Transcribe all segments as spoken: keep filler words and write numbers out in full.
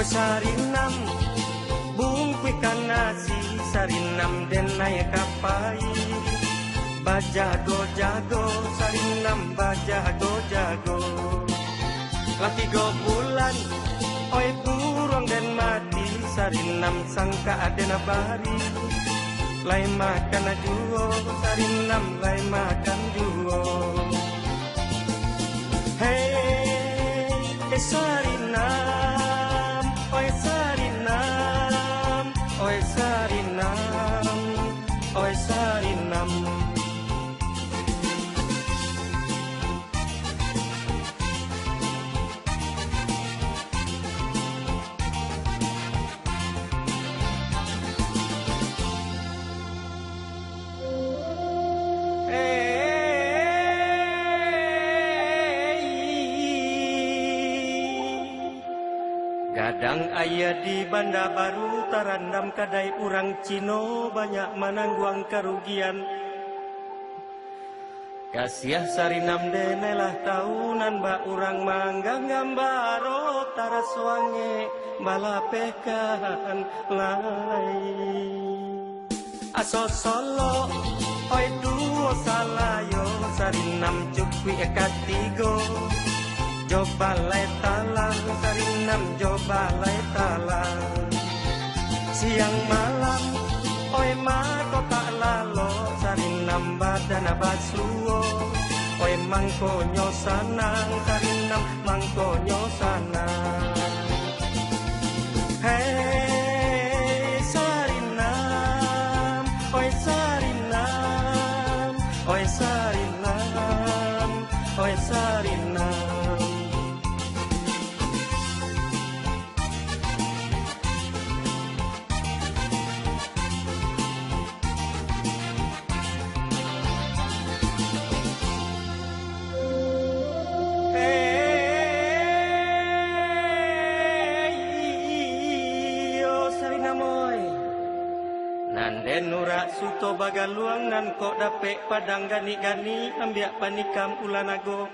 Sarinam, bungkuihkan nasi, Sarinam, den naiak ka pai. Bajago-jago, Sarinam, bajago-jago. Lah tigo bulan, oi buruang den mati, Sarinam, sangkak den bari. Lai makan juo, Sarinam, lai makan juo. Hei, eh, Sarinam, oi Sarinam, oi Sarinam, oi Sarinam. Gadang aia di Banda Baru tarandam, kadai urang Cino banyak manangguang karugian. Kasiah Sarinam, den lah tau nan bak urang mangganggam baro, tarasuangek balapehkan lai. Aso solok, oi duo salayo, Sarinam, cukuik katigo. Jo balai talang, Sarinam, jo balai talang. Siang malam, oi mako tak lalok, Sarinam, badan basuo. Oi mangkonyo sanang, Sarinam, mangkonyo sanang. Hei Sarinam, oi Sarinam, oi Sarinam, oi Sarinam. Hei, iyo Sarinam oi. Nan den urak suto bagaluang, nan kok dapek padang ganik-ganik, ambiak panikam ulah nago.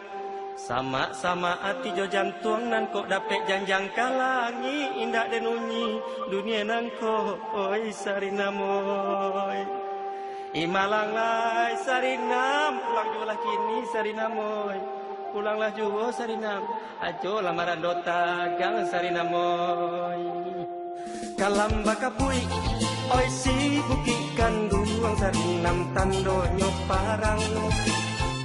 Samak-samak ati jo jantuang, nan kok dapek janjang ka langik, indak den unyi dunia nangko, oi Sarinam oi. Imalang lai Sarinam, pulang juo lah kini Sarinam oi. Pulanglah juo Sarinam, ajo lah marando tagang Sarinam oi. Kalam bakabuik, oi si bukik kanduang Sarinam, tandonyo parang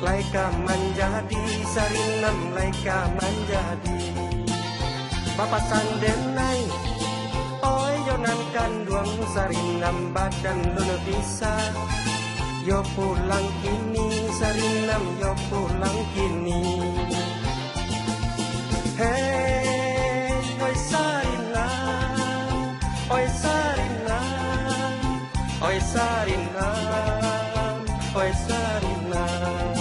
lai ka manjadi Sarinam, lai ka manjadi. Bapasan den ai, oi yo nan kanduang Sarinam, badan lun bisa. Yo pulang kini Sarinam, yo pulang kini. Hei, oi Sarinam, oi Sarinam, oi Sarinam, oi Sarinam.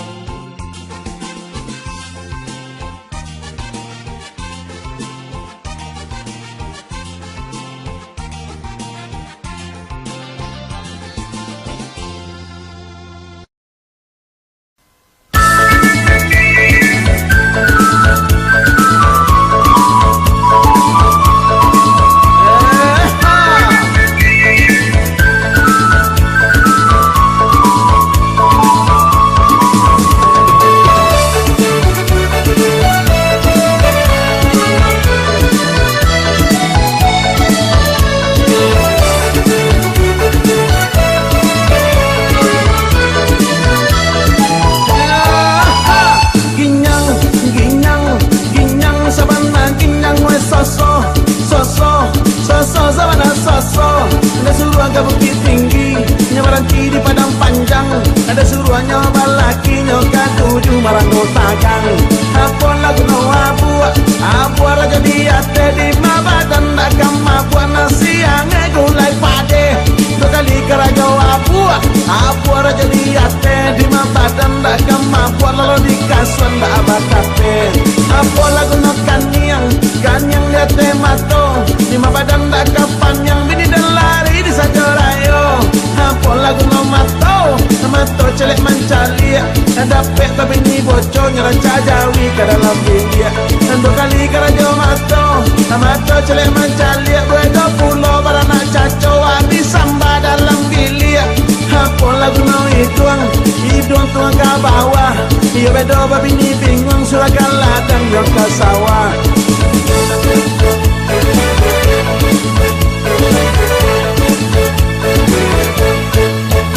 Ginyang, ginyang, ginyang sabana ginyang, weh, soso, soso, soso sabana soso. Ndak suruah ka Bukittinggi, nyo baranti di Padang Panjang. Ndak suruah nyo balaki, nyo katuju marando tagang. Apo lagu no abuak, abuak lah jadi ateh, di ma badan ndak ka mabuak, nasi angek gulai padeh. Duo kali karajo abuak, abuak lah jadi ateh, di ma badan ndak ka mabuak, lalu di kasuan ndak bakapeh. Apo lagu no kaniang, kaniang di ateh mato, di ma badan ndak ka paniang, bini den lari di sajo rayo. Apo lagu no mato, mato celek mancaliak, dapek tabini boco, nyo rancak jawi ka dalam biliak. Duo kali karajo mato, Mato caliak mancaliak, baedo pulo baranak caco, abih samba dalam biliak. Apo lagu no iduang, iduang tuang ka bawah. Iyo baedo babini binguang, surah ka ladang jo ka sawah.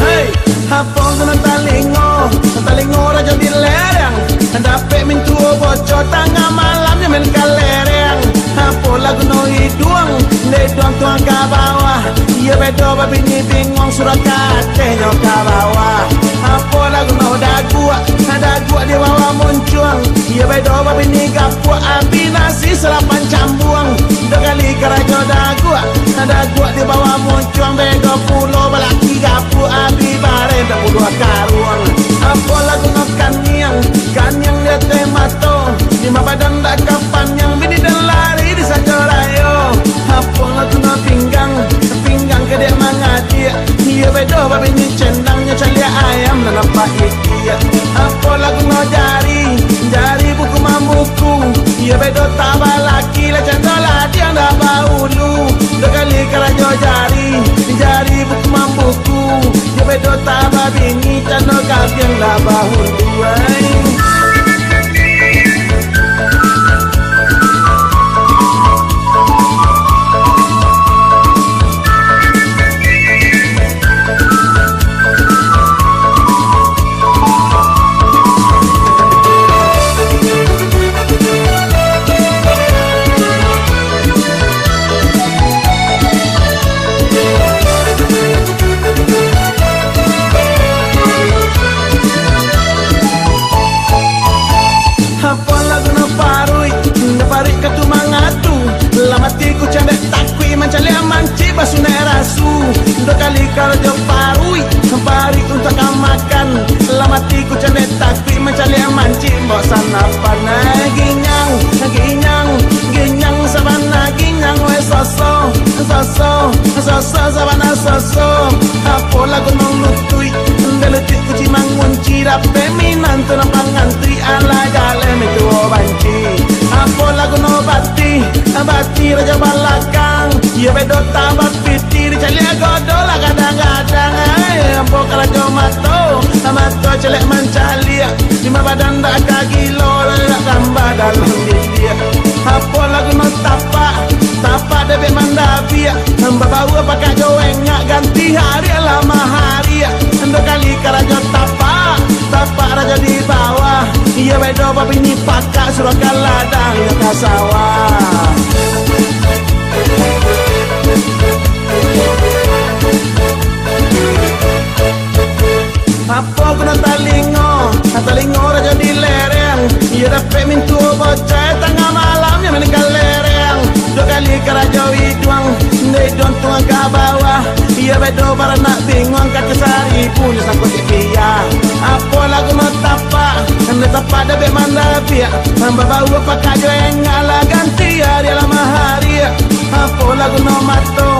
Hei, apo guno talingo, talingo rajo di lereng, dapek mintuo boco tangah malam nyo main kalereng. Apo lagu no iduang, iduang tuang ka bawah. Iyo baedo babini binguang, surah ka ateh nyo ka bawah. Apo lagu no daguak, daguak di bawah muncuang. Iyo baedo babini gapuak, abih nasi salapan cambuang. Duo kali karajo daguak, daguak di bawah muncuang. Cuang baedo pulo balaki gapuak, abih bareh dapuluah karuang. Apo lagu no kaniang, kaniang di ateh mato, limo badan dak ka paniang, bini den lari di sajo rayo. Apo lagu no pinggang, pinggang ka dek mangadiak, iyo baedo babini cendang, nyo caliak ayam nan nampak itiak. Apo lagu no jari, jari buku mambuku, iyo baedo tabalaki lah cando ladiang dak baulu. Duo kali karajo jari, jari buku mambuku. Iyo baedo tababini, cando gabiang dak baulu ai. Apo lagu no paruik, indak paruik ka tu mangadu. Lah mati ku candek takuik, mancaliak mancik basunaik rasu. Duo kali karajo paruik, paruik untuak ka makan. Lah mati ku candek takuik, mancaliak mancik bok sanapan. Ginyang, ginyang, ginyang sabana ginyang, weh soso, soso, soso sabana soso. Apo lagu no lutuik, indak lutuik kuci mangunci, dapek minantu nan pangantuik, alah jaleh mintuo banci. Apo lagu no batih, batih rajo balakang, iyo baedo tabapiti, dicaliak godo lah gadang-gadang. Ai, apo karajo mato, mato caliak mancaliak, limo badan dak ka gilo, dak tambah dalam biliak. Apo lagu no tapak, tapak debek mandabiak, babaua pakak jo engak, ganti hari lah mahariak. Duo kali karajo tapak, tapak rajo di bawah, iyo baedo babini pakak, surah ka ladang nyo ka sawah. Apo guno talingo, talingo rajo di lereng, iyo dapek mintuo bocah, tangah malam nyo main kalereng. Duo kali karajo iduang, iduang tuang ka bawah, iyo baedo baranak binguang, kaco saribu nyo sangko sipiah. Apo lagu no tapak, nyo tapak dapek mandabiak, babaua pakak jo engak, lah ganti hari lah mahariak. Apo lagu no mato,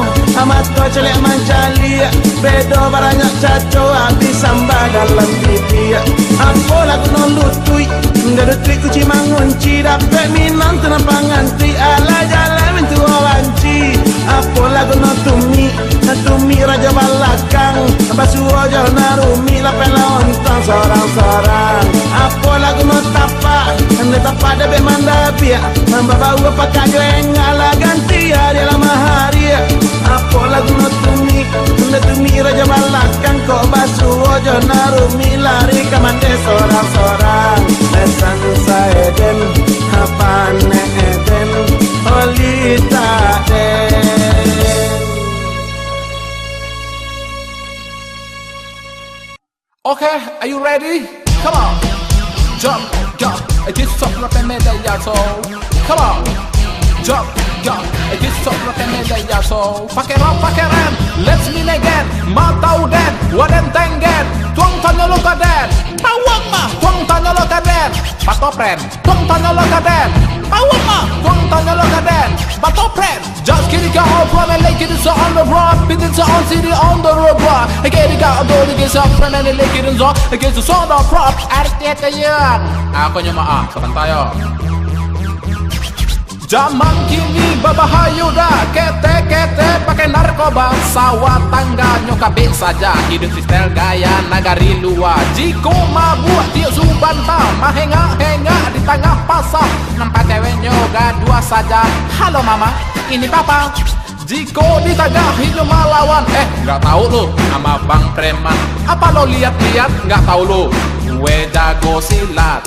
mato caliak mancaliak, baedo baranak caco, abih samba dalam biliak. Apo lagu no lutuik, indak lutuik kuci mangunci, dapek minantu nan pangantuik, alah jaleh mintuo banci. Apo lagu no tumik, tumik rajo balakang, basuo jo nan rumik, lapeh lontong sorang-sorang. Apo lagu no tapak, nyo tapak dapek mandabiak, babaua pakak jo engak, lah ganti hari lah mahariak. Apo lagu no tumik, nyo tumik rajo balakang, kok basuo jo nan rumik, lari ka mande sorang-sorang. Lesan saeden, apo ne eden, oli tak den. Okay, are you ready? Come on. Jump, jump, it is up, rap and media, so. Come on. Jump, jump, it is up, rap and media, so. Pakai rap, pakai rap, let's meet again. Matau den, waden tenggen. Tuang tanyo lo ka den. Tawang mah. Tuang tanyo lo ka den. Patopren. Tuang tanyo lo ka den. Tawang mah. Tuang tanyo lo ka den. Patopren. Just kidding, got all from L A, kidding, so on the road, building, so on city, on the road, bro. I get it, got all the kids up from L A, kidding, so I get the sound of rock. Adik dia kayak, aku nyo maaf, sebentar yo. Jaman kini babahayo dah, ketek-ketek pakai narkoba, sawah tangganyo kabek saja, hidup sistel gaya nagari lua. Jiko mabuak tiok subanta, mahengak-hengak di tangah pasa, nampak ceweknyo gaduah saja. Halo mama, ini papa. Jiko ditagah inyo malawan, eh, nggak tahu lo, ama bang preman. Apa lo lihat-lihat, nggak tahu lo. Gue jago silat.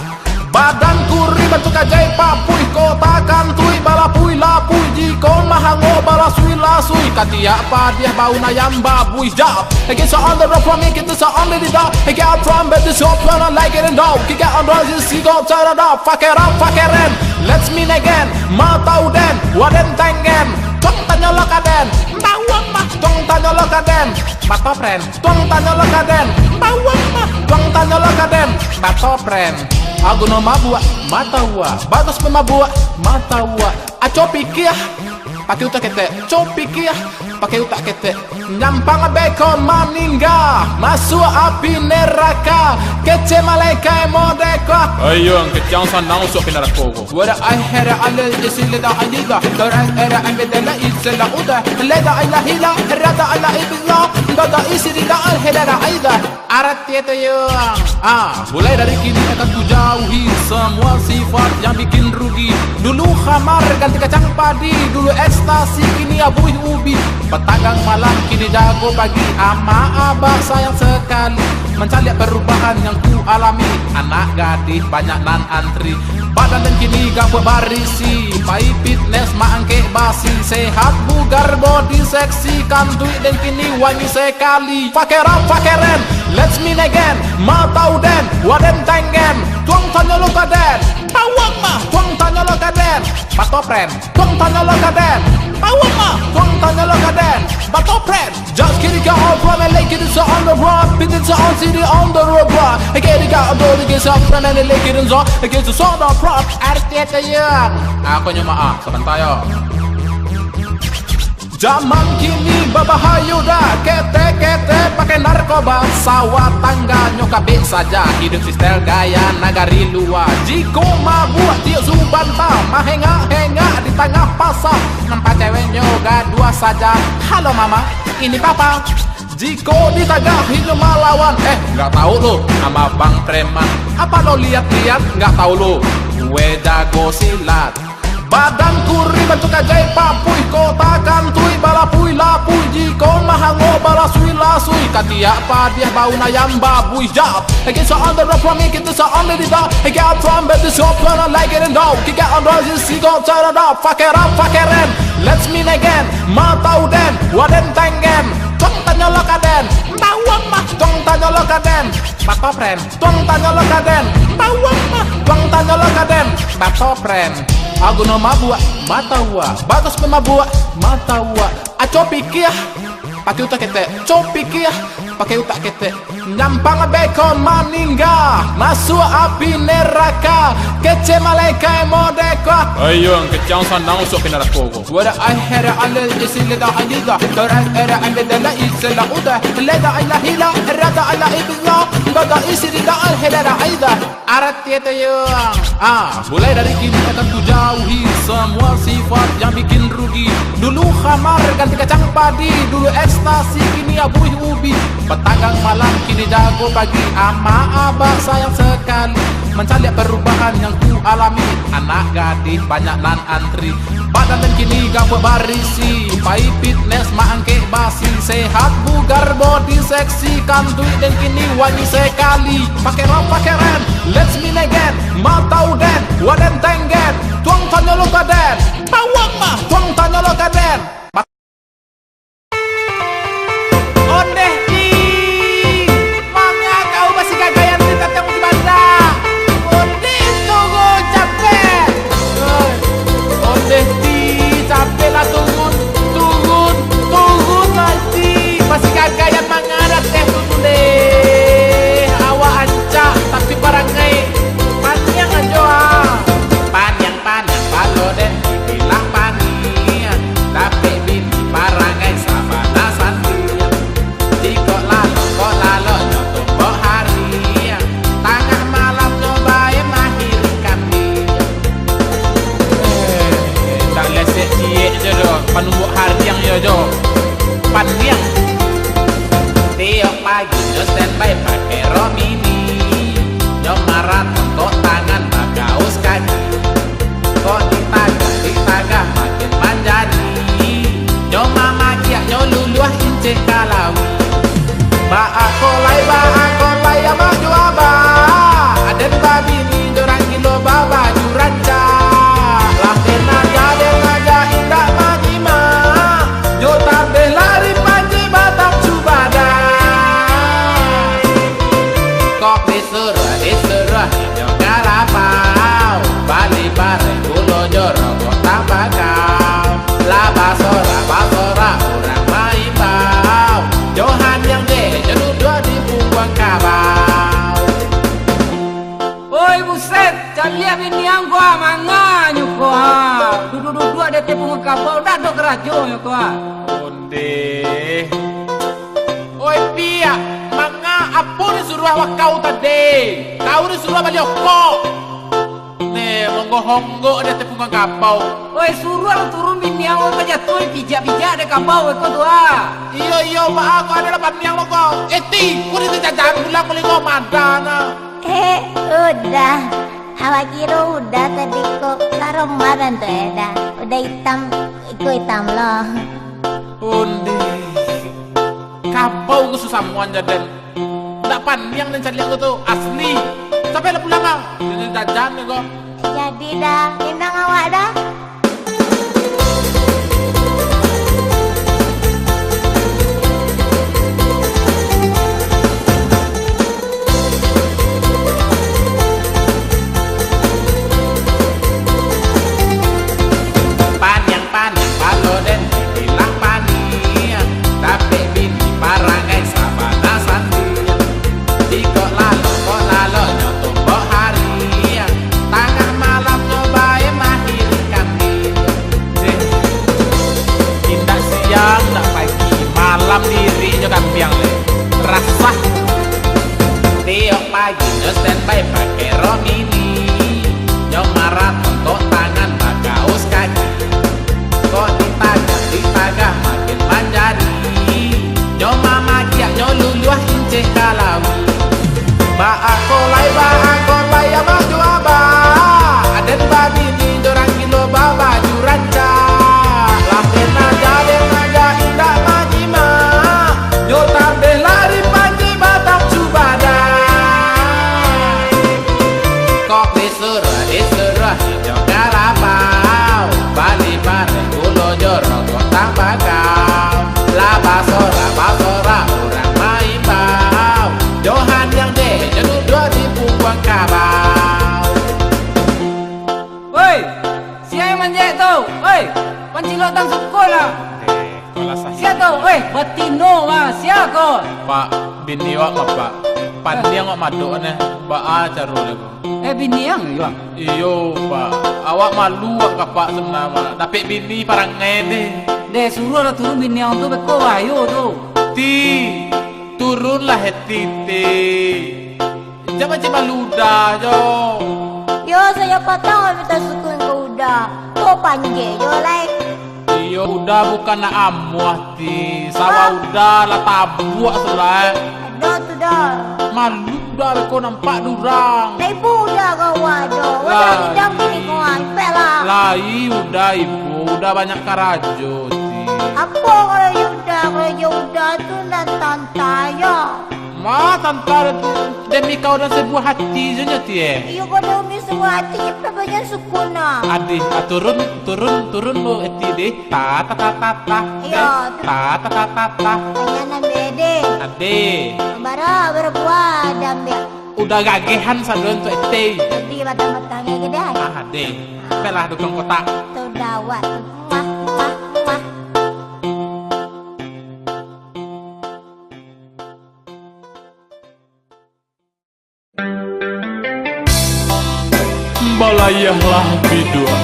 Badan kurih bantuak kajai papuih, kota kantuih balapuih-lapuih, jiko mahango balasui-lasui, katiak padiah baun ayam babuih. Jap, against the underdog from me, kita seorang leader. Again, I'm from better shop, when I like it and down. Kick out on doors, you see, go turn it up. Fuck it up, fuck it in. Let's meet again. Matau den, waden tengen. Tong tanyo lo kaden. Bawang mah, tong tanyo lo kaden. Matopren. Tuang tanyo lo kaden, bawang mah. Tuang tanyo lo kaden, batopren. Agu no mabuak, mata uak. Bagus pun mabuak, mata uak. Aco pikia, pakai utak ketek. Co pikia, pakai utak ketek. Nyampang beko maningga, masuak api neraka. Kece malaikai modeka. Ayo, ang kecang sanang usuk pinarako. Wada ai hera ale isi leda aida. Tora era ambe dela isela uda. Leda ala hila, rada ala ibla. Bada isi rida al hela aida. Arati itu yo. Ah, mulai dari kini akan kujauhi semua sifat yang bikin rugi. Dulu khamar ganti kacang padi, dulu ekstasi kini abuih ubi. Petanggang malam kini jago pagi, ama abah sayang sekali. Mancaliak perubahan yang ku alami, anak gadih banyak nan antri. Badan den kini gapuak barisi, pai fitness maangkek basi, sehat bugar body seksi, kantuik den kini wangi sekali. Fuck it up, fuck it in, let's meet again. Matau den, waden tenggen, tuang tanyo lo kaden. Bawang mah, tuang tanyo lo kaden. Batopren. Tuang tanyo lo kaden. Bawang mah, tuang tanyo lo kaden. Batopren. Just kidding, got all from L A, kidding, so on the road. Building, so on city, on the road, bro. I get it, got all the kids up from L A, kidding, so I get to sort of prop. Arti itu yo. Aku nyo maaf, sebentar yo. Jaman kini babahayo dah, ketek-ketek pakai narkoba, sawah tangganyo kabek saja, hidup sistel gaya nagari lua. Jiko mabuak tiok subanta, mahengak-hengak di tangah pasa, nampak ceweknyo gaduah saja. Halo mama, ini papa. Jiko ditagah inyo malawan, eh, nggak tahu lo, ama bang preman. Apa lo lihat-lihat, nggak tahu lo. Gue jago silat. Badan kurih bantuak kajai papuih, kota kantuih balapuih-lapuih, jiko mahango balasui-lasui, katiak padiah baun ayam babuih. Jap, against the underdog from me, kita seorang leader. Again, I'm from better shop, when I like it and down. Kick out on doors, you see, go turn it up. Fuck it up, fuck it in. Let's meet again. Matau den, waden tenggen. Tuang tanyo lo kaden. Bawang mah, tuang tanyo lo kaden. Batopren. Tuang tanyo lo kaden, bawang mah. Tuang tanyo lo kaden, batopren. Agu no mabuak, mata uak. Bagus pun mabuak, mata uak. Aco pikia, pakai utak ketek. Co pikia, pakai utak ketek. Nyampang beko maningga, masuak api neraka. Kece malaikai modeka. Ayo, ang kecang sanang usuk pinarako. Wada ai hera ale isi leda aida. Tora era ambe dela isela uda. Leda ala hila, rada ala ibla. Bada isi rida al hela aida. Arati itu yo. Ah, mulai dari kini akan kujauhi semua sifat yang bikin rugi. Dulu khamar ganti kacang padi, dulu ekstasi kini abuih ubi. Petanggang malam kini jago pagi, ama abah sayang sekali. Mancaliak perubahan yang ku alami, anak gadih banyak nan antri. Badan den kini gapuak barisi, pai fitness maangkek basi, sehat bugar body seksi, kantuik den kini wangi sekali. Pakai rap, pakai rem, let's meet again. Matau den, waden tenggen, tuang tanyo lo kaden. Bawang mah, tuang tanyo lo kaden. Ondeh ti, manga kau basigagaian di tatang di banda. Ondeh tunggu capek. Oi. Ondeh ti, capek lah turun, turun, turun lah ti. Basigagaian manga dateh turun deh. Awak ancak, tapi parangai paniang ajo ah. Paniang, paniang, palo den, dibilang paniang. Tapi Pai pakai rok mini, nyo maraton kok tangan bakaus kaki. Kok ditagah, ditagah makin manjadi, nyo mamakiak, nyo luluah incek ka lawi. Baa kolai, baa kolai, abah jo abah, aden babini jo urang gilo babaju rancak. Lah kena aja den aja indak manyimak, nyo tabeh lari panji batang cubadak. Kok disuruah, disuruah inyo ka lapau, bali bareh gulo jo rokok tambakau. Lah basorak, basorak urang maimbau, jo haniang je nyo duduak di pungguang kabau. Oi, buset! Caliak biniang ko ah, manganyo ko ah. Duduak-duduak di ateh pungguang kabau, dak ado karajonyo ko ah. Ondeh. Oi, Piak, manga apo disuruah wakau tadi? Kau disuruah bali okok. Neh, monggok-honggok di ateh pungguang kabau. Oi, suruah turun biniang, oi, bajatuah, pijak-pijak di kabau ko tu ah. Iyo, iyo, baa ko ado lah paniang lo ko. Eh, Ti, ko di jajan pulang kulingo madan ah. Eh, Uda. Awak kiro Uda tadi ko, lah romah bantuak e Da. Uda itam, iko itam lo. Ondeh. Kabau ko susamuan jaden. Ndak paniang den caliak ko tu, asli. Sampai lah pulang ah. Jajan-jajan ko. Jadi Da, inang awak Da. Paniang-paniang palo den dibilang paniang, dapek bini parangai sabana sandiang. Di kok lalok, kok lalok nyo tombok hari, tangah malam nyo bae mahiri kambiang. Eh, indak siang, indak pagi, malam diri nyo kambiang le. Rasah. Tiok pagi nyo standby pakai rok mini, nyo maraton kok tangan bakaus kaki. Kok ditagah, ditagah makin manjadi, nyo mamakiak, nyo luluah incek ka lawi. Baa kolai, baa kolai, abah jo abah, aden babini jo urang gilo babaju rancak. Lah kena aja den aja indak manyimak, nyo tabeh lari panji batang cubadak. Kok disuruah, disuruah inyo ka lapau, bali bareh gulo jo rokok tambakau. Lah basorak, basorak urang maimbau, jo haniang je nyo duduak di pungguang kabau. Oi, sia nan manjek tu? Oi, pancilok tang sukun lah. Sia tu? Weh, batino mah, sia ko? Pak, bini awak mah, Pak. Paniang awak madok neh, baa caro neh ko? Eh, biniang, iyo? Iyo, Pak. Awak malu awak ka Pak sabananyo mah. Dapek bini parangai deh. Deh, suruahlah turun biniang tu, beko bahayo tu. Ti, turunlah, eh, Ti, Ti. Jan mancik malu Uda jo. Yo, sajo patang minta sukun ka Uda. Tu panjek jo lai. Iyo, Uda bukan nak amuah ti. Sawah Uda lah tabuak sulai. Ado tu Da. Malu Uda beko nampak dek urang. Lah ibo Uda ka awak jo. Awak dah dendam kini ko, ah, impek lah. Lai Uda ibo, Uda banyak karajo ti. Apo karajo Uda? Karajo Uda tu nan tanta yo. Ma, tanta, demi kau dan sebuah hati sajo nyo ti, eh. Iyo, kau demi sebuah hati, cepat banyak sukun nah. Adih, ah, turun, turun, turun lo, eh, ti deh. Ta, ta, ta, ta, ta. Iyo, deh. Ta, ta, ta, ta, ta. Banyak nambah deh. Adih. Bara, bara buah dah ambiak. Uda gagehan sadoan tu, eh, ti. Jadi batang-batang lagi deh. Ah, adih. Baiklah, dukung kotak. Tu dawat tu. Wah, wah, wah. Balayahlah biduak.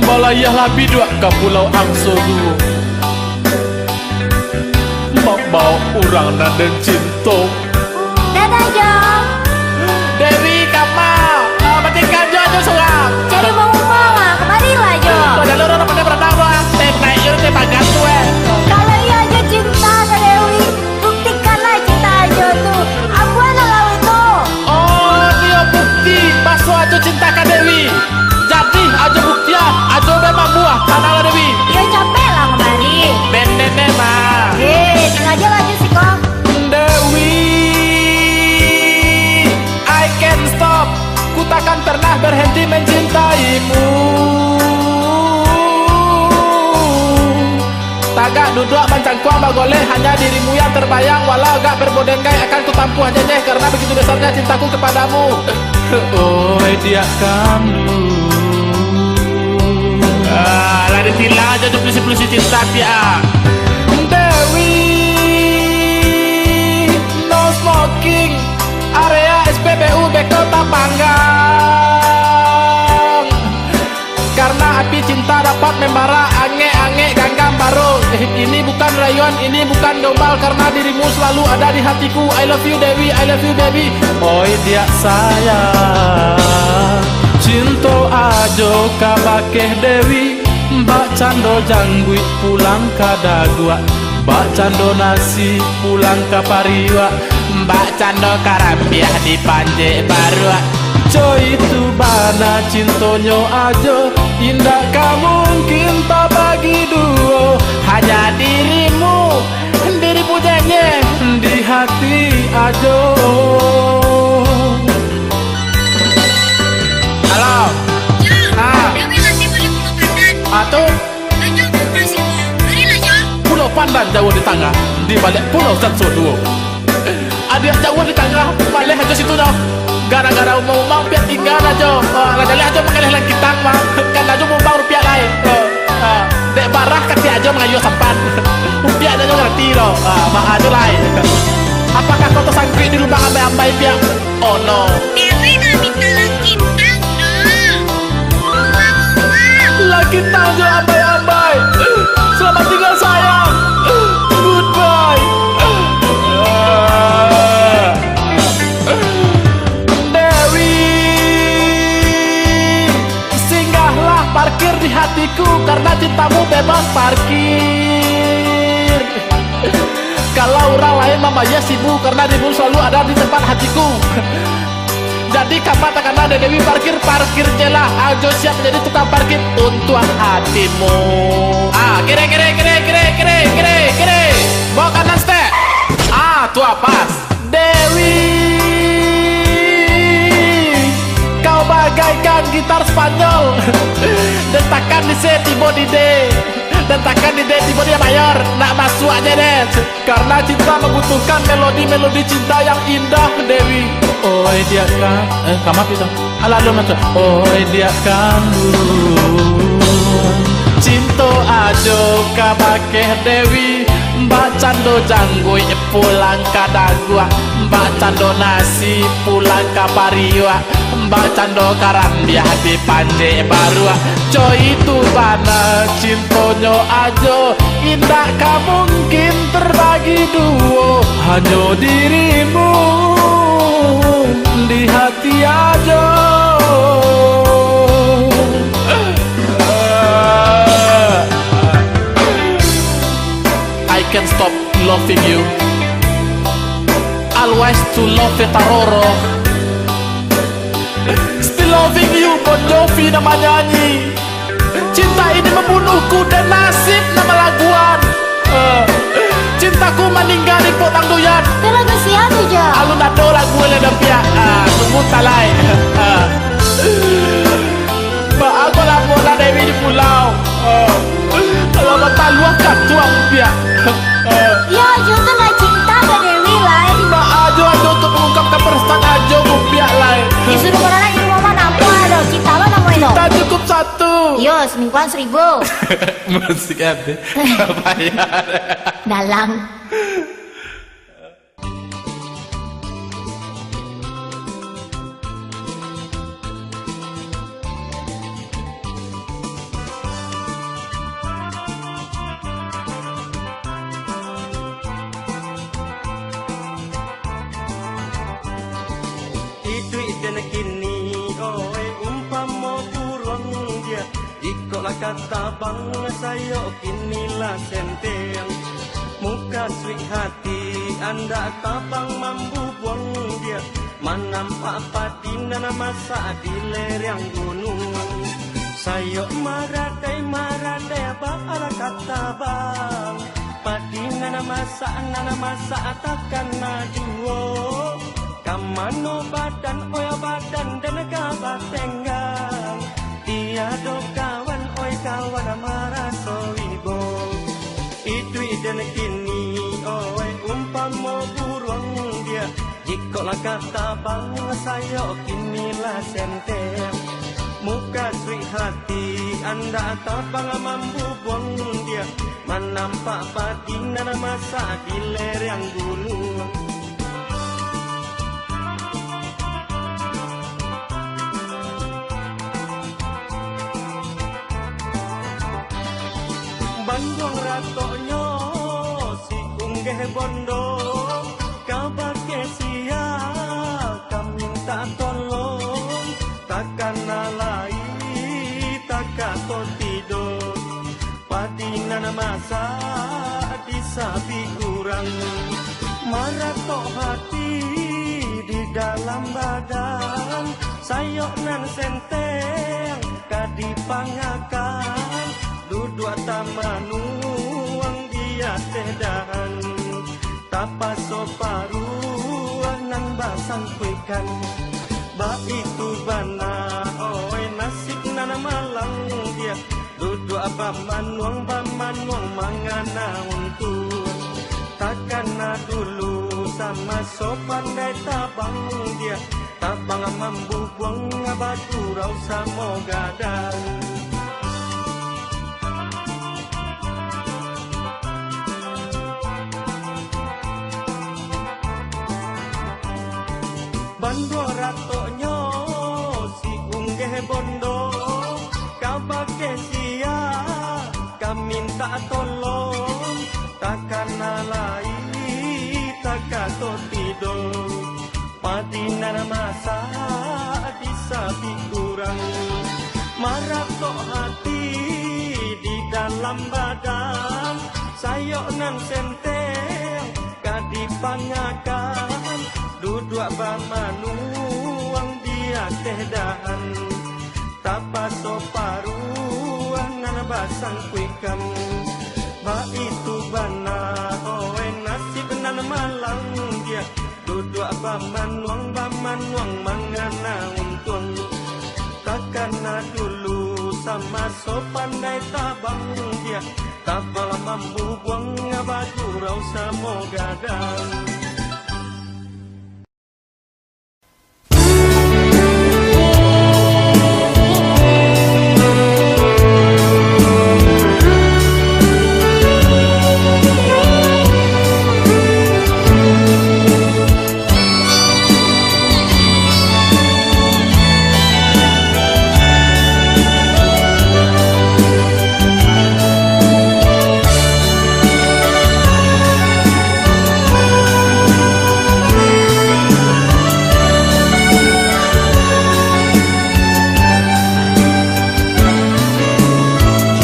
Balayahlah biduak ka Pulau Angso Duo. Mambaok urang nan den cinto. Dadah, Jo. Dewi, Kama, ah, batingkah Jo, Jo surang. Cari rumah, Mak. Kamarilah, Jo. Kok jalur urang pandai berenang, Bang? Tembak, Jo, tembak gantung, eh. Kalau iya, Jo, cinta ka Dewi, buktikanlah cinta Jo tu. Henti mencintaimu. Tagak duduak mancangkuang bagoleh, hanya dirimu yang terbayang. Walau agak berbodengkai, akan ku tampuah jenyeh, karena begitu besarnya cintaku kepadamu. Oi, diak kandung. Ah, lah ditilang aja tu puisi-puisi cinta, Piak. Dewi, no smoking. Area S P B U Beko Tapanggang. Karena api cinta dapat membara, angek-angek ganggam baru. Eh, ini bukan rayuan, ini bukan gombal, karena dirimu selalu ada di hatiku. I love you, Dewi, I love you, baby. Oi, diak sayang, cinto ajo ka bakeh Dewi, bak cando jangguik pulang ka daguak, bak cando nasi pulang ka pariuak, bak cando karambiah dipanjek baruak. Coy, itu bana cintonyo ajo, indak ka mungkin tabagi duo. Hanya dirimu, dirimu jenyeh, di hati ajo. Halo. Ah. Ah, tu. Pulau Pandan jauah di tangah, di baliak Pulau Sanso duo. Adiak jauah di tangah, maleh ajo situ nyo. Gara-gara umang-umang piak tingga ajo. Ah, lah jaleh ajo makaleh langkitang, mah. Kan ajo mumbang rupiah lai. Ah, ah. Dek barah katiak ajo mangayuah sampan. Rupiah ajo ngarati doh. Ah, baa ajo lai. Apakah kau tasangkuik di lubang ambai-ambai, Piak? Oh no. Dewi nak minta langkitang, no. Langkitang jo ambai-ambai. Selamat tinggal, sayang. Goodbye. Dewi, singgahlah parkir di hatiku, karena cintamu bebas parkir. Kalau urang lain mambayia sibu, karena dirimu selalu ada di tempat hatiku. Jadi, kama takana, Dek Dewi, parkir, parkir je lah. Ajo siap jadi tukang parkir untuak hatimu. Ah, kiri, kiri, kiri. Bawa kanan, stek. Ah, tu pas. Dewi, kau bagaikan gitar Spanyol. Dentakan di C tibo di D. Dentakan di D tibo di mayor. Nak masuak je deh. Karena cinta mambutuhkan melodi-melodi cinta yang indah, Dewi. Oi, diak ka-, eh, kama itu. Alah, alun masuak. Oi, diak kandung. Cinto ajo ka bakeh Dewi. Bak cando jangguik pulang ka daguak. Bak cando nasi pulang ka pariuak. Bak cando karambiah dipanjek baruak. Coy, itu bana cintonyo ajo, indak ka mungkin terbagi duo. Hanyo dirimu di hati ajo. I can't stop loving you. Always to love you, Taroro. Still loving you, Bon Jovi nan manyanyi. Cinta ini membunuhku dan nasib nan malaguan. Eh, cintaku maningga di Potang Duyan. Itu lagu sia tu, Jo? Alun ado lagu lai doh, Piak. Ah, tunggu talai. Ah. Baa kok lamo lah Dewi di pulau? Ah. Kalau bataluah katuang, Piak. Ah. Yo, Ajo tu ndak cinta ka Dewi lai. Baa Ajo, Ajo tu mengungkapkan perasaan Ajo, Piak lai. Disuruah urang lai di rumah mah namo ado, cinta lo namo ado. Cinta cukup satu. Yo, selingkuhan seribu. Musik ado. Bayar. Dalang. Iduik den kini, oi, umpamo buruang dia. Iko lah ka tabang, sayok kini lah senteng. Mukasuik hati, andak tabang mambubuang dia. Manampak padi nan masak di lereng gunuang. Sayok maradai-maradai, baa lah ka tabang. Padi nan masak, nan masak takana juo. Ka mano badan, oi, badan den ka batenggang. Lah ka tabang sayok kini lah senteh. Mukasuik hati andak tabang mambubuang dia. Manampak padi nan masak di lereng gunuang. Banduang ratoknyo si Unggeh Bondo, kabake sia ka mintak tolong, takana lai takato tido. Padi nan masak di sabik urang, maratok hati di dalam badan, sayok nan senteng ka dipangakan, duduak tamanuang di ateh dahan, tapaso paruah nan basangkuikan. Baitu bana, oi, nasib nan malang dia. Duduak bamanuang-bamanuang mangana untuang. Takana dulu samaso pandai tabang dia, tabang mambubuang bagurau samo gadang. Banduang ratoknyo si Unggeh Bondo, kabake sia ka mintak tolong, takana lai takato tido. Padi nan masak di sabik urang, maratok hati di dalam badan, sayok nan senteng ka dipangakan, duduak bamanuang di ateh dahan, tapaso paruah nan basangkuikan. Baitu bana, oi, nasib nan malang dia, duduak bamanuang-bamanuang mangana untuang. Takana dulu samaso pandai tabang dia, tabang mambubuang bagurau samo gadang.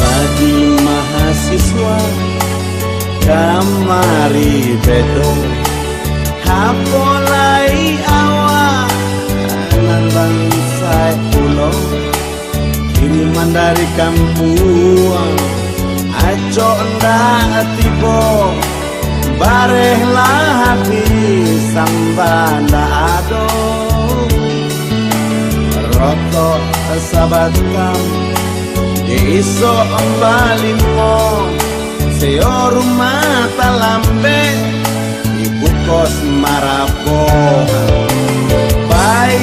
Jadi mahasiswa kamari bedo, apo lai awak nan bansaik pulo. Kiriman dari kampuang, acok ndak tibo, bareh lah abih, samba ndak ado. Rotok sabatang, isok balimo, seo rumah talambek, ibu kos marapo. Pai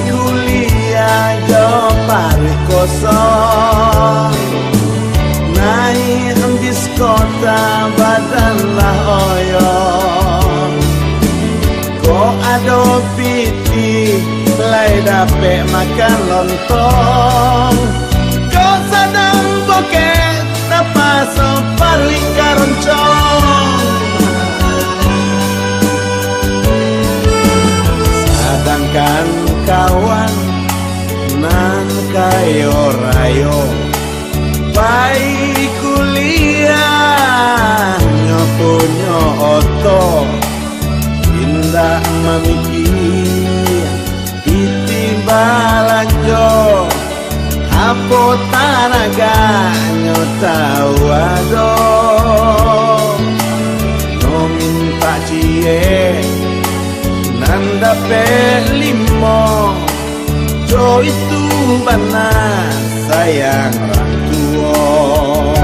kuliah jo paruik kosong, naiak bis kota badan lah oyo. Kok ado pitih, lai dapek makan lontong. Kok sadang bokek, tapaso paruik karoncong. Sadangkan kawan nan kayo rayo, pai kuliah nyo punyo oto, indak mamikia pitih balanjo, apo taragaknyo tau ado. No mintak ciek, nan dapek limo, jo itu bana sayang rang tuo.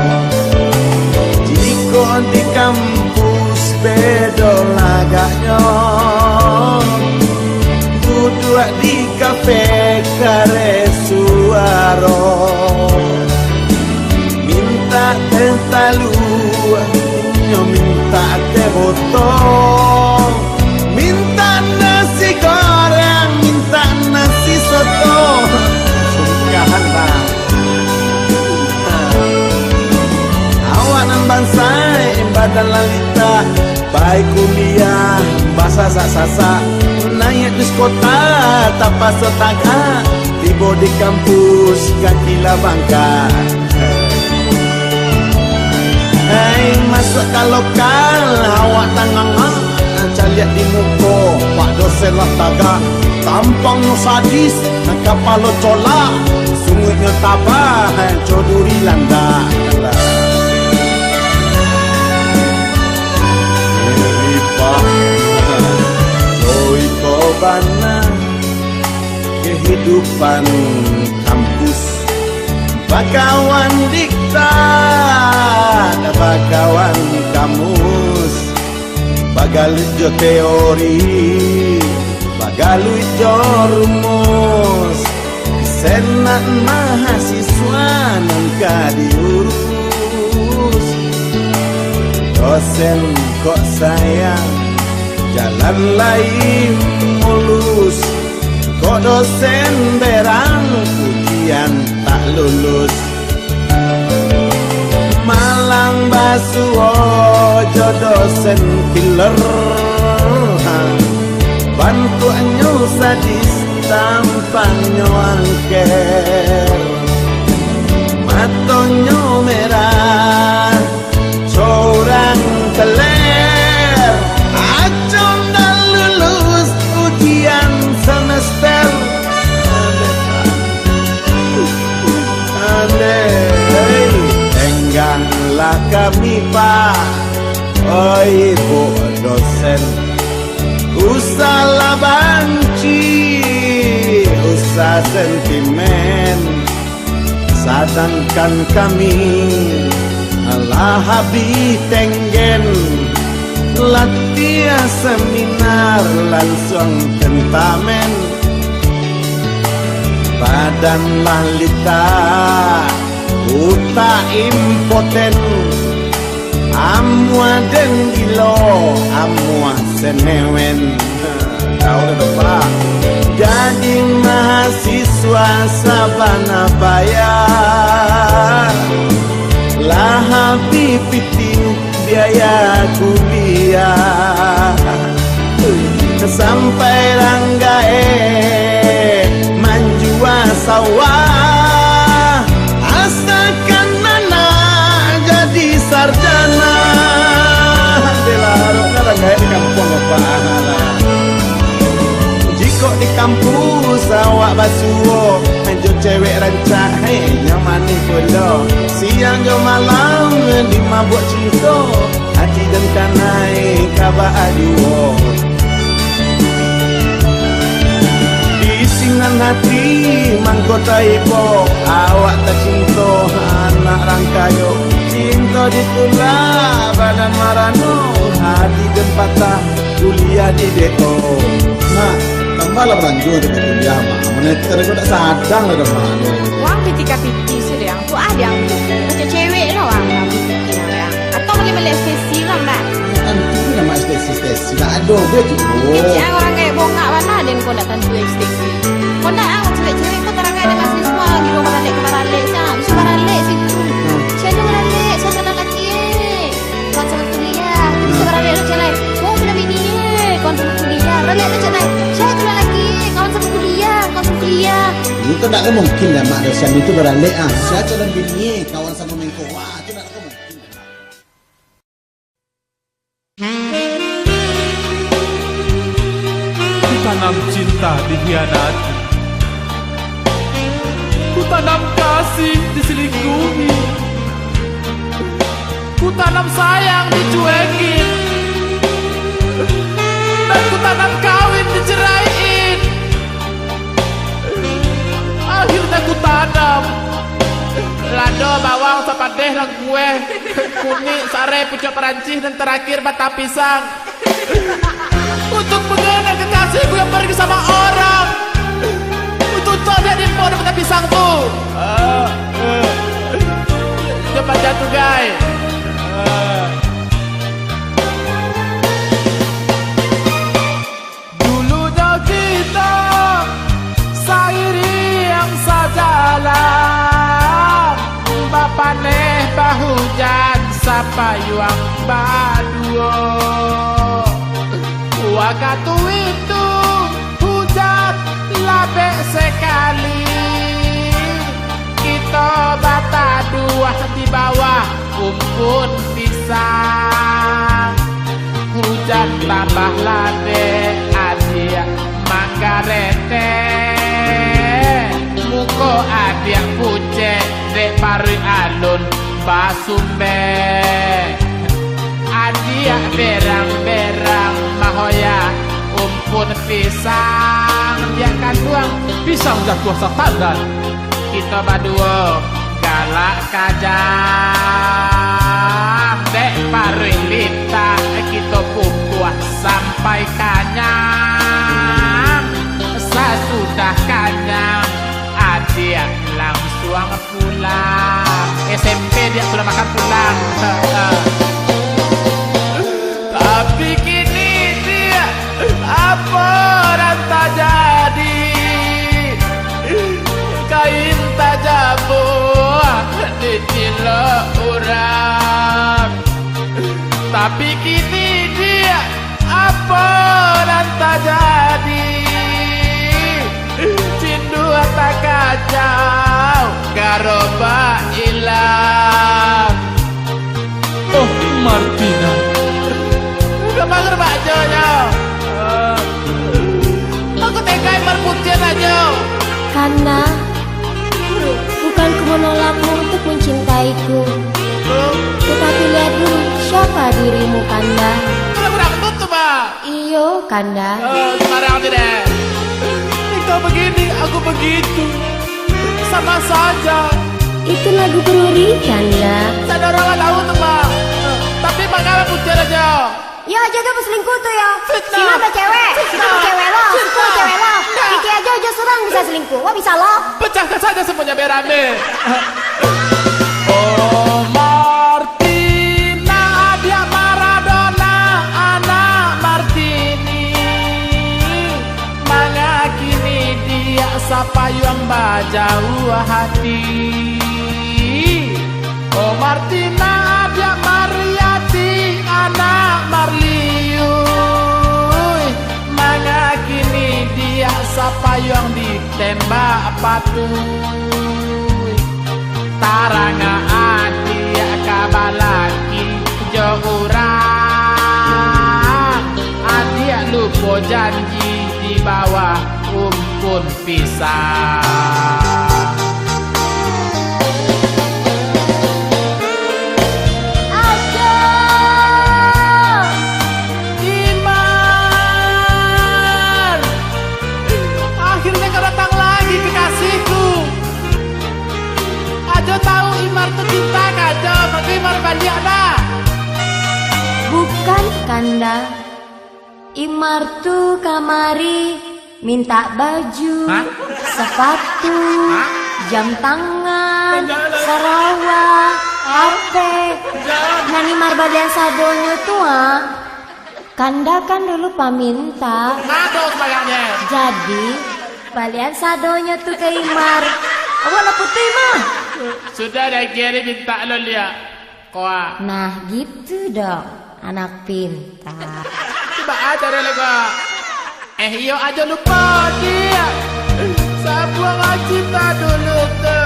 Jikok di kampus bedo lagaknyo, Di kafe kareh suaro, mintak teh talua, inyo mintak teh botol, mintak nasi goreng, mintak nasi soto. Sungkahan, Bang. Awak nan bansai, badan lalita, pai kuliah basasak-sasak, naiak bis kota tapaso tagak, tibo di kampus kaki lah bangkak. Hei, masuak ka lokal, awak tanganga, caliak di muko, pak dosen lah tagak, tampangnyo sadis, kapalo colak, sunguiknyo tabah, coduri landak. Ripah, jo iko bana kehidupan kampus. Bakawan diktat, bakawan kamus, bagaluik jo teori, bagaluik jo rumus. Senat mahasiswa nan ka diurus. Dosen kok sayang, jalan lai mulus. Kok dosen berang, ujian tak lulus. Malang basuo jo dosen killer. Bantuaknyo sadis, tampanyo angker. Matonyo merah, corang teler. Acok ndak lulus ujian semester. Andai, tengganlah kami, Pak. Oi, Bu Dosen. Usahlah banci, usah sentimen. Sadangkan kami lah habih tenggen, latiah seminar lansuang tentamen. Badan lah litak, utak impoten, amuah den gilo, amuah senewen. Tahu dah, Pak. Jadi mahasiswa sabana baya, lah habih pitih biaya kuliah. Sampai ranggaek manjua sawah, asakan anak jadi sarjana. Alah, ranggaek di kampuang, Bapak, alah. Jikok di kampus awak basuo, jo cewek rancak, hei, nyo manih pulo. Siang jo malam dimabuak cinto, ati den kanai ka baaduo. Di sinan ati mangko taibo, awak tacinto anak rang kayo. Cinto ditulak badan marano, ati den patah, kuliah di D O. Nak, tambahlah balanjo untuak kuliah, Mak. Moneter ko dak sadang lah, Mak. Wang piti ka piti sudah, tu ah, diang tu. Macam cewek lah, Wang. Wang piti, Wang. Atau balik-balik ekstasi, Wang, dah. Ya, kan, tu nama ekstasi, ekstasi. Dak ado, be, tu. Kecik, ah, orang kayak bongak, mana ada yang kau nak tantu ekstasi. Kau nak, ah, cewek-cewek kau tarang ada mahasiswa, gitu, baralek ke baralek, sah. Bisa baralek situ. Hmm. Siapa baralek? Siapa nak laki, eh? Kawan sama kuliah. Bisa baralek lah, Cak Lai. Oh, sudah bini, eh. Kawan sama kuliah. Baralek lah, Cak Lai. Siapa tu lagi? Kawan sama kuliah. Kawan sama kuliah. Itu tak mungkin lah, Mak Dosen itu baralek, ah. Siapa calon bini, eh? Kawan sama mengko. Wah, itu tak mungkin lah, Mak. Ku tanam cinta dikhianati. Ku tanam kasih diselingkuhi. Ku tanam sayang dicuekin. Dan ku tanam kawin diceraiin. Akhirnya ku tanam lado, bawang, sapadeh, lengkueh, kunik, sareh, pucuak Perancih, dan terakhir batang pisang. Untuk mengenang kekasihku yang pergi sama orang. payuang baduo. Wakatu itu hujan labek sakali. Kito bataduah di bawah umpun pisang. Hujan tambah labek, adiak manggaretek. Muko adiak pucek, dek paruik alun basumbek. Adiak berang-berang mahoyah umpun pisang, diak kanduang. Pisang jatuah satandan. Kito baduo galak kajang, dek paruik litak kito pupuah sampai kanyang. Sasudah kanyang, adiak langsuang pulang. S M P diak sudah makan pulang. Tapi kini diak, apo nan tajadi? Kain tajabuah ditilok urang. Tapi kini diak, apo nan tajadi? Cindua takacau, garobak ilang. Oh, Martina. Ka ma garobak jo nyo? Mako tega Imar putiah nyo. Kanda, bukanku menolakmu untuk mencintaiku. Tetapi lihat dulu siapa dirimu, Kanda. Kalau kurang tutup, Pak. Iyo, Kanda. Eh, sembarang tu deh. Engkau begini, aku begitu. Sama saja. Itu lagu Beruri, Kanda. Sadang urang lah tahu tu, Mak. Tapi mangapa putiah aja? Yo, aja tu baselingkuh tu, yo. Fitnah. Sinan bacewek. Fitnah. Sinan bacewek lo. Fitnah. Sinan bacewek lo. Enggak. Pikir aja, aja surang bisa selingkuh. Wah, bisa lo. Pecahkan saja semuanya biar rame. Oh, Martina, adiak Maradona, anak Martini. Mangakini diak sapayuang bajauah hati. Oh, Martina, adiak Mariati, anak Marliu. Mangakini diak sapayuang ditembak patuih. Tarang adiak ka balaki jo urang, adiak lupo janji di bawah umpun pisang. Aduh! Imar! Akhirnya kau datang lagi, kekasihku. Ajo tahu Imar tu cinta ka Ajo, mangko Imar baliak dah. Bukan, Kanda. Imar tu kamari minta baju, hah? Sepatu, hah? Jam tangan, jangan. Sarawak, hah? H P. Jangan. Nan Imar balian sadonyo tu, ah. Kanda kan dulu paminta. Ado sabarangnyo. Jadi, balian sadonyo tu ka Imar. Awak lah putuih, mah. Sudah dah, kiri minta lo liak. Koa. Nah, gitu dong, anak pintar. Cubo aja dulu, Koa. Eh, iyo ajo lupo diak. Sabuah cinta dulu tu.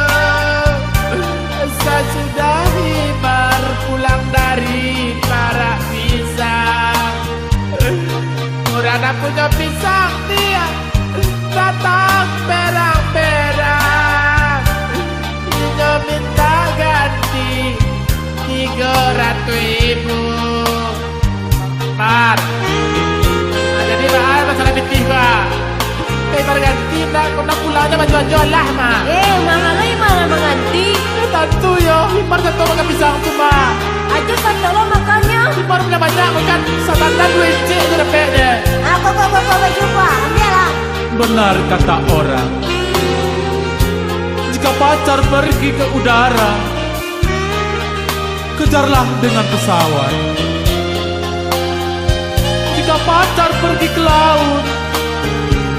Sasudah Imar pulang dari parak pisang, urang nan punyo pisang diak datang berang-berang. Inyo minta ganti tigo ratuih ribu. Mar. Nah, jadi baa masalah pitih, Pak? Eh, Imar ganti ndak, kok ndak pulangnyo baju Ajo lah, Mar. Eh, mangalo Imar mangganti? Eh, tantu yo, Imar sato makan pisang tu, Mar. Ajo sato lo makannyo. Imar punya banyak makan, satandan duo icik tu dapek je. Ah, kok, kok, kok, kok, baju gua, ambiak lah. Benar kata orang, jika pacar pergi ke udara, kejarlah dengan pesawat. Jika pacar pergi ke laut,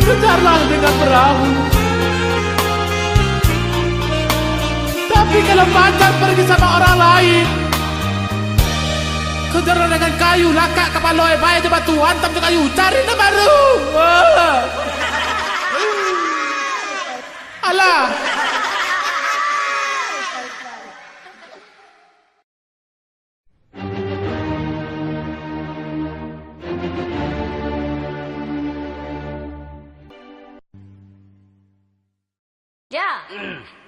kejarlah dengan perahu. Tapi kalau pacar pergi sama orang lain, Dorong dengan kayu, lakak kapalo e, bae jo batu, antam jo kayu, cari nan baru. Wah. Alah. Jo.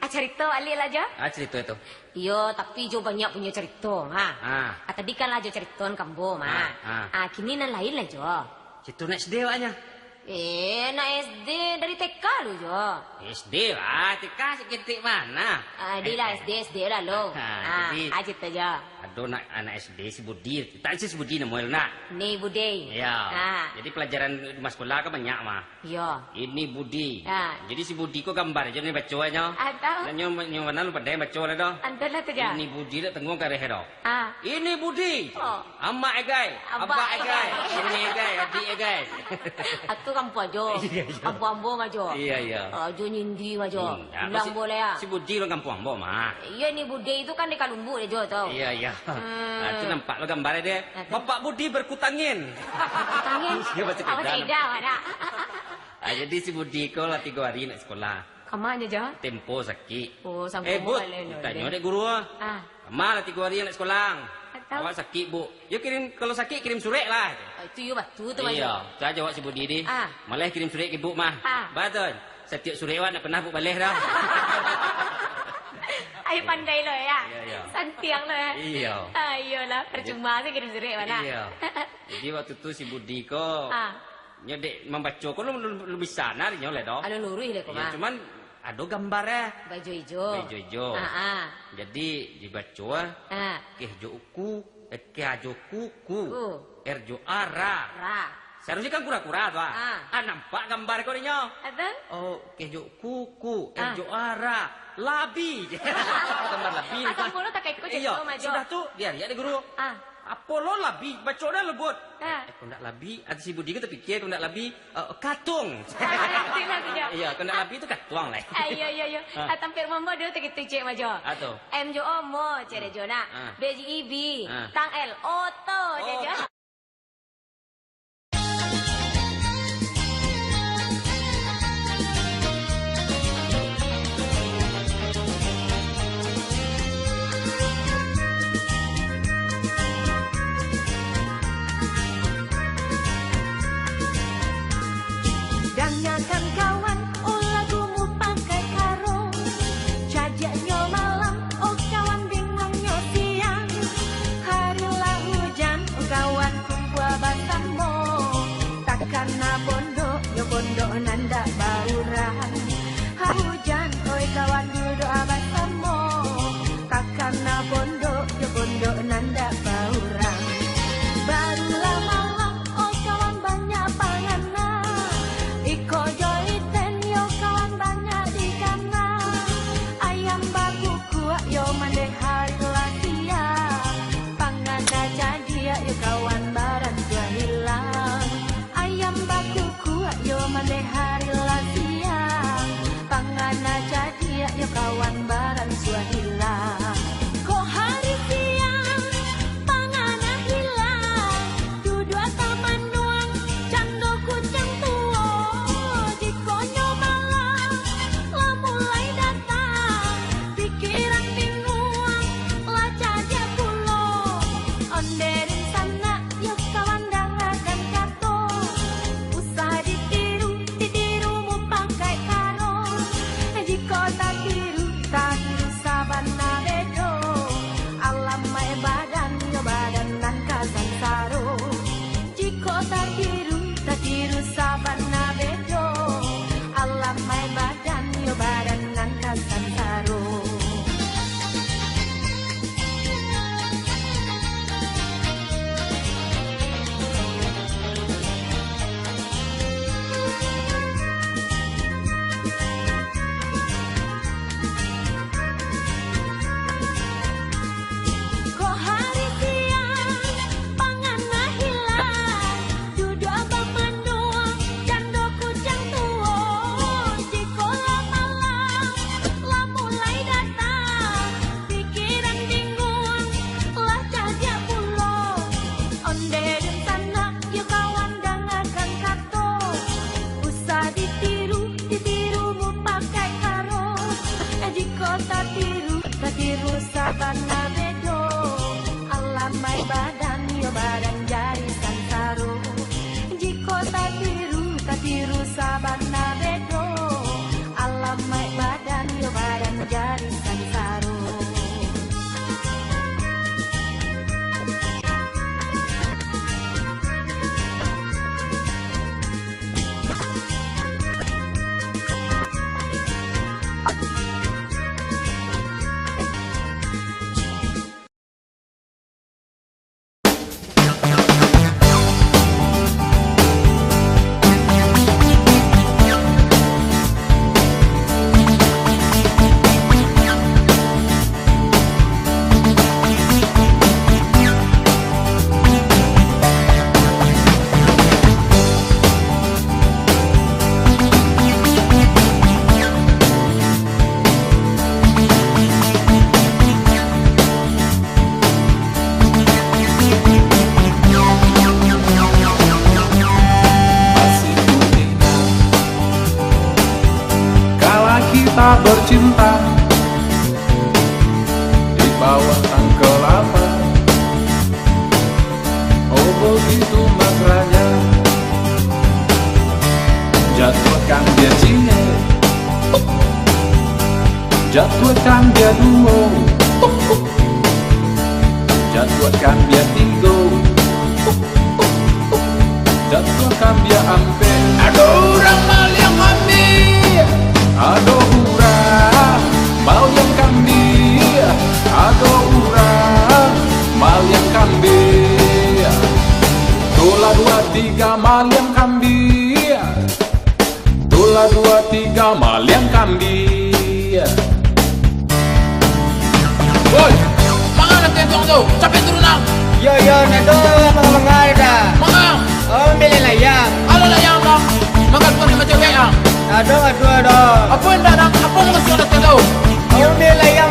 Ah, carito baliak lah, Jo. Ah, carito tu. Iyo, tapi Jo banyak punyo carito, ha. Ah. Ah, tadi kan lah Jo caritoan ka ambo, mah. Ah, ah. Ah, kini nan lain lah, Jo. Carito anak S D awaknyo. Eh, anak S D dari T K lu, Jo. S D lah, T K saketek mah. Ah, di lah, S D, S D lah lo. Ah, ah, jadi ah, carito, Jo. Ado nak anak S D si Budi, tak si Budi namo lu nak? Ni Budi. Iyo. Ah. Jadi pelajaran di rumah sekolah kan banyak, mah. Iyo. Ini Budi. Ha. Jadi si Budi ko gambar se nyo baco nyo. Atau? Nyo, nyo mano lu pandai baco lah doh. Antah lah tu, Jo. Ini Budi dak tangguang kareh doh. Ah. Ini Budi. Oh. Amak e gai. Abak e gai. Ini e gai, adik e gai. Atu kampuang Jo. Iyo, iyo. Kampuang ambo mah Jo. Iyo, iyo. Ah, Jo nyindi mah Jo. Hmm, yo, bilang si, boleh ah. Si Budi urang kampuang ambo mah. Iyo, ni Budi tu kan di Kalumbu deh Jo tu. Iyo, iyo. Hmm. Nah, tu nampak lo gambar e deh. Bapak Budi berkutangin. Kutangin? Iyo, bahasa Kedah. Bahasa Kedah, mana? Ah, jadi si Budi ko lah tigo hari ndak sekolah. Kama nyo, Jo? Tempo sakik. Oh, sangko. Eh, Bud, tanyo dek guru. Ah. Kama lah tigo hari ndak sekolah. Atau? Awak sakik, Bu. Yo kirim, kalau sakik kirim surek lah. Ah, itu yo batu tu, Mak. Iyo, tu ajo awak si Budi deh. Ah. Malah kirim surek ka Ibu mah. Ah. Batua. Satiok surek awak ndak pernah Ibu baleh doh. Ai pandai lo yo. Iyo, iyo. Santiang lo yo. Iyo. Ah, iyolah, percuma se kirim surek mah. Iyo. Jadi waktu tu si Budi ko, ah, nyo dek mambaco ko lu, lu, lu bisa nah nyo lah doh. Alun luruih deh ko mah. Iyo, cuman ado gambar e. Baijo-ijo. Baijo-ijo. Ah, ah. Jadi dibaco e. Ah. Keh jo uku, eh, keh ajo kuku. Ku. Er jo ara. Ra. Seharusnyo kan kura-kura tu ah. Ah. Ah, nampak gambar ko dek nyo. Apo? Oh, keh jo kuku, er jo ara. Labi. Gambar labi. Atau mulu tak ikut. Iyo, cakap, Mak Jo. Sudah tu, diariak dek guru. Ah. Apo lo labi? Baco dah lebut. Ah. Eh, kok ndak labi? Ati si Budi ko tapikia, kok ndak labi? Eh, katung. Katung lah tu, Jo. Iyo, kok ndak labi tu katuang lah. Ah, iyo, iyo, iyo. Ah. Ah, tampek rumah ambo dulu takitu, cek, Mak Jo. Ah, tu. M jo omo, cek dek Jo nak. Ah. B J E B. Ah. Tang L, oto, cek Jo. Dangakan kawan, oh lagu mupakai karo. Cadiaknyo malam, oh kawan bingungnyo siang. Hari lah hujan, oh kawan kumpua basamo. Takana pondok, yo pondok nan dak baurang. Hari hujan, oi kawan duduak basamo. Takana pondok, yo pondok nan dak baurang. Barulah malam, oh kawan banyak panganan. Iko jo iten, yo kawan banyak dikana. Ayam bakukuak, yo mandeh hari lah siang. Pangana cadiak, yo kawan baransua hilang. Ayam bakukuak, yo mandeh hari lah siang. Pangana cadiak, yo kawan baransua hilang. Kok hari siang, pangana hilang. Duduak tamanuang, cando kuciang tuo. Jikok nyo malam, lah mulai datang. Pikiran binguang, lah cadiak pulo. Onde dunsanak, yo kawan dangakan kato. Usah ditiru, ditiru mupakai karo. Jikok tatiru, Tak bercinta di bawah tangkai kelapa. Oh, begitu mesranya. Jatuhkan dia ciek, jatuhkan dia duo, jatuhkan dia tigo, jatuhkan dia ampek. Ado urang maliang kambing. Ado urang maliang kambing. Ado urang maliang kambing. Tulah dua tiga maliang kambing. Tulah dua tiga maliang kambing. Woi, manga lah tentong tu? Capek turun ang. Yo, yo, nado, manga, manga dah. Manga. Oh, ambil layang. Alah layang, Bang. Manga tuan sama cewek, ang. Aduh, aduh, aduh. Apa yang dah, Bang? Apa yang masih ada tentong?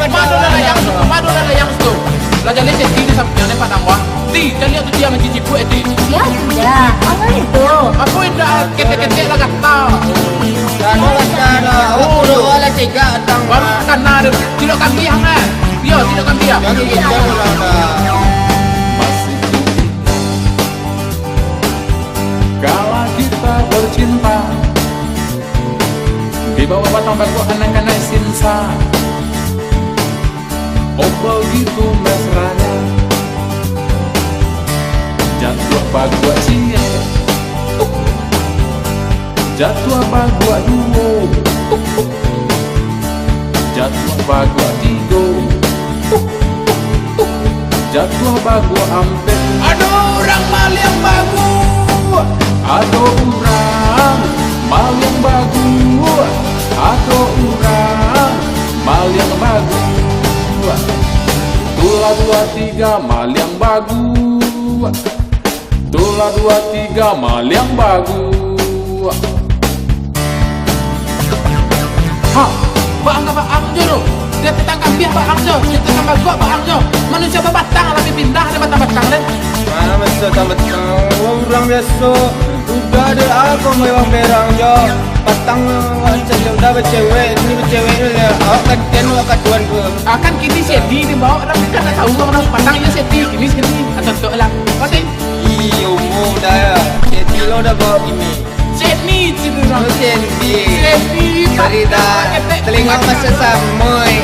Mado lah layang tu, mado lah layang tu. Lah jaleh seti di sampiang ni padang wah. Ti, caliak tu tiang cici buek ti. Siap sudah, angah itu. Apo indak ketek-ketek lah gata. Dah, dah, dah, dah. Awak kulo lah cegak datang. Baru kana ada. Tidak kambing, eh. Yo, tidak kambing. Jadi kita pulang dah. Masih ingat kala kita bercinta di bawah batang bangkuak anak-anak sinsa. Oh, begitu mesranya. Jatuah baguak ciek, jatuah baguak duo, jatuah baguak tigo, jatuah baguak ampek. Ado urang maliang baguak. Ado urang maliang baguak. Ado urang maliang baguak. Tulah dua tiga maliang baguak. Tulah dua tiga maliang baguak. Ha, baang ka baang jo tu. Dia tetangga biah baang jo, dia tetangga gok baang jo. Manusia babatang lah pindah, ada batang-batang deh. Mana manusia batang-batang? Urang biaso. Udah ada ako mewang berang jo. Patang macam udah bercewek, ini bercewek ni lah. Awak katian awak katuan ke? Akan kini sedi dibawa, tapi kan tak tahu orang patang ya sedi. Kini sedi, atau tu lah. Pasti. Iyo, umur dah ya. Sedi lo dah bawa kini. Sedi, sedi, Bang. Oh, sedi. Sedi, Bang. Sorry dah. Ketek. Telinga masa sama, eh.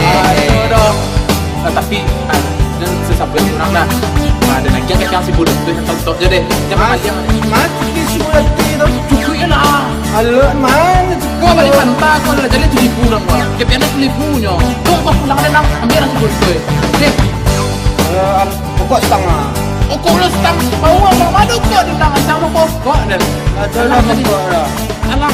Aduh, dah. Ah, tapi, ah, dan sesabuan urang dah. Ah, dan lagi agak yang si bodoh tu yang tontok je deh. Jangan Mas, panjang. Mas, di sebelah tu. Cukup je lah. Alah, mana cukup? Kau balik pantai, kau lah jadi tujuh ribu dah, Bang. Kepian tujuh ribu nyo. Kau, kau pulang deh, Nang. Ambil lah si bodoh tu, eh. Deh. Eh, pokok setengah. Pokok lah setengah. Mau apa? Mana kau di tangan sama pokok deh. Ada lah pokok dah. Alah.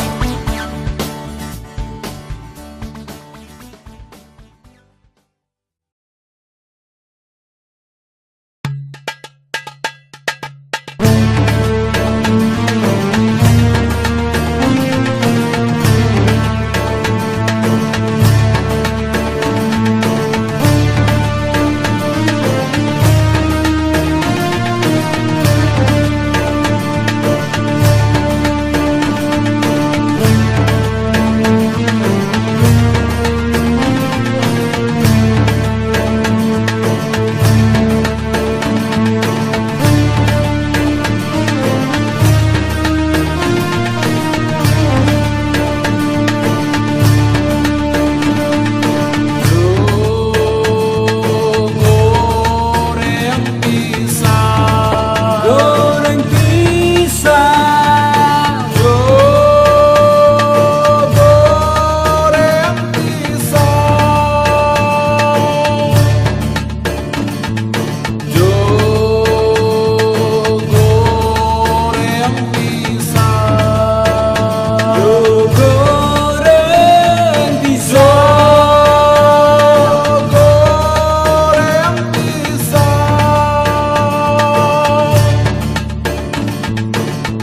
Goreng pisang. Goreng pisang. Yo, goreng pisang. Yo, goreng pisang. Yo, goreng pisang. Yo, goreng pisang.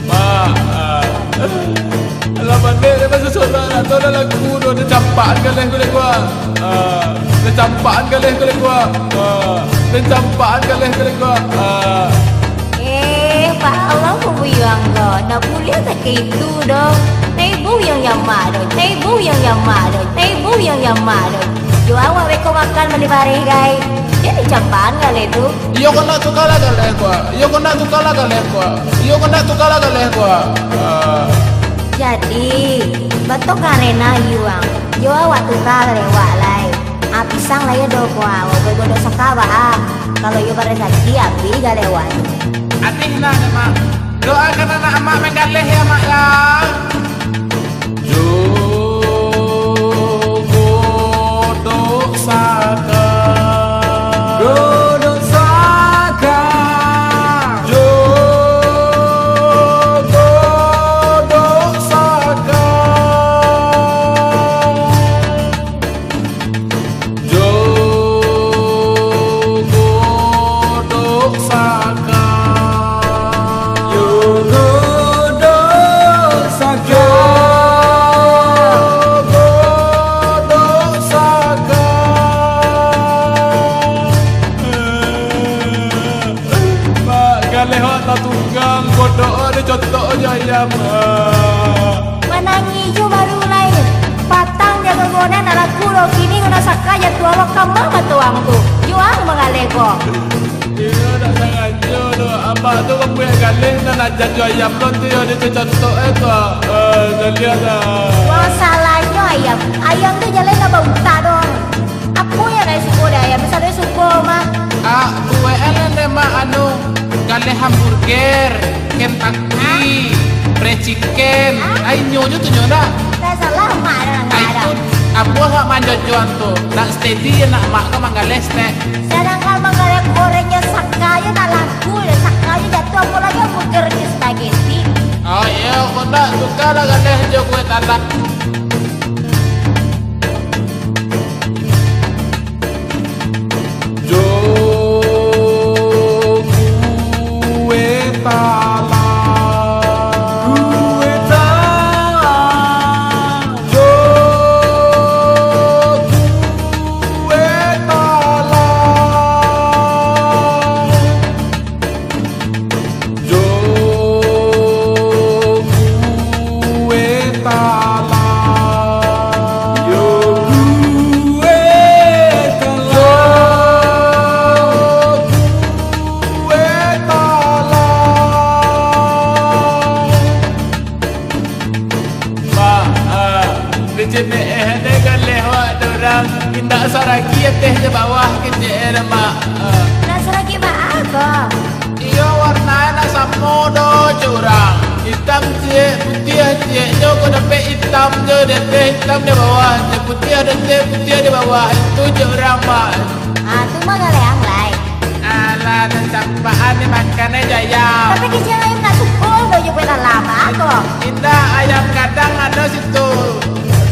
Mak, ah. Alah, mandeh, dia masih sorak lah. Tahu dah lagu tu, dia campak kan leh kulit gua. Ah, dia campak kan leh kulit gua. Ah, dia campak kan leh kulit gua. Ah. Eh, Pak Allah, Buyuang ko. Ndak buliah tak kaitu doh. Nah, Buyuang yo Mak doh, ibu yang yang mak doh, ibu yang yang mak doh. Yo awak beko makan bali bareh gai. Jadi capan galeh tu. Iyo ko nak tuka lah galeh ko. Iyo ko nak tuka lah galeh ko. Iyo ko nak tuka lah galeh ko. Ah. Jadi, batok karena yuang. Yo awak tuka galeh wak lai. Ah, pisang lah yo do ko ah. Wak bodoh saka ba ah. Kalau yo barezaki abih galeh wak. Abih lah, Mak. Doakan anak Amak manggaleh ya, Mak ya. Jo godok saka. Godok saka. Jo godok saka. Jo godok saka. Jo godok saka. Jo godok saka. Mak, galeh awak tatunggang, godok awak dicotok jo ayam. Manangih jo baru lai. Patang jago gonan nak laku lo, kini gonan saka jatuah awak kama matoang tu. Juang mangaleh ko. Iyo, dak sangajo tu. Abak tu mambuek galeh nan ajan jo ayam lo tu yo dicotok eh tu. Eh, galiah dah. Masalahnyo ayam. Ayam tu jaleh ka bautak doh. Apo yang lai suko dek ayam? Misal suko mah. Ah, buek lah dek mak anu, galeh hamburger, Kentucky, fried chicken. Ah? Ai nyo jo tu nyo dak? Tak salah mak dah. Ai tu, apo hak manjojoan tu? Nak steady je nak mak ko manggaleh stek. Sadangkan manggaleh goreng jo saka jo nak laku jo saka jo jatuah, apo lagi hamburger jo spaghetti. Oh iyo, ko ndak tuka lah galeh jo kue talam. Jo kue talam. Kue talam. Jo kue talam. Jo kue talam. Jo kue talam. Jo kue talam. Mak, ah, di C P S ni galeh awak tu urang, indak saragi ateh jo bawah kecek e dah, Mak. Ah. Nak saragi baa ko? Iyo, warna nak samo doh jo urang. Itam ciek, putiah ciek, nyo ko dapek itam jo di ateh, itam di bawah, jo putiah di ateh, putiah di bawah. Itu jo urang, Mak. Ah, tu mah galeh ang lai. Alah, nan campakan ni makan aja ayam. Tapi kecek ayam nak suko tu jo kue talam, ah, ko. Indak, ayam gadang ado situ.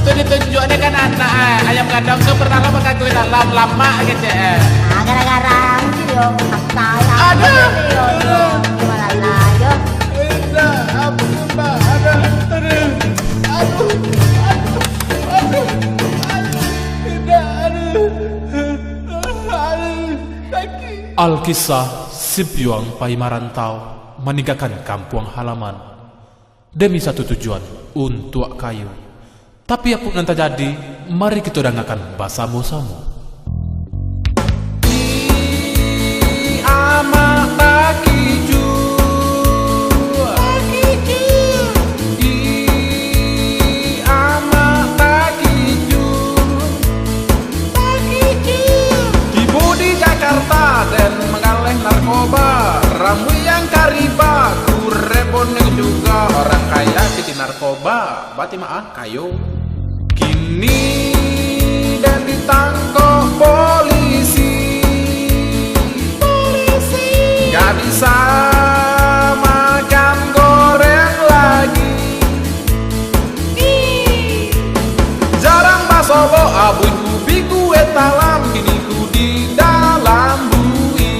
Tu ditunjuak ni kan anak, eh. Ayam gadang tu pernah lah makan kue talam, lamak kecek, eh. Ah, gara-gara ang tu yo, makan ayam. Aduh. Tu yo, yo. Gimana lah, yo. Indak, ampun, Mak. Aduh, aduh. Aduh, aduh, aduh. Aduh, indak, aduh. Aduh, sakik. Alkisah Sipiuang Pai Marantau Maninggakan Kampuang Halaman demi satu tujuan, untuak kayu. Tapi apo nan tajadi, mari kito dangakan basamo-samo. Ih, amak takijua. Takijua. Ih, amak takijua. Tibo di Jakarta den manggaleh narkoba, ramuik yang kariba, kurang boneh juga orang kaya jadi narkoba, bati maaf kayo. Kini den ditangkok polisi, polisi. Nggak bisa makan goreng lagi. Jarang basobok, abuih ubi kue talam, kini ku di dalam bui.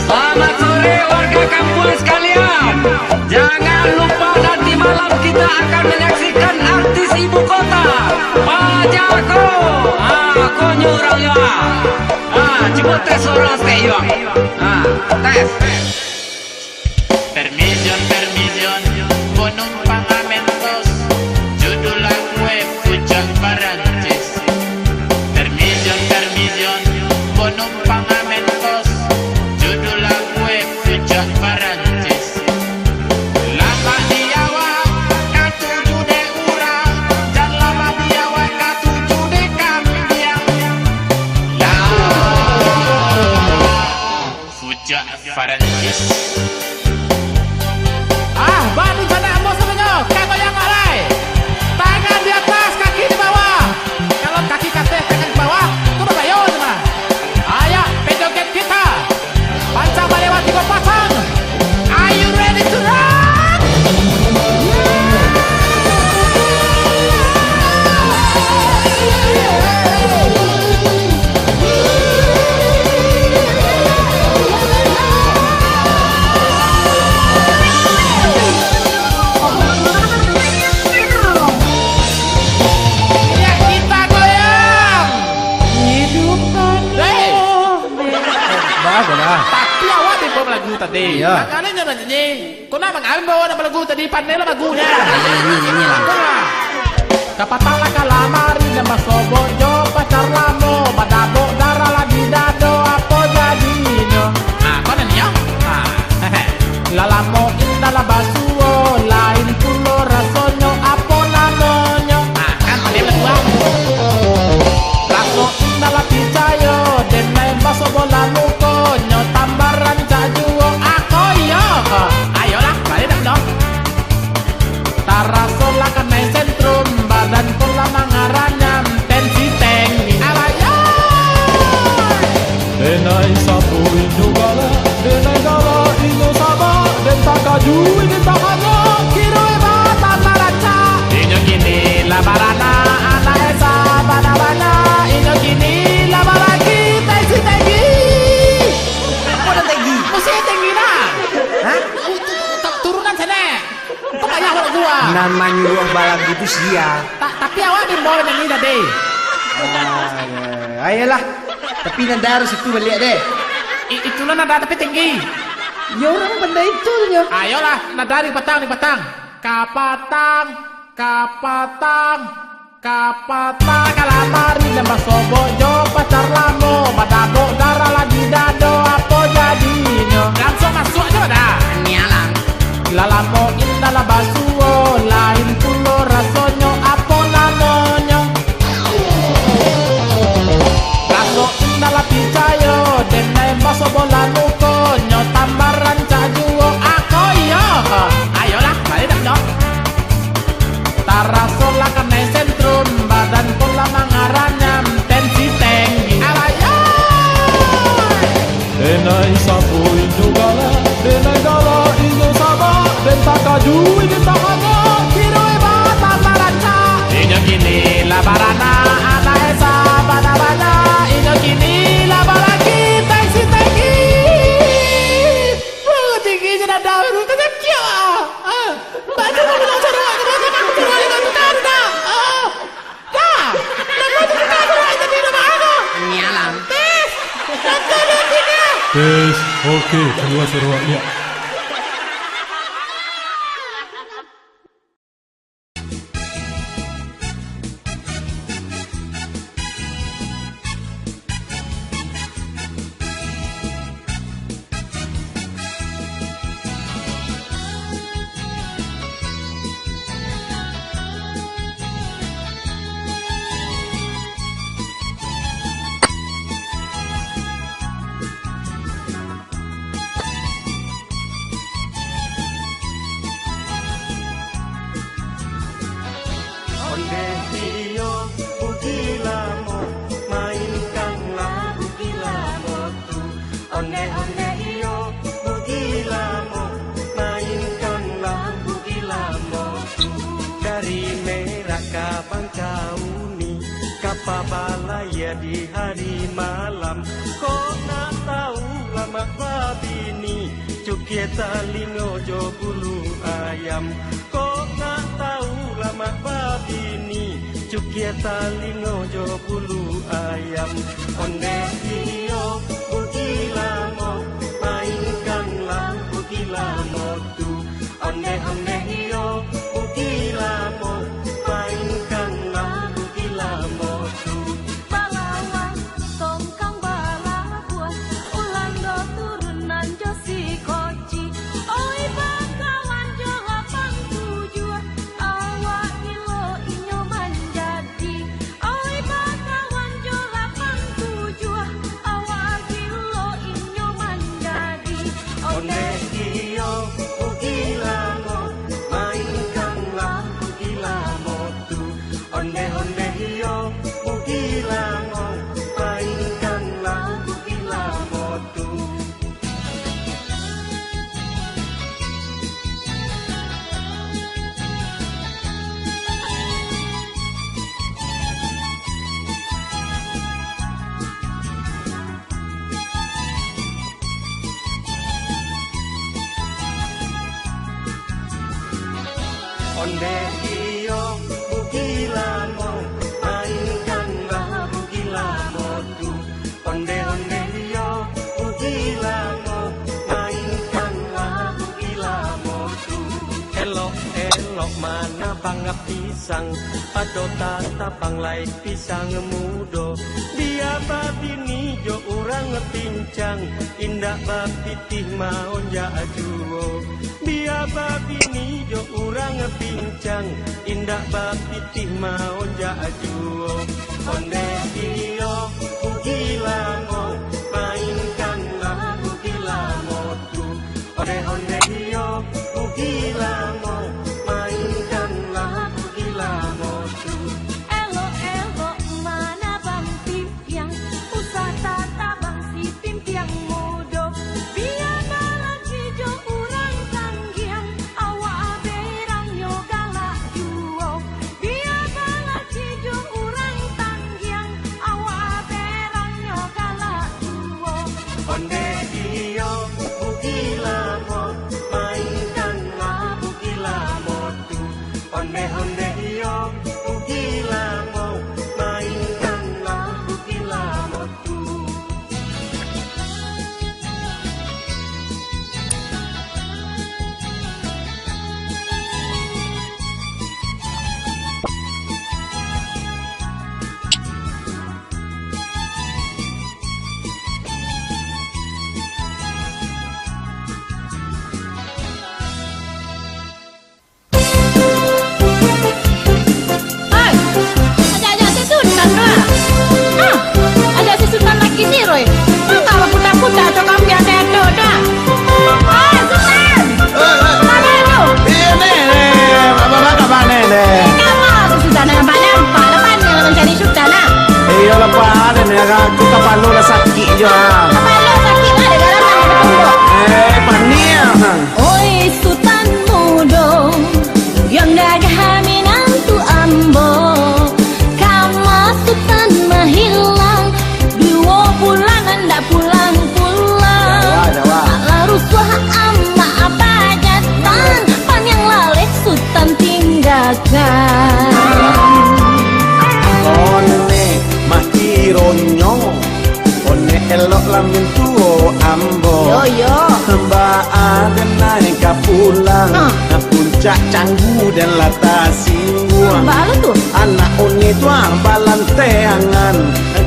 Selamat sore warga kampuang sekalian. Jangan lupa nanti malam kita akan menyaksikan artis ibu kota, Pak Jako. Ah, konyo urang yo, ah. Ah, Numpang Mentos, judul lagu e Fucek Parancis. Lamak di awak, katuju dek urang, jan lamak di awak, katuju dek kambiang. Lah, Fucek Parancis. Ah, bani sanak ambo sadonyo, ka goyang lai. Tangan di atas, kaki di bawah. Kalau kaki ka ateh, tangan ka bawah, tu babayo tu mah. Ayo, bajoget kita. Pancang balewat tigo pasang. Are you ready to rock? Minyak kita goyang. Hidup. Hei. Bah, bah. Tapi awak tibo balagu tadi. Iya. Makanya nyanyi. Kau nak mangawin bawa nak balagu tadi, pandai lah lagunyo. Nyanyi, nyanyi lah. Kapatang lah kalamari, nan basobok jo pacar lamo, badabok darah lah di dado, apo jadinyo? Ah, kau nyanyi, yo? Ah. Lah lamo indak lah basuo, lain pulo rasonyo, apo namonyo? Ah, kan pandai balagu, ah. Raso indak lah picayo, den nan basobok lah mukonyo, tambah rancak juo, ako iyo ko. Ayolah, baliak dah, doh. Taraso lah kanai sentrum, badan ko lah mangaranyam, tensi tenggi. Alayai! Denai sapu inyo galak, denai galak inyo sabak, den takajui, den tahanyok, kiro hebat, tambah rancak. Inyo kini lah baranak, anak esa bana banyak, inyo kini lah balaki, tensi tenggi. Apo nan tenggi? Musti tenggi nah. Hah? Tu-, tu-, tu-, turunan sanak. Kok payah awak lagu, ah? Nan manyuruah balagu tu sia. Ta-, tapi awak diimbau nyanyi tadi. Ah, yo. Ayolah. Tapi nada harus itu baliak deh. I-, itulah nada tapi tinggi. Yo, urang pandai itu nyo. Ayolah, nada di patang, di patang. Kapatang, kapatang. Kapatang kalamari, nan basobok jo pacar lamo, badabok darah lah di dado, apo jadinyo? Langsuang masuak jo dah. Nyalang. Lah lamo indak lah basuo, lain pulo rasonyo, apo namonyo? Raso indak lah picayo, den nan basobok lah mukonyo, tambah rancak juo, ako iyo ko. Ayolah, baliak dah, doh. Taraso lah kanai sentrum, badan ko lah mangaranyam, tensi tenggi. Alayai! Denai sapu inyo galak, denai galak inyo sabak, den takajui, den tahanyok, kiro hebat, tambah rancak. Inyo kini lah baranak, anak esa bana banyak, inyo kini lah balaki, tensi tenggi. Wah, tinggi je nada baru, tatakiak ah. Ah, baju kau bilang suruh, kau bilang suruh, kau bilang suruh, ah. Dah, dah kau tu buka suruh, tadi dah bahan kau. Nyalang. Tes, dah kau dah sini. Tes, oke, kalua suruh lihat. Ondeh iyo, bugi lamo, mainkanlah bugi lamo tu. Ondeh, ondeh iyo, bugi lamo, mainkanlah bugi lamo tu. Dari Merak ka Bangkauni, ka Pabalaya di hari malam. Kok nak tahu lamak babini, cukia talingo jo bulu ayam. Kok nak tahu lamak babini, cukia talingo jo bulu ayam. Ondeh iyo, bugi lamo, mainkanlah bugi lamo tu. Ondeh, ondeh iyo, bugi lamo, mainkanlah bugi lamo tu. Balawang, tongkang balawang. Ondeh iyo, buki lamo, mainkanlah buki lamo tu. Ondeh-ondeh iyo, buki lamo, mainkanlah buki lamo tu. Elok-elok manabang pisang, pado tatabang lai pisang mudo. Bia babini jo urang pincang, indak bapitih maonjak juo. Bia babini jo urang pincang, indak bapitih maonjak juo. Ondeh iyo, buki lamo, mainkanlah buki lamo tu. Ondeh-ondeh iyo, buki lamo, mainkanlah buki lamo tu. Elok-elok manabang pimpiang, usah tatabang si pimpiang mudo. Bia balaki jo urang tanggiang, awak berang nyo galak juo. Bia balaki jo urang tanggiang, awak berang nyo galak juo. Ondeh iyo, buki lamo, mainkanlah buki lamo tu. Ondeh-ondeh iyo, buki lamo, mainkanlah buki lamo tu. Hai, ajak-ajak si Sutan lah. Hah? Ajak si Sutan lagi si Roy. Manga baputa-puta tu kampiang seto dah. Hai, Sutan! Eh, eh. Mana tu? Iyo, ni, ni. Apa, apa kabar ni, ni? Kabar si Sutan nampak-nampak lah, pandai lah mancari Sutan lah. Iyo lah, Pak, ni, ni, aku kapalo lah sakik jo, ah. Kapalo sakik lah, ada dalam nak bertumbuk. Eh, paniang. Oi Sutan mudo, yang gagah minantu ambo, ka ma Sutan mahilang, duo bulan ndak pulang-pulang. Jawa, Jawa. Alah rusuah amak apa jatan, paniang laleh Sutan tinggakan. Konek mah kironyo. Konek elok lah mintuo ambo. Yo, yo. Baa den naik ka pulang. Hah. Puncak Canggu den lah tasingguang. Baa lo tu? Anak oni tu ah balanteangan.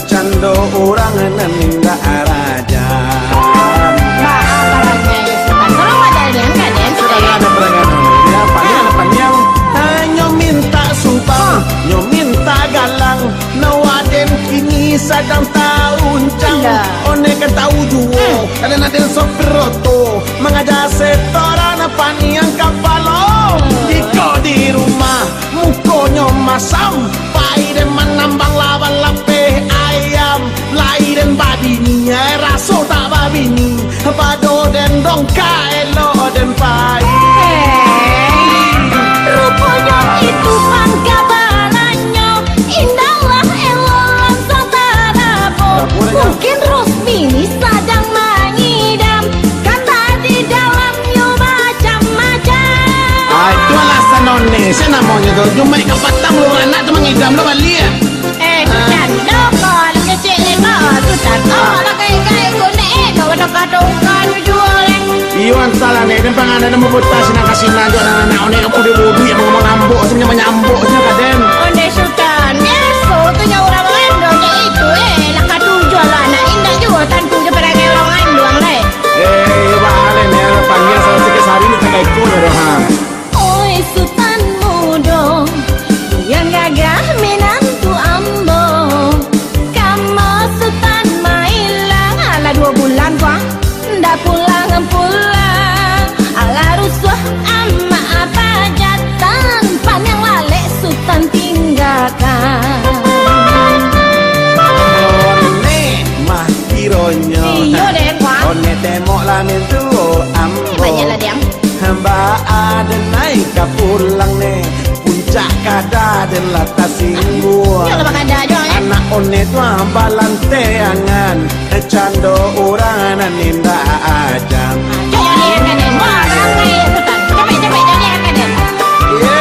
Cando urang nan indak rajan. Baa barangnya yo, Sutan? Tolong wadah den, ka den, Sutan. Sudah ada perangai. Ya, paniang, paniang. Hanyo mintak subang, nyo mintak galang. Nawa den kini sadang tauncang. Iyo. One ka tau juo, hmm, kadang aden sok piroto, mangaja setoran paniang kapalo. Iko di rumah, mukonyo masam, pai den manambang laban lapeh ayam. Lai den babini, eh, raso tak babini, pado den dongka elok den pai. Eh, ruponyo itu pangkabalanyo. Indahlah elok langsung tarabo. Mungkin Rosmini sadang mangidam, kata di dalamnyo macam-macam. Ah, itu alasan Noni. Sia namonyo tu, Jumaik kapatang urang anak tu mangidam lo baliak. Eh, Sutan, do ko lah kecek leko, Sutan. Oh, lah gai-gai ko nek, eh, do ado kadongkan juo leh. Iyo, antahlah nek, den pangan ado mabuta sinan ka sinan jo anak-anak, onek ka buduik-buduik, yang mangambok, semuanya manyambok, semuanya ka den. Ondeh Sutan, biaso tu nyo urang lain do cak itu, eh, lah katuju lah anak, indak juo tantu jo parangai urang lain doang lai. Eh, iyo, baa lai nek, panggil salah sikit sari ni tagaiko dah, ha. Oi Sutan mudo, yang gagah minantu ambo, ka ma Sutan mailang, alah duo bulan ko ah, ndak pulang-pulang, alah rusuah amak apa jatan, paniang lalek Sutan tinggakan. Onek mah kironyo. Iyo deh, Wan. Onek temok lah mintuo ambo. Banyak lah, Diang. Baa den naik ka pulang ne, puncak kada den lah tasingguang. Yo lah bakada jo, eh. Anak one tu ah balanteangan, cando urang nan indak ajam. Jadi akan den. Wah, ramai tu kan. Capek-capek jadi akan den. Ye,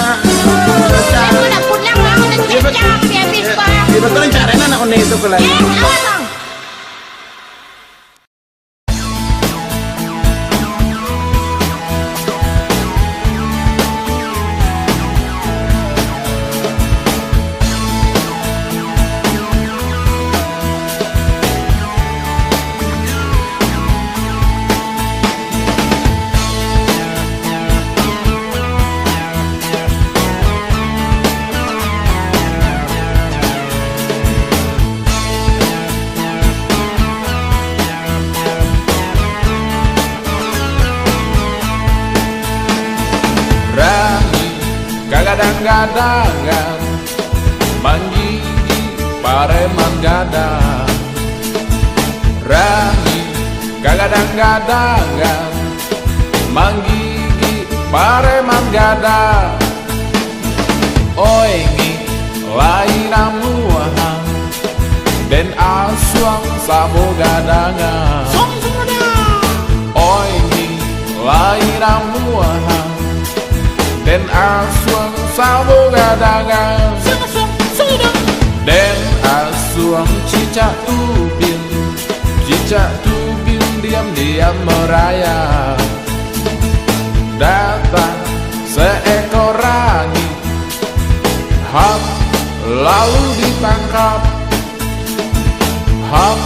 Aku nak pulang lah, aku nak cari habis, Bang. Iya, betul, cari anak Oni itu, Bang. Eh, alah, Bang. Rami kagadang-gadangan, manggigik pareman gadang. Rami kagadang-gadangan, manggigik pareman gadang. Oi ngi, lai namuahan, den asuang samo gadangan. Oi ngi, lai namuahan, den asuang samo gadangan. Den asuang cicak tubin, cicak tubin diam-diam marayap. Datang seekor rangik, hap, lalu ditangkap, hap,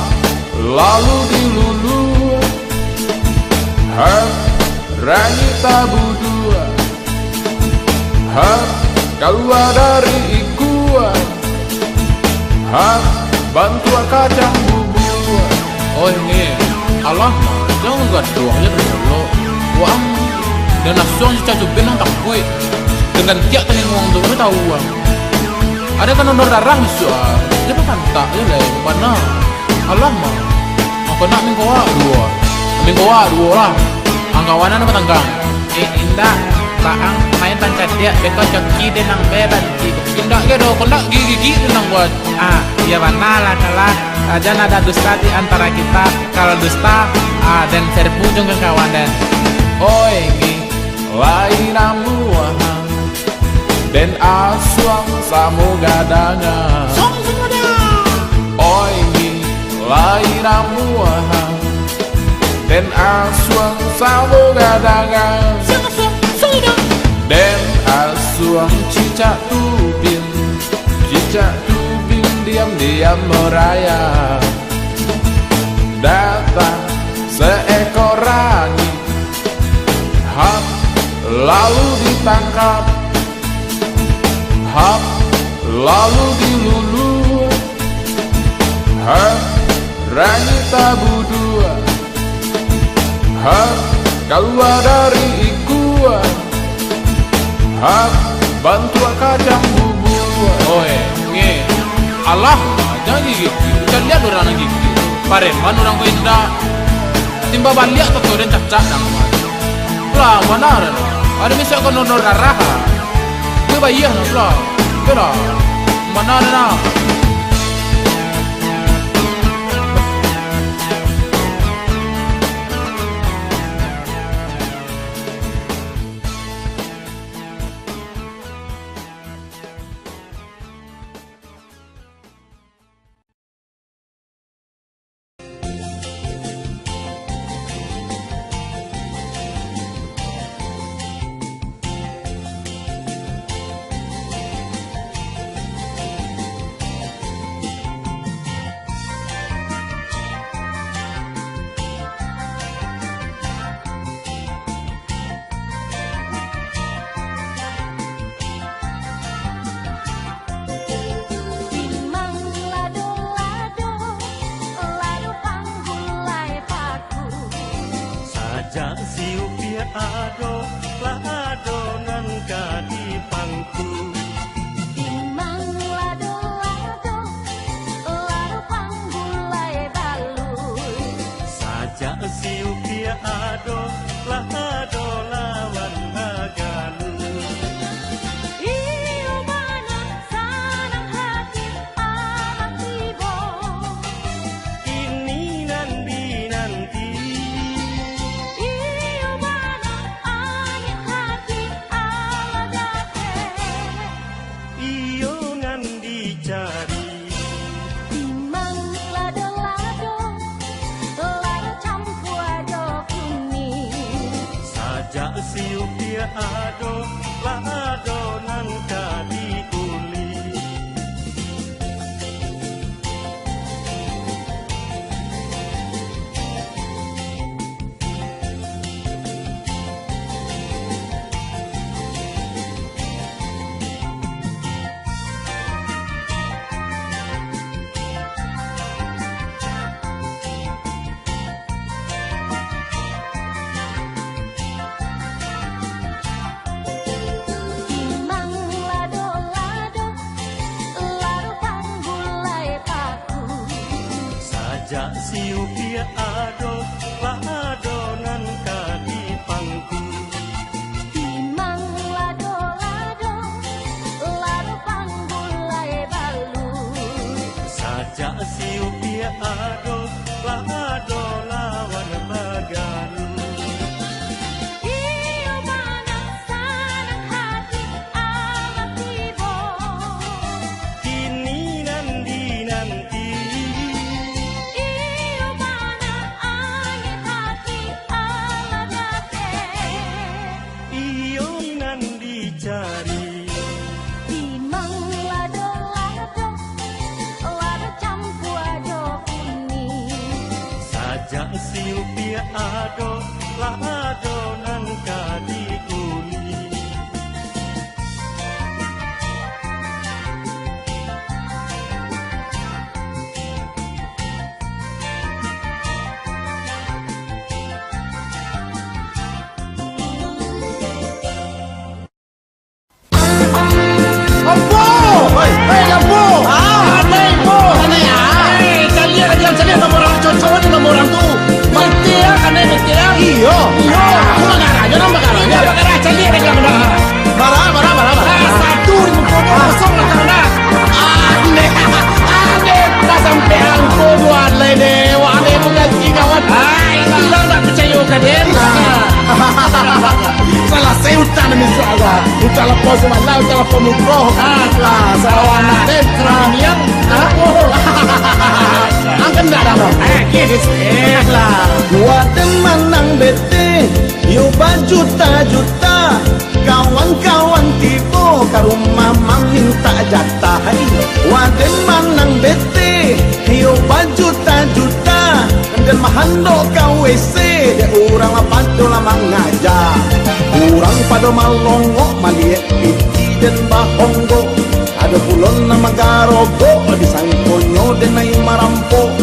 lalu dilulu, hap, rangik tabuduak, hap, kalua dari ikua, hap, bantuak kacang bubua. Oi ngi, alah mah, jan gaduah jo dulu. Waang, den asuang cicak tubin nan takuik. Dengan tiak talingo ang tu, udah tahu ang. Ada kan donor darah bisuak ah. Dia bakantak je lai, bana. Alah mah. Mako nak mingkoa duo. Mingkoa duo lah. Anggawanan apa tanggang? Eh, indak. Baang main tancadiak, beko coki den nang babanti. Indak ge doh, kok ndak gigi-gigi den nang buat. Ah, iyo bana lah, kalah. Aja nak ada dusta di antara kita. Kalau dusta, ah, den serbu jo kawan den. Oi, ngi, lai namuahan. Den asuang samo gadangan. Oi ngi, lai namuahan. Den asuang samo gadangan. Den asuang cicak tubin, cicak tubin diam-diam marayap. Datang seekor rangik, hap, lalu ditangkap, hap, lalu dilulu, hap, rangik tabuduak, hap, kalua dari ikua, hap, bantuak kacang bubua. Oi, nge, alah, Jan gigik, caliak urang nan gigik. Pareman urang ko indak. Timbang baliak toto den cacak dang. Lah, bana den. Ado misok ko nonor darah, ha. Gue bayah nak pulang. Gue lah. Bana den, ha. Imang lado-lado, lado panggulai paku. Sajak si Upiak ado, lah ado nan ka dipangku. Imang lado-lado, lado panggulai balui. Sajak si Upiak ado, lah ado lawan bagalu. Iyo bana sanang hati alah tibo. Kini nan dinanti. Iyo bana aniak hati alah datang. Iyo nan dicari. Imang lado-lado, lado campua jo kuning. Sajak si Upiak ado, lah ado nan ka diuli. Imang lado-lado, lado panggulai paku. Sajak si Upiak ado, lah ado nan ka dipangku. Imang lado-lado, lado panggulai balui. Sajak si Upiak ado, lah ado lawan bagalu. Iyo bana sanang hati alah tibo. Kini nan dinanti. Iyo bana aniak hati alah datang. Iyo nan dicari. Imang lado-lado, lado campua jo kuning. Sajak si Upiak ado, lah ado nan ka diuli. Ambo! Hei, hei, ambo! Ah, aneh, ambo! Aneh, ah! Eh, caliak lagi, caliak nama urang cocok ni, nama urang tu. Betul, ah, aneh, betul, ah. Iyo. Iyo. Aku bagara aja, nang bagara aja. Bagara, caliak lagi, bagara. Bara, bara, bara, bara. Ah, satu di muka kau kosong lah, karena. Aneh, aneh, tak sampai angko buat lai deh. Wah, aneh, bukan si kawan. Ah, itu lah tak percaya ka den. Salasai utang nan misuak lah. Utang lapau samalam, utang lapau muko. Ah, lah, sawan den. Sawan yang, ah. Angkan ndak dah, Bang? Eh, kis, eh, lah. Waden manang bete, yo bajuta-juta. Kawan-kawan tibo ka rumah mamintak jatah, hai. Waden manang bete, yo bajuta-juta. Den mahandok ka W C, dek urang lah pado lah mangaja. Urang pado malongok maliek piti den bahonggok. Ado pulo nan magarogok, disangkonyo den nai marampok.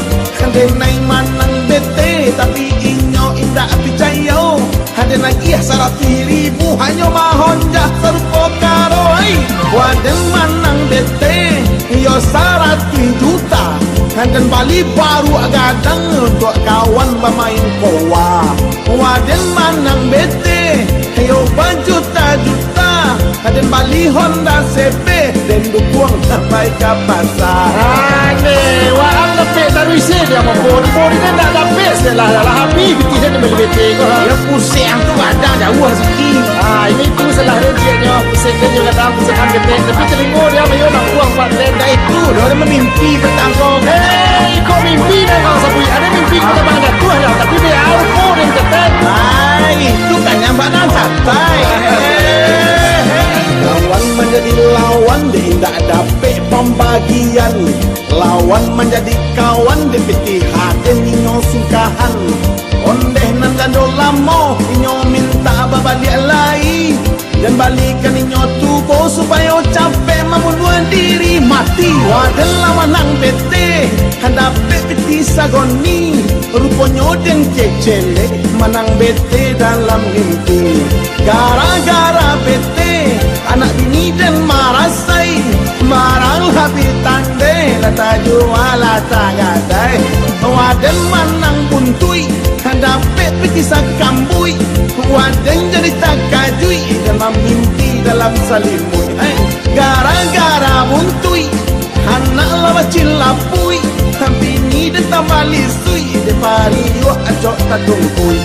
Den nai manang bete, tapi inyo indak picayo. Den agiah saratuih ribu, hanyo mahonjah sarupo karo, ai. Waden manang bete, iyo saratuih juta. Aden bali baruak gadang untuak kawan bamain koa. Waden manang bete, iyo bajuta-juta. Aden bali Honda C B, den dukuang sampai ka pasa. Ane, waang dapek taruih se dia mah, pon, pon indak dapek se lah, lah, lah habih pitih se bali bete ko. Yo pusing tu, gadang jauah siki. Ah, ini tu salah rejekinyo, pusing dia jo gadang, pusing kan bete, tapi talingo dia mayo nampuang buat den. Itu, dia mamimpi patang ko. Hei, kok mimpi den kau sabuik? Ado mimpi ko tabang jatuah dah, tapi dia rupo den ketek. Ai, itu kan nyambak nan santai. Kawan manjadi lawan, dek indak dapek pambagian. Lawan manjadi kawan, dek pitih aden inyo sungkahan. Ondeh nan cando lamo, inyo mintak babaliak lai. Jan balikan inyo tu ko, supayo capek mambunuah diri mati. Waden lawan nan bete, handapek pitih sagoni. Ruponyo den kecelek manang bete dalam mimpi. Gara-gara bete, anak bini den marasai. Barang habih tandai, lah tajua, lah tagadai. Waden manang buntuik, dapek pitih sakambuik. Waden jadi takajuik, dan mamimpi dalam salimuik. Hai, gara-gara buntuik, anak lah bacilapuik. Bini den tambah lisuik, dek pariuak acok tatungkuik.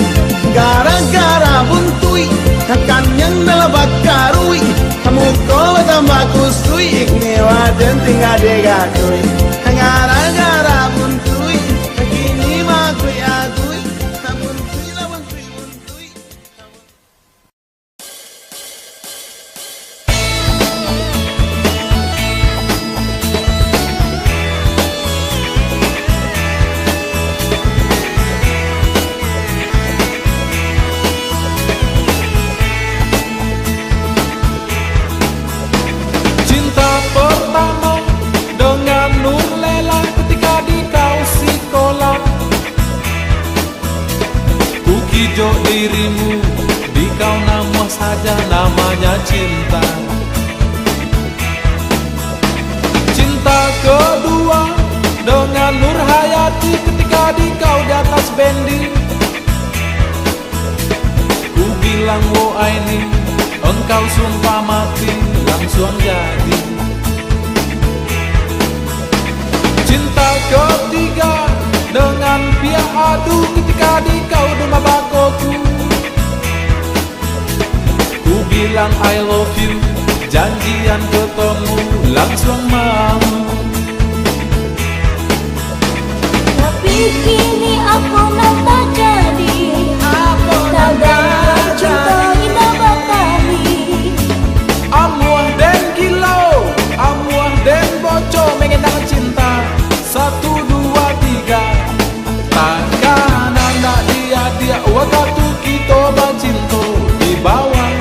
Gara-gara buntuik, kanyang dalam bakaruik. Muko batambah kusuik, nyawa den tingga digaduik. Gara-gara buntuik, kini maaguik-aguik. Buntuik lah buntuik, buntuik. Cinta pertama dengan Nur Lela ketika di kau sekolah. Kukijok dirimu, di kau namuah saja namanya cinta. Cinta kedua dengan Nur Hayati ketika di kau di atas bendi. Ku bilang, "Wo Aini, engkau sumpah mati, langsuang jadi." Cinta ketiga dengan pihak adu ketika di kau di rumah bakoku. Ku bilang, "I love you," janjian ketemu langsuang mau. Tapi kini apo nan tajadi? Apo nan tajadi? Cinto indak batali. Amuah den gilo, amuah den boco, mangendang cinta. Satu, dua, tiga. Takana nak diadiak, wakatu kito bacinto di bawah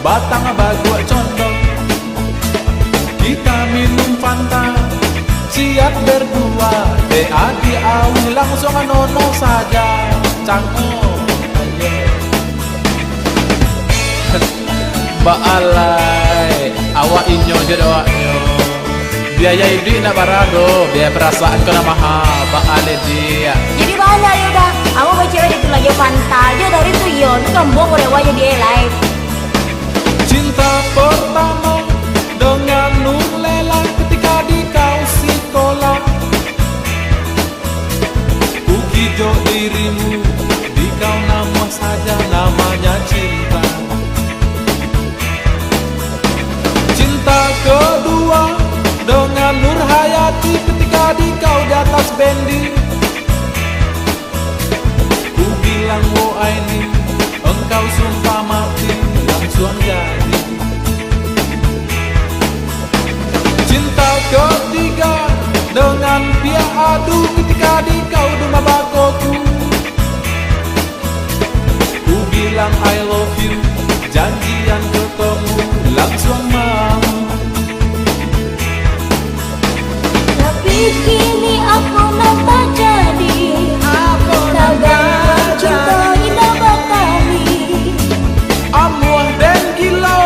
batang baguak condong. Kita minum Fanta, siap berdua, dek adiak awih langsuang nono saja. Cangok. Baalai, awak inyo jo dek awaknyo. Biaya iduik nak barang doh, biaya perasaan ko nan maha. Baalai, Diak. Jadi baalai yo dah. Ambo bacewek di tu lah jo Fanta jo dari tu yo. Tu kan buang urewai jadi elai. Cinta pertama dengan Nur Lela ketika di kau sekolah. Kukijok dirimu, di kau namuah saja namanya cinta. Cinta kedua dengan Nur Hayati ketika di kau di atas bendi. Ku bilang, "Wo Aini, engkau sumpah mati, langsuang jadi." Cinta ketiga dengan pihak adu ketika di kau di rumah bakoku. Ku bilang, "I love you," janjian ketemu langsuang mau. Tapi kini apo nan tajadi? Apo nan tajadi? Cinto indak batali. Amuah den gilo,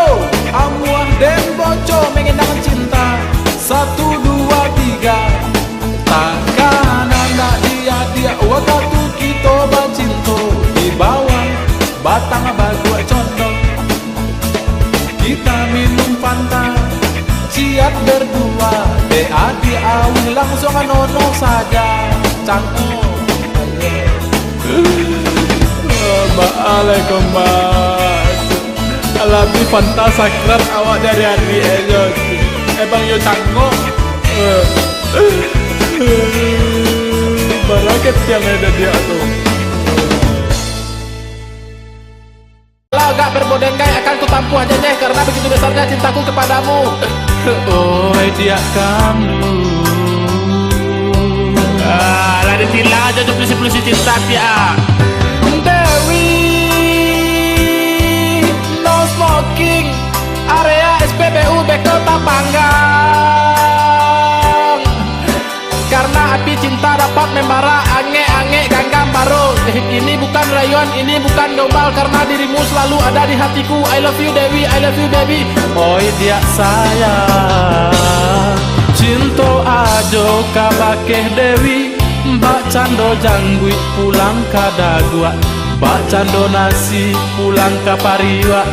amuah den boco, mangendang cinta. Satu, dua, tiga. Takkan Musuh manono saja, cangkok. Baa lai ko, Mbak. Alami fanta sakrat awak dari ari, eh, yo. Ebang yo cangkok. Eh. Bara ketiang, eh, dadiak tu. Kalau agak berbodengkai akan kutampuah jejeh, karena begitu besarnya cintaku kepadamu. Oi, diak kamu. Ah, lah ditilang aja jo polisi-polisi cinta, piak. Dewi, no smoking, area S P B U Beko Tapanggang. Karena api cinta dapat membara, angek-angek ganggam baru. Eh, ini bukan rayuan, ini bukan gombal, karena dirimu selalu ada di hatiku. I love you, Dewi, I love you, baby. Oi, diak sayang, cinto ajo ka bakeh Dewi, bak cando jangguik pulang ka daguak. Bak cando nasi pulang ka pariuak,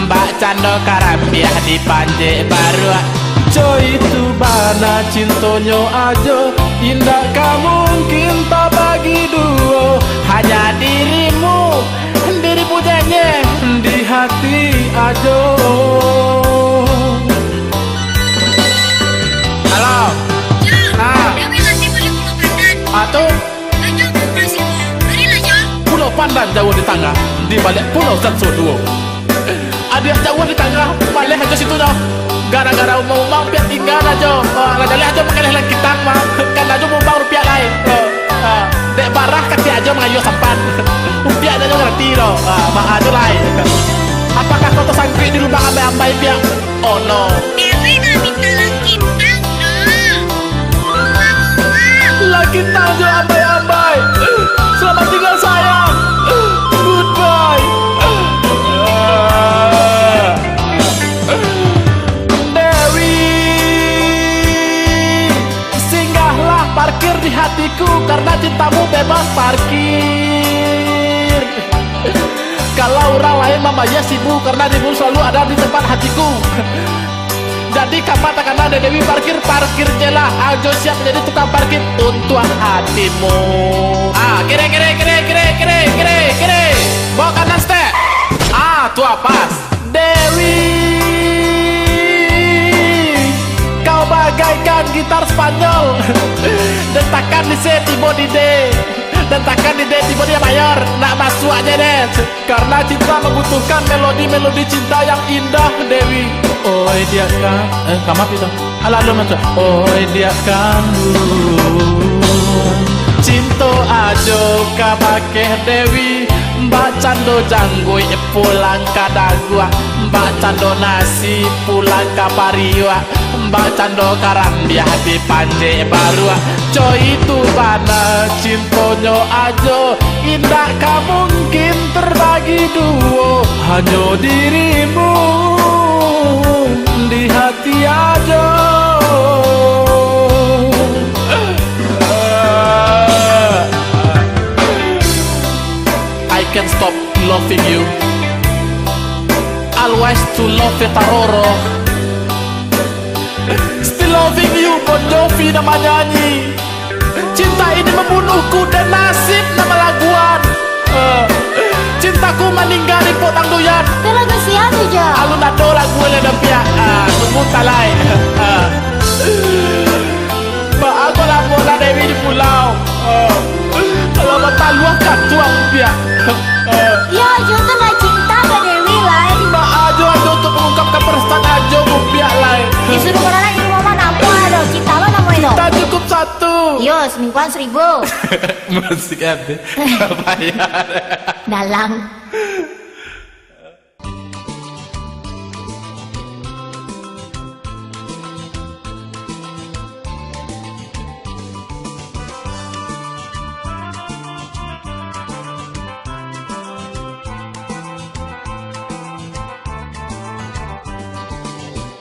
bak cando karambiah dipancik baruak. Jo itu bana cintonyo ajo, indak ka mungkin tabagi duo. Hanya dirimu, dirimu jejeh di hati ajo. Halo. Ah. Dewi masih boleh pulang, Pandan. Ah, tu. Pulau Pandan jauah di tangah, di baliak Pulau Sanso duo. Adiak jauah di tangah, maleh ajo situ nyo. Gara-gara umang-umang piak tingga ajo. Ah, lah jaleh ajo makaleh langkitan mah. Kan ajo mubang rupiah lai. Ah, ah. Dek barah katiak ajo mangayo sampan. Rupiah ajo ngarati doh. Ah, baa ajo lai. Apakah kau tasangkuik di lubang ambai-ambai piak? Oh no. Dewi nak minta langkitan, no. Langkitan jo ambai-ambai. Selamat tinggal, sayang. Goodbye. Dewi, singgahlah parkir di hatiku, karena cintamu bebas parkir. Kalau urang lain mambayia sibu, karena dirimu selalu ada di tempat hatiku. Jadi, kama takana dek Dewi parkir, parkir je lah. Ajo siap jadi tukang parkir untuak hatimu. Ah, kiri, kiri, kiri. Bawa kanan, step. Ah, tu pas. Dewi, kau bagaikan gitar Spanyol. Dentakan di C tibo di D. Dentakan di D tibo di mayor, nak masuak je deh. Karena cinta membutuhkan melodi-melodi cinta yang indah, Dewi. Oi, diak ka-, eh, kama itu. Alah, lu macam, oi, diak kandung. Cinto ajo ka bakeh Dewi, bak cando jangguik pulang ka daguak, bak cando nasi pulang ka pariuak. Bak cando karambiah dipancik baruak. Co itu bana cintonyo ajo, indak ka mungkin terbagi duo. Hanyo dirimu di hati ajo. I can't stop loving you. Always to love you, Taroro. Still loving you, Bon Jovi nan manyanyi. Cinta ini membunuhku, dan nasib nan malaguan. Eh, cintaku maningga di Pok Tangduyan. Itu lagu sia tu, Jo? Alun ado lagu lain dah, piak. Ah, tunggu talai. Ah. Baa kok lamo lah Dewi di pulau? Eh, kalau bataluah katuang, piak. Eh. Yo, Ajo tu ndak cinta ka Dewi lai. Baa Ajo, Ajo tu mengungkapkan perasaan Ajo, piak lai. Disuruh urang lain di rumah, nampak ado. Cinta lo namo itu. Cinta cukup satu. Yo, semingguan seribu. Musik ade. Bayar. Dalang.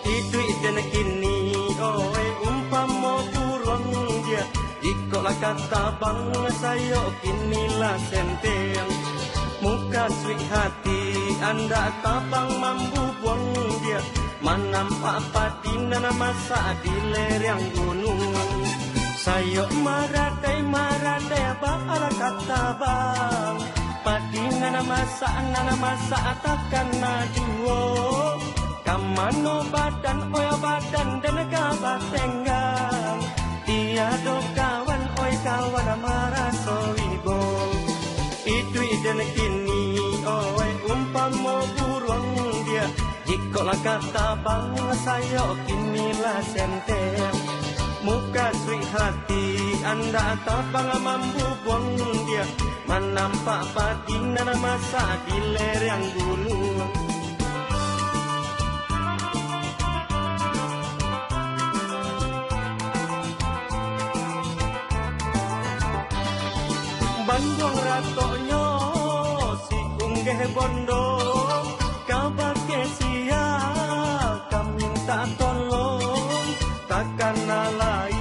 Iduik den kini, oi, umpamo buruang, diak. Iko lah ka tabang, sayok kini lah senteng. Mukasuik hati, andak tabang mambubuang, diak. Manampak padi nan masak di lereng gunuang. Ayo maradai-maradai baa lah ka tabang. Padi nan masak, nan masak takana juo. Ka mano badan, oi badan, den ka batenggang. Tiado kawan, oi kawan, maraso ibo. Iduik den kini, oi, umpamo buruang diak. Jikok lah ka tabang, sayo kini lah senteng. Mukasuik hati, andak tabang mambubuang diak. Manampak padi nan masak di lereng gunuang. Banduang ratoknyo si Unggeh Bondo, kabake sia ka mintak tolong, takana lai,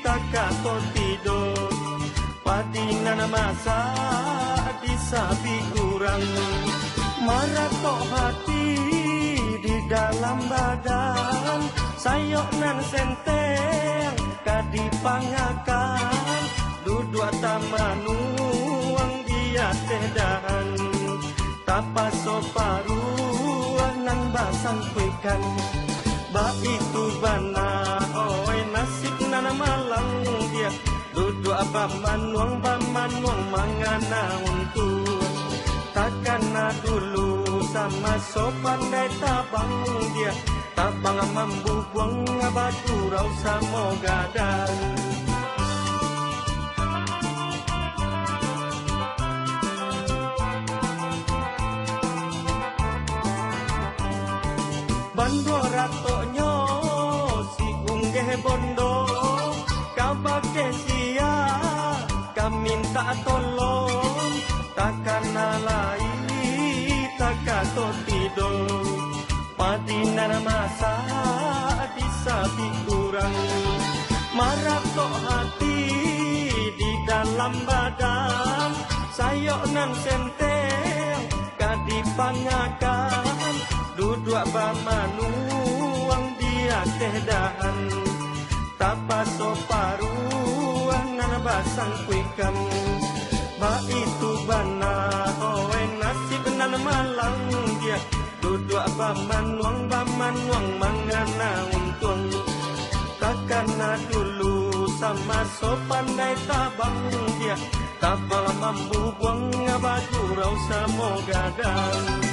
takato tido. Padi nan masak di sabi urang, maratok hati di dalam badan, sayok nan senteng ka dipangakan, duduak tamanuang di ateh dahan. Tapaso paruah nan basangkuikan. Baitu bana, oi, nasib nan malang diak. Duduak bamanuang, bamanuang mangana untuang. Takana dulu samaso pandai tabang diak. Tabang mambubuang, bagurau samo gadang. Banduang ratoknyo si Unggeh Bondo, kabake sia ka mintak tolong, takana lai, takato tido. Padi nan masak di sabi urang, maratok hati di dalam badan, sayok nan senteng ka dipangakan, duduak bamanuang di ateh dahan. Tapaso paruah nan basangkuikan. Baitu bana, oi, nasib nan malang diak. Duduak bamanuang, bamanuang mangana untuang. Takana dulu samaso pandai tabang diak. Tabang mambubuang, bagurau samo gadang.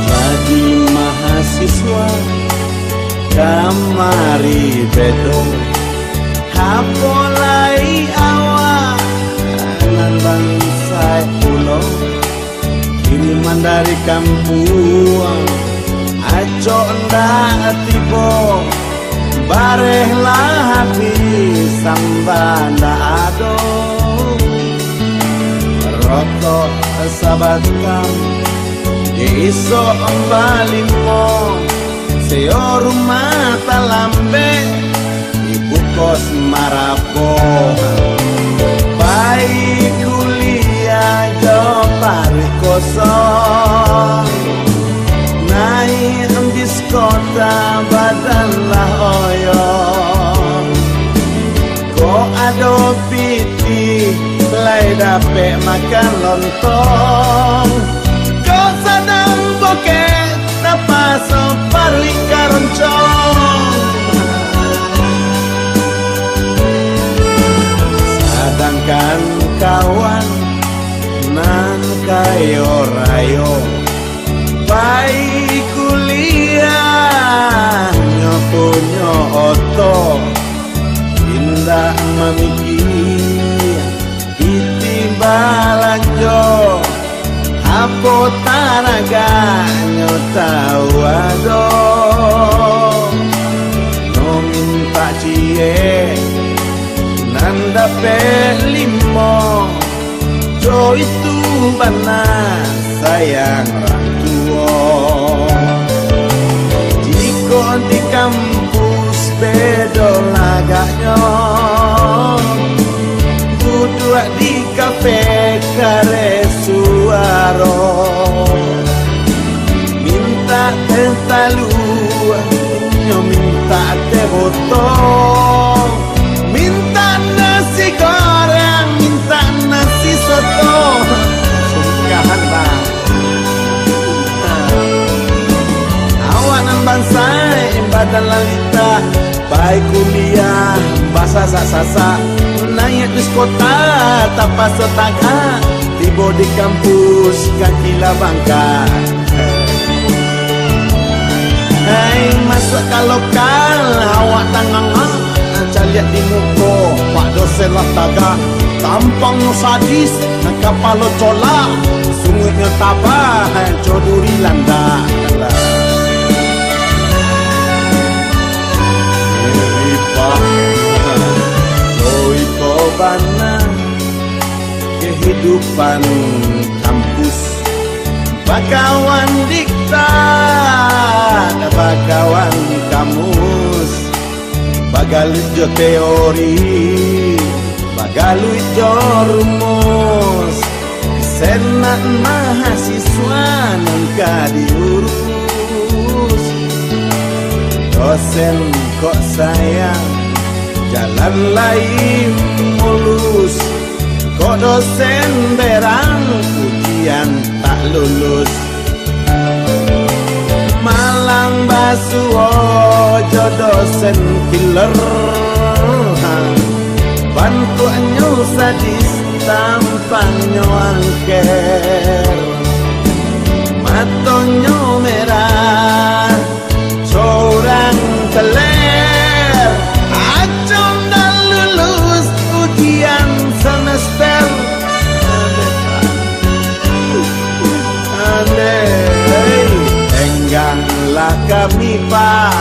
Jadi mahasiswa kamari bedo, apo lai awak nan bansaik pulo. Kiriman dari kampuang, acok ndak tibo, bareh lah abih, samba ndak ado. Rotok sabatang, di isok balimo, seo rumah talambek, ibu kos marapo. Pai kuliah jo paruik kosong, naiak bis kota badan lah oyong. Kok ado pitih, lai dapek makan lontong. Kok sadang bokek, tapaso paruik karoncong. Sadangkan kawan nan kayo rayo, pai kuliah nyo punyo oto, indak mamikir pitih balanjo, Araganyo tau ado, no mintak ciek, nan dapek limo, jo itu bana sayang urang tuo. Jikok di kampus bedo lagaknyo, duduak di kafe kareh suaro. Mintak teh talua, nyo mintak teh botong. Mintak nasi goreng, mintak nasi soto. Sungkahan, Bang. Awak nan bansaik, badan lalita, pai kuliah, basasak-sasak, naiak bis kota, tapaso tagak, tibo di kampus, kaki lah bangkak. Hei, masuak ka lokal, awak tanganga, caliak di muko, pak dosen lah tagak, tampangnyo sadis, kapalo colak, sunguiknyo tabah, jo duri landak. Ribah, jo iko bana, kehidupan kampus. Bakawan diktat, bakawan kamus, bagaluik jo teori, bagaluik jo rumus. Senat mahasiswa nan ka diurus, dosen kok sayang, jalan lai mulus. Kok dosen berang, ujian tak lulus. Malang basuo jo dosen killer, ha, bantuaknyo sadis, tampangnyo angker, matonyo merah, corang teler, acok ndak lulus ujian semester. Andeh, tengganglah kami, Pak,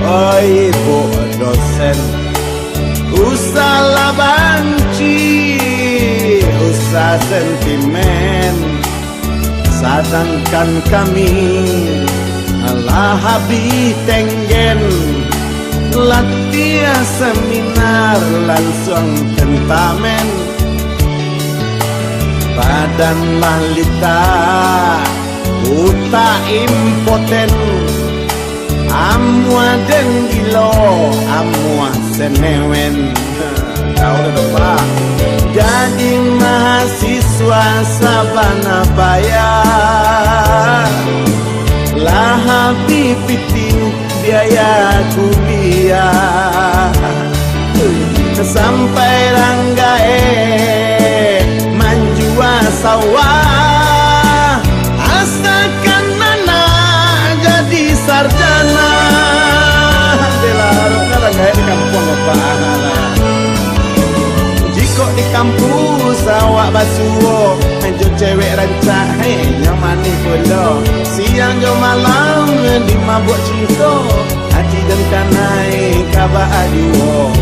oi, Bu dosen. Usahlah banci, usah sentimen. Sadangkan kami lah habih tenggen, latiah seminar lansuang tentamen. Badan lah litak, utak impoten. Amuah den gilo, amuah senewen. Tahu dah tu, Pak. Jadi mahasiswa sabana baya, lah habih pitih biaya kuliah. Sampai rang gaek manjua sawah, asakan anak jadi sarjana. Deh lah, haroknyo rang gaek di kampuang, Bapak, anak lah. Jikok di kampus awak basuo, jo cewek rancak, hei, nyo manih pulo. Siang jo malam dimabuak cinto, ati den kanai ka baa juo.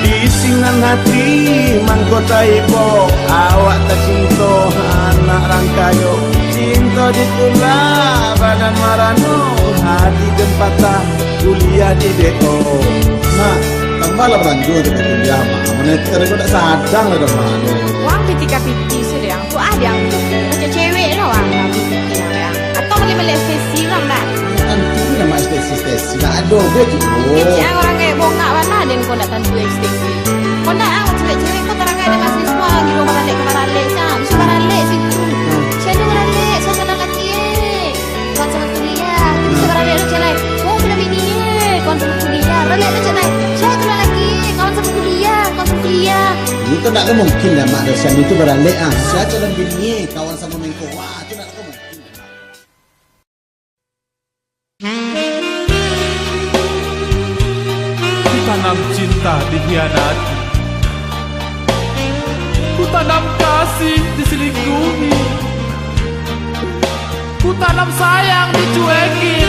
Di sinan ati mangko taibo, awak tacinto, anak rang kayo. Cinto ditulak, badan marano, ati den patah, kuliah di D O. Nah, tambahlah balanjo untuak kuliah, Mak. Moneter ko dak sadang lah, Mak. Wang piti ka piti sudah, Yang. Tu ah, Yang. Macam cewek lah, Wang. Piti lah, Yang. Atau baliak-baliak ekstensi lah, Mak. Tantu lah, Mak, ekstensi-ekstensi. Dak ado be tu. Kecek ang urang kayak bongak bana, den ko ndak tantu ekstensi. Ko ndak, ang cewek-cewek ko tarang kayak dengan siswa, gitu, baralek ka baralek, sa. Bisa baralek situ. Hmm. Siapa baralek, suasana lagi, eh. Kawan sama kuliah, kita bisa baralek lo, cek lai. Oh, budak bini, eh, kawan sama kuliah. Baralek lo, cek lai. Siapa tu lagi, eh, kawan sama kuliah, kawan sama kuliah. Itu ndak mungkin lah, Mak, dosen itu baralek, ah. Siapa calon bini, eh, kawan sama mengko. Wah, itu ndak mungkin. Ku tanam cinta dikhianati. Ku tanamkan Kasih diselingkuhi. Ku tanam sayang dicuekin.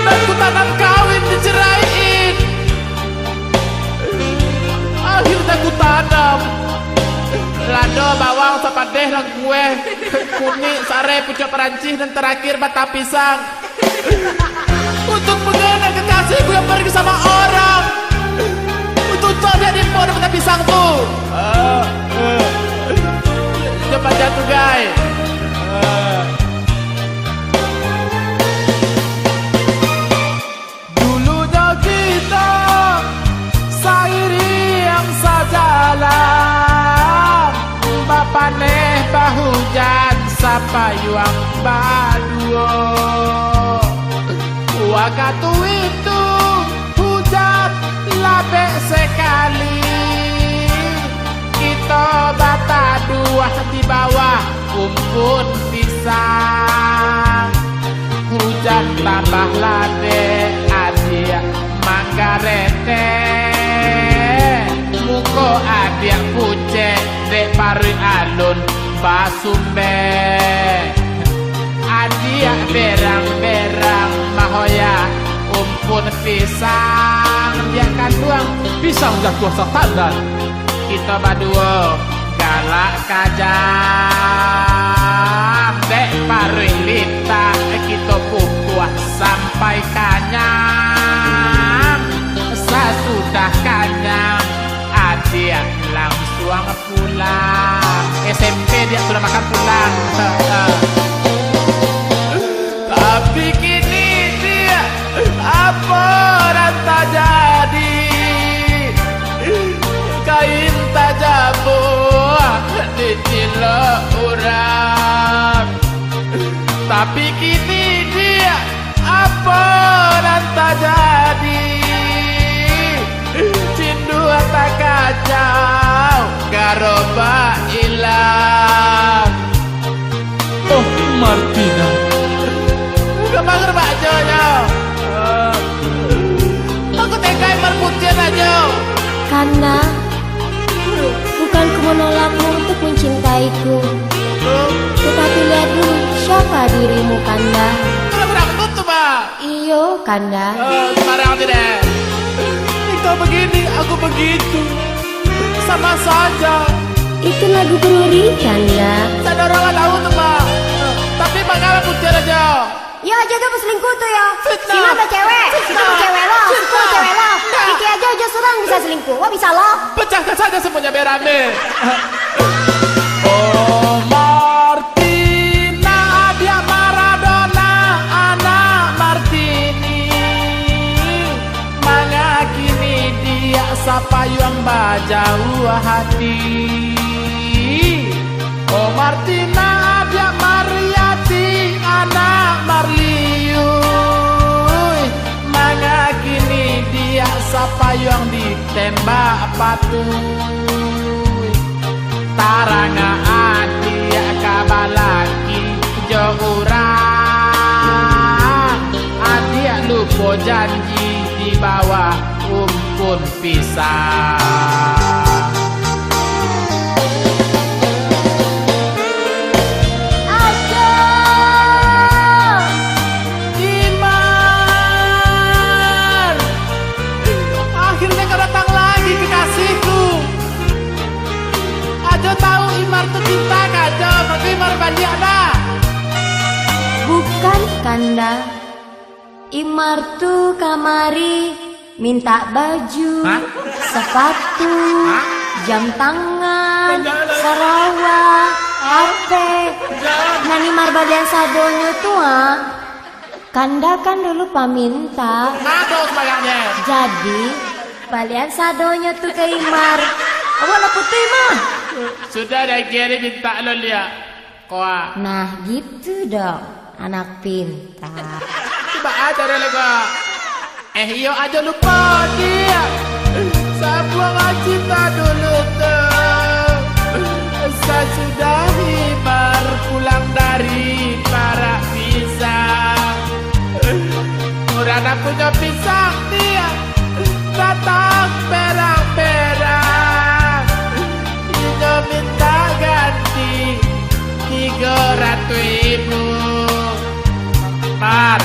Dan ku tanam kawin diceraiin. Akhirnya ku tanam lado, bawang, sapadeh, langkueh, kunik, sareh, pucuak Perancis, dan terakhir batang pisang. Untuk mengena kekasihku yang pergi sama orang. Untuk cocok jadi empok dapat pisang tu. Cepat jatuh, guys. Dulunyo kito sairiang sajalan, bapaneh bahujan sapayuang baduo. Wakatu itu hujan labek sakali, kito bataduah di bawah umpun pisang. Hujan tambah labek, adiak manggaretek. Muko adiak pucek, dek paruik alun basumbek. Adiak berang-berang mahoyak umpun pisang. Diak kanduang, pisang jatuah satandan. Kito baduo galak kajam, dek paruik litak kito pupuah sampai kanyang. Sasudah kanyang, adiak langsuang pulang. S M P diak sudah makan pulang. Tapi kini diak, apo nan tajadi? Kain tajabuah ditilok urang. Tapi kini diak, apo nan tajadi? Cindua takacau, garobak ilang. Oh, Martina. Ka mangaro bajonyo. Aku tega Imar putuih ajo. Kanda, bukan ku menolakmu untuk mencintaiku. Tetapi lihat dulu siapa dirimu, Kanda. Kurang-kurang tutup, Pak. Iyo, Kanda. Eh, sembarang tu deh. Engkau begini, aku begitu. Sama saja. Itu lagu Peruri, Kanda. Sadang urang lah tahu tu, Pak. Tapi mangapa putuih ajo? Yo, ajo tu baselingkuh tu, yo. Fitnah. Si Imar bacewek. Fitnah. Fitnah. Fitnah. Fitnah. Pikir ajo, ajo surang bisa selingkuh. Wah, bisa lo. Pecahkan saja semuanya biar rame. Oh, Martina, adiak Maradona, anak Martini. Manga kini diak sapayuang bajauah hati. Oh, Martina, adiak Mariati, anak Marliu. Manga kini diak sapayuang ditembak patuih. Tarang adiak ka balaki jo urang, adiak lupo janji di bawah umpun pisang. Aduh! Imar! Akhirnya kau datang lagi, kekasihku. Ajo tahu Imar tu cinta ka Ajo, tapi Imar baliak dah. Bukan, Kanda. Imar tu kamari mintak baju, hah? Sapatu, hah? Jam tangan, enggak lah. Sarawa, hah? H P. Enggak. Nan Imar balian sadonyo tu, ha? Kanda kan dulu paminta. Ado sabanyak. Jadi, balian sadonyo tu ka Imar. Awak lah putuih mah. Sudah dah, kiri mintak lo liak. Koa. Nah, gitu dong, anak pintar. Cubo aja dulu, Koa. Eh, iyo, ajo lupo diak. Sabuang cinta dulu tu. Sasudah Imar pulang dari parak pisang. Urang nan punyo pisang diak. Datang perang-perang. Ibu. Mat.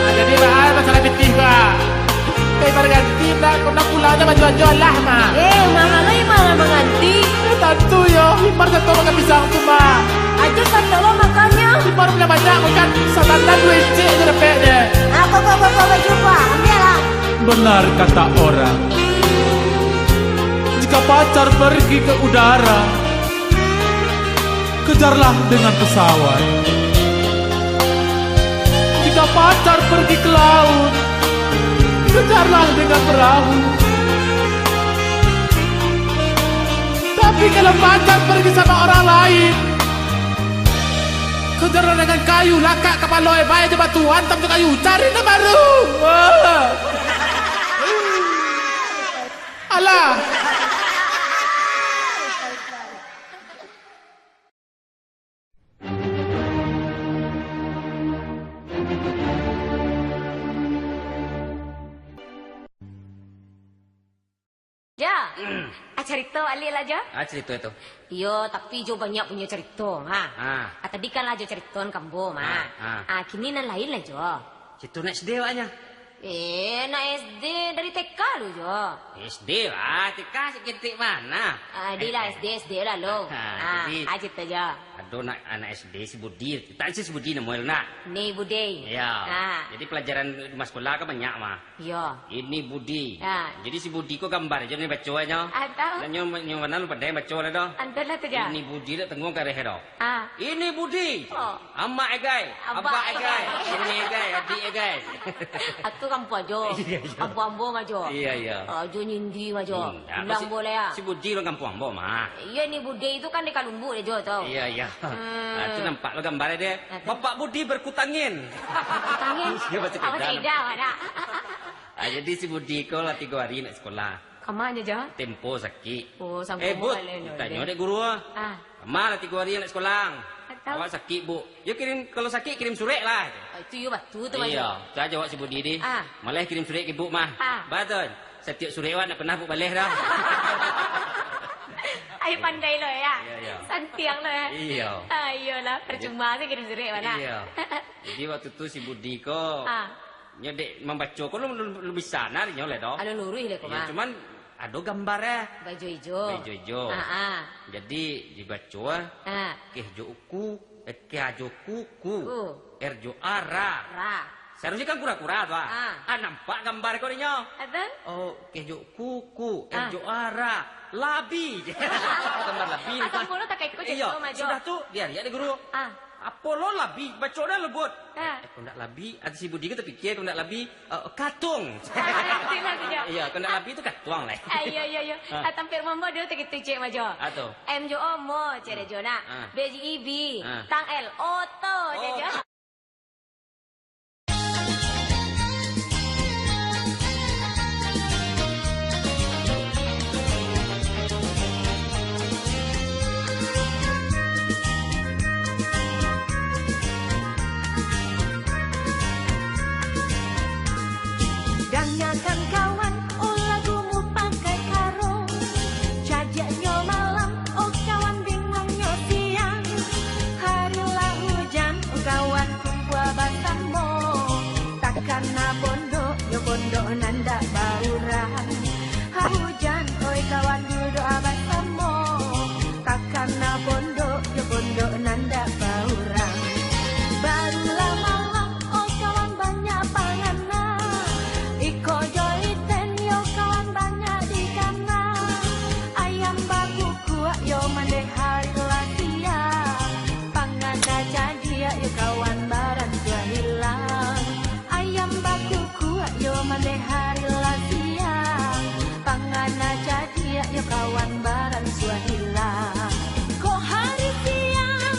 Ah, jadi, Mak, masalah pitih, Mak. Eh, Mak ganti, Mak. Kau nak pulang, dah baju-baju lah, Mak. Eh, Mak, kalau Imar lah mangganti. Eh, tantu yo. Imar sato makan pisang tu, Mak. Ajo sato lo makannyo. Imar punya banyak makan. Satandar duo icik je dapek je. Ah, kau, kau, kau, kau, baju gua. Ambil lah. Benar kata orang, jika pacar pergi ke udara, kejarlah dengan pesawat. Jika pacar pergi ke laut, kejarlah dengan perahu. Tapi kalau pacar pergi sama orang lain, kejarlah dengan kayu, lakak kapalo, eh, bae jo batu, hantam jo kayu, cari nan baru. Wah. Alah. Jo. Ah, carito baliak lah, Jo. Ah, carito tu. Iyo, tapi Jo banyak punyo carito, ha. Ah. Ah, tadi kan lah Jo caritoan ka ambo, mah. Ah, ah. Ah, kini nan lain lah, Jo. Carito anak S D awaknyo. Eh, anak S D dari T K lu, Jo. S D lah, T K saketek mah. Ah, di lah, S D, S D lah lo. Ah, ah, jadi ah, carito, Jo. Ado anak, anak S D si Budi. Tak si Budi namo lu nak? Ni Budi. Iyo. Ah. Jadi pelajaran di rumah sekolah kan banyak mah. Iyo. Ini Budi. Ha. Jadi si Budi ko gambar jo ni baco nyo. Atau? Nyo, nyo mano lu pandai baco lah doh. Antun lah tu, Jo. Ini Budi dak tengok kareh doh. Ah. Ini Budi. Oh. Amak Egai. Abak Abak Egai. Egai. Ini Egai. Adik Egai. Atu kampuang jo. Iyo, iyo. Kampuang ambo mah jo. Iyo, iyo. Ah, jo nyindi mah jo. Hmm, apo ulang si, boleh ah. Si Budi urang kampuang ambo mah. Iyo, ni Budi tu kan di Kalumbuk deh jo tu. Iyo, iyo. Hmm. Ah, tu nampak lo gambar deh. Atu. Bapak Budi berkutangin. Berkutangin? Iyo, baca Apo tidak. Tidak, mana? Ah, jadi si Budi ko lah tigo hari nak sekolah. Kama nyo, Jo? Tempo sakik. Oh, sangko. Eh, Bud, ditanyo dek guru. Ah. Kama lah tigo hari nak sekolah. Atau? Awak sakik, Bu. Yo kirim, kalau sakik kirim surek lah. Ah, itu yo batu tu, Iyo, tu aja awak si Budi di. Ah. Malah kirim surek ke Ibu mah. Ah. Batul. Setiap surek awak nak pernah Bu baleh dah. Ai pandai lo ya. Iyo, iyo. Santiang lo ya. Iyo. Ah, iyolah, percuma se kirim surek mana. Iyo. Jadi waktu tu si Budi ko Ah. Nyo dek mambaco ko lu, lu, lu bisa nah nyo lah doh. Alun luruih deh ko, Iyo, mah. Cuman ado gambar eh. Baju ijo. Baju ijo. Ah, ah. Jadi dibaco eh. Ah. Keh jo uku, eh, keh ajo kuku. Ku. Er jo ara. Ra. Seharusnyo kan kura-kura tu ah. Ah. Ah, nampak gambar ko dinyo. Apo? Oh, keh jo kuku, er Ah. jo ara. Labi. Gambar labi ni. Asal mulu tak ikut Iyo, cakap, Majo. Sudah tu, diariak dek guru. Ah. Apo lo labi? Baco dah lebut. Ha. Eh, kok ndak labi? Ati si Budi ko tapikia, kok ndak labi? Eh, katung. Ah, ngerti lah tu, Jo. Iyo, kok ndak labi tu katuang lah. Ah, iyo, iyo, iyo. Ha. Ah, tampil mambo dulu tak itu, cek Majo. Ah, tu. M jo omo, cek Hmm. Jo nak. Ah. B J I B. Ah. Tang L, oto, cek Oh. Jo. Dangakan kawan, oh lagu mu pakai karung. Cajaknyo malam, oh kawan, bingungnyo siang. Hari lah hujan, oh kawan, kumpua basamo. Takana pondok, yo pondok nan dak baurang. Hari hujan, oi kawan, duduak basamo. Takana pondok, yo pondok nan dak baurang. Barulah malam, oh kawan, banyak panganan. Iko jo iten, yo kawan, banyak dikana. Ayam bakukuak, yo mandeh hari lah siang. Pangana cadiak, yo kawan, baransuah hilang. Ayam bakukuak, yo mandeh hari lah siang. Pangana cadiak, yo kawan, baransuah hilang. Kok hari siang,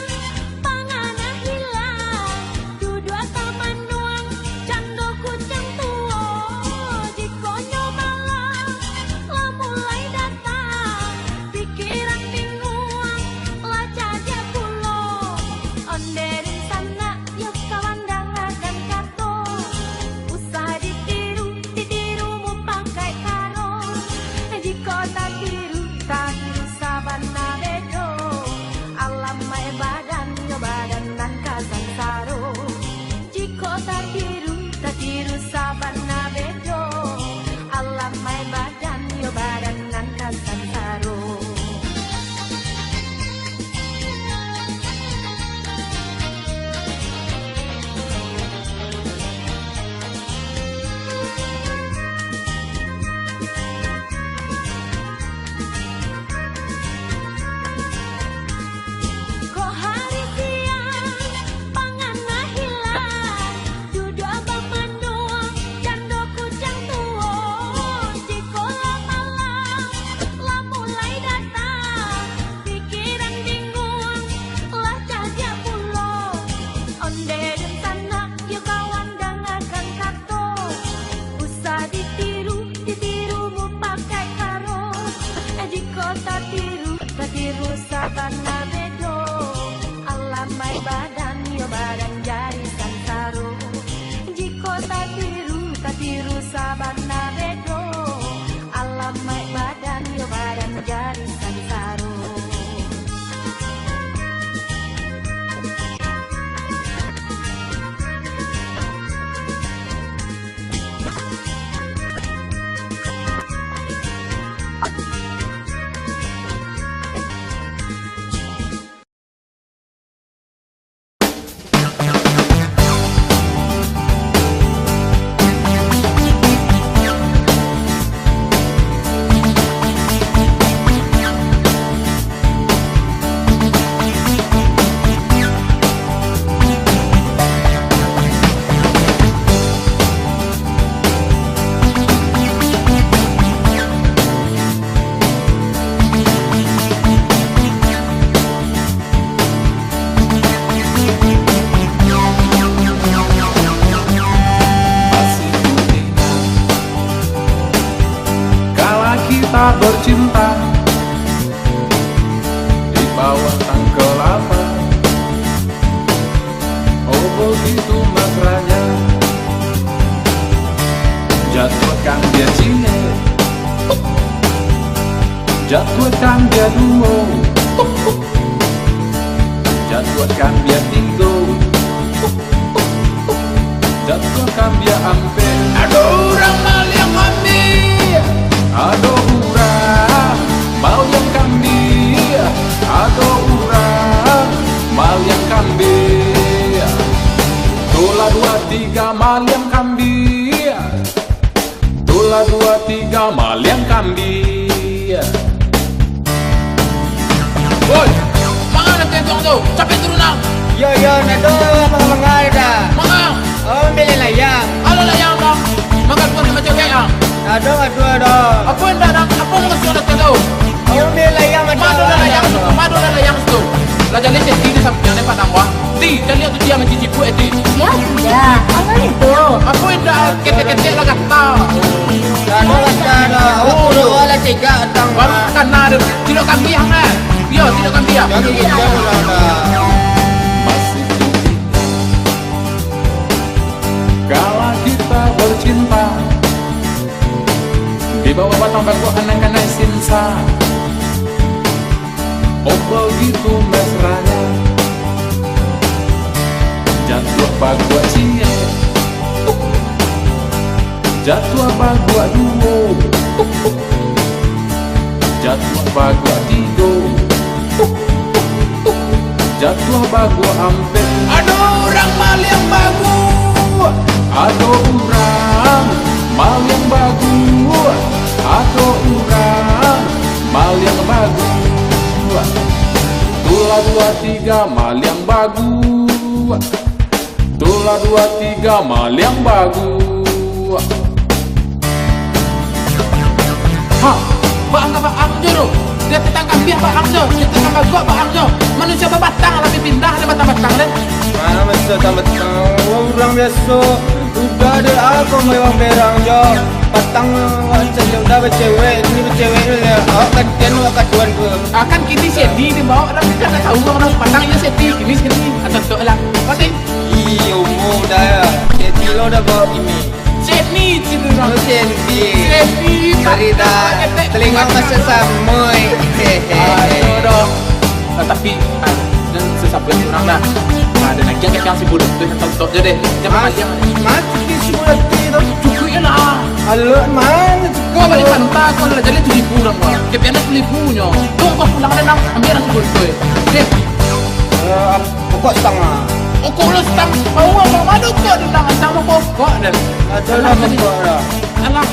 Sabana bedo, alamaik badan, yo badan jadi sansaro. Jiko tatiru, tatiru sabana bedo, alamaik badan, yo badan jadi sansaro. Kala kita bercinta di bawah tangkai kelapa. Oh, begitu mesranya. Jatuhkan dia ciek, jatuhkan dia duo, jatuhkan dia tigo, jatuhkan dia ampek. Ado urang maliang kambing, ado urang maliang kambing, ado urang maliang kambing. Tulah dua tiga maliang kambing. Tulah dua tiga maliang kambing. Woi, manga nan tengkong tu? Capek turun ang. Yo, yo, nado, abang mangai dah. Manga? Oh, ambil layang. Alo layang, bang. Manga tuan sama cewek, ang. Nado, aduh, ado. Apo indak, dang? Apo manga sudah tengkong? Oh, ambil layang, ado. Mado lah layang tu, mado lah layang tu. Lah jaleh cek di samping ni padang, wah. Ti, jaleh tu dia mancicipu, eh, Ti. Ya, sudah. Apa itu? Apo indak ketek-ketek lah kata. Ado lah, ado. Awak kudu lah cegak, tang. Baru kana ado. Tidak kambiang, eh. Yo, tidak kambiang. Jadi, kita pun ada. Kala kita bercinta di bawah batang bangkok anak-anak sinsa. Oh, begitu mesranya. Jatuah baguak ciek, jatuah baguak duo, jatuah baguak tigo, jatuah baguak ampek. Ado urang maliang baguak, ado urang maliang baguak, ado urang maliang baguak. Tulah dua tiga maliang baguak. Tulah dua tiga maliang baguak. Ha, baang ka baang jo tu. Dia tatangkap biah baang jo, dia tatangkap baguak baang jo. Manusia babatang lah pindah dari batang-batang deh. Mana manusia batang-batang? Urang biaso. Udah ada ako mewah berang jo. Batang awak cari udah bacewek, ini bacewek dulu ya. Awak katian awak katuan ke. Akan kini sedi dibawa, tapi kan tak tahu orang batang ini sedi, kini sedi. Atau tu lah. Pasti. Iyo, udah ya. Sedi lo udah bawa ini. Sedi, sedi. Oh, sedi. Sedi. Cerita. Telinga masih sama. Aduh, doh. Ah, tapi, ah, dan sesabuan urang lah. Ah, dan lagi yang si bodoh tu yang tontok je deh. Jangan Mas, panjang. Mas, di si bodoh tu. Cukup ya lah. Halo, mana cukup? Kau balik pantai, kau lah jadi tujuh ribu urang, Bang. Kepian tujuh ribu nyo. Tuh, kau pulang ada enam, ambil lah si bodoh tu. Deh. Eh, pokok setengah. Pokok lo setengah. Mau apa? Mana kau ada enam, sama pokok deh. Ada lah pokok dah. Alah.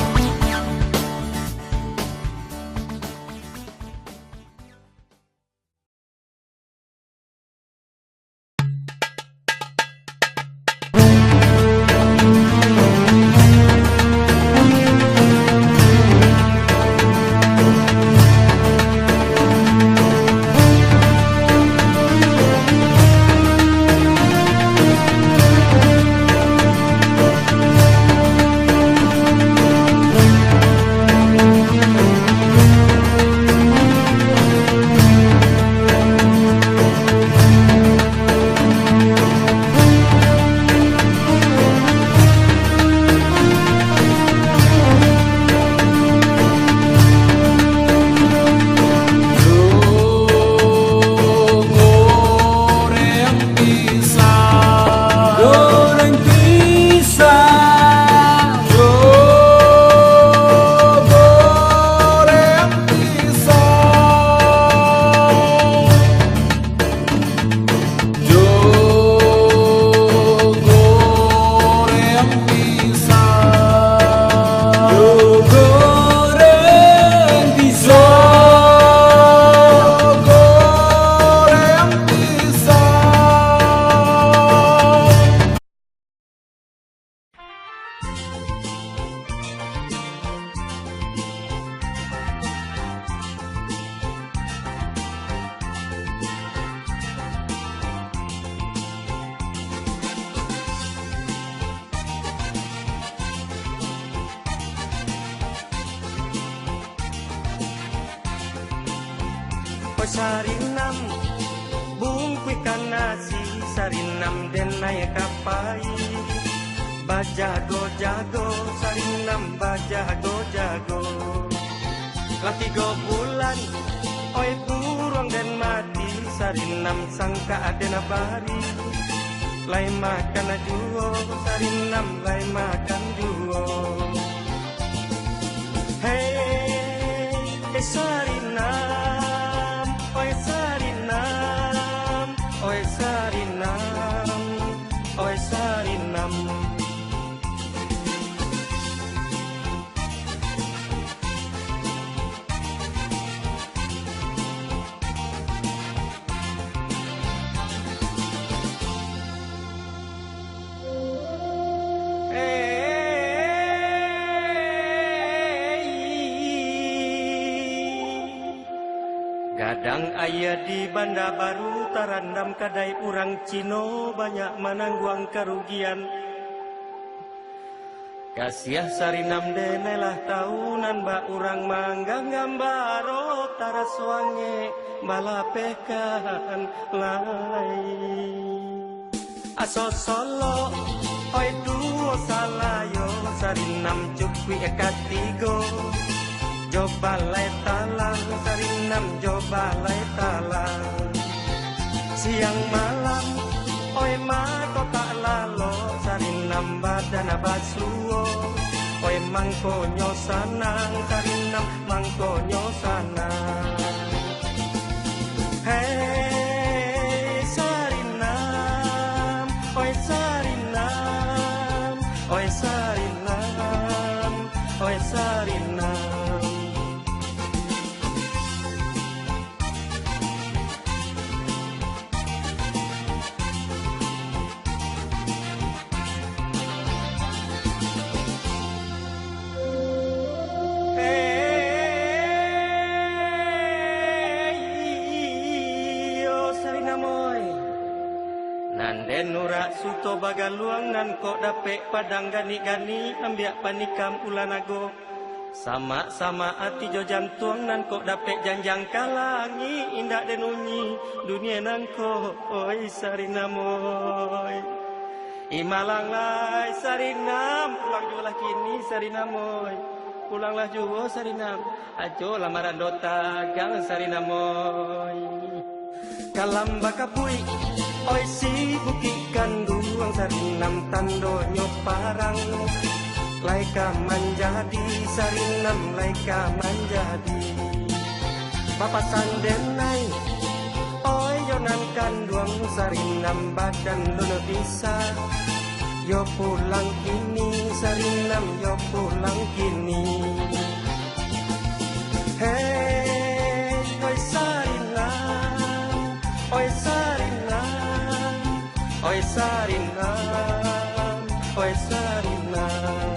Sarinam, bungkuihkan nasi, Sarinam, denai ka pai. Bajago-jago, Sarinam, bajago-jago. Lah tigo bulan, oi buruang den mati, Sarinam, sangkak den bari. Lai makan juo, Sarinam, lai makan juo. Hei, eh, Sarinam, oi Sarinam, oi Sarinam, oi Sarinam. Gadang aia di Banda Baru tarandam, kadai urang Cino banyak manangguang karugian. Kasiah Sarinam, denai lah tau nan bak urang mangganggam baro, taraso angek balapehkan lai. Aso solok, oi duo salayo, Sarinam, cukuik katigo. Jo balai talang, Sarinam, jo balai talang. Siang malam, oi mato tak lalok, Sarinam, badan basuo. Oi mangkonyo sanang, Sarinam, mangkonyo sanang. Hei Sarinam, oi Sarinam, oi Sarinam, oi Sarinam. Hei, iyo Sarinam oi. Nan den urak suto bagaluang, nan kok dapek padang ganik-ganik, ambiak panikam ulah nago. Samak-samak ati jo jantuang, nan kok dapek janjang ka langik, indak den unyi dunia nangko, oi Sarinam oi. Imalang lai Sarinam, pulang juolah kini Sarinam oi. Pulanglah juo Sarinam, ajo lah marando tagang Sarinam oi. Kalam bakapuik, oi si Bukik Kanduang, Sarinam, tandonyo parang. Lai ka manjadi Sarinam, lai ka manjadi. Bapasan denai, oi yo nan kanduang, Sarinam, badan lun bisa. Yo pulang kini Sarinam, yo pulang kini. Hei, oi Sarinam, oi Sarinam, oi Sarinam, oi Sarinam.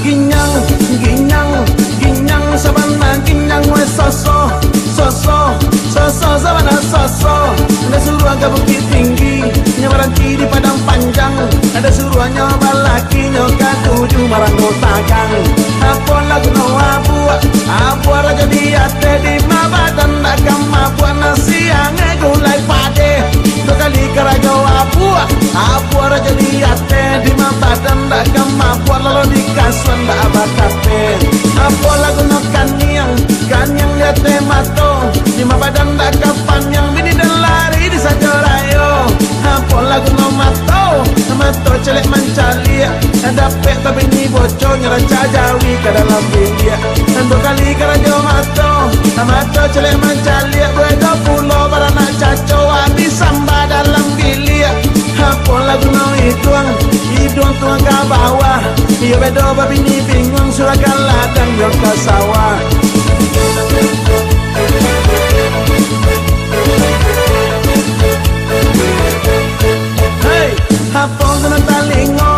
Ginyang, ginyang, ginyang sabana ginyang, weh, soso, soso, soso sabana soso. Ndak suruah ka Bukittinggi, nyo baranti di Padang Panjang. Ndak suruah nyo balaki, nyo katuju marando tagang. Apo lagu no abuak, abuak rajo di ateh, di ma badan dak ka mabuak, nasi angek gulai padeh. Duo kali karajo abuak, abuak rajo di ateh, di ma badan dak ka mabuak, lalu di kasuan dak bakapeh. Apo lagu no kaniang, kaniang di ateh mato, di ma badan dak ka paniang, bini dan lari di sajo rayo. Apo lagu no mato, mato Mato caliak mancaliak, dapek babini boco, nyo rancak jawi ka dalam biliak. Duo kali karajo mato, mato caliak mancaliak, buedo pulo baranak caco, abih samba dalam biliak. Apo lah guno iduang, iduang tuang ka bawah, iyo bedo babini binguang, surah ka ladang yo ka sawah. Hei, apo guno talingo,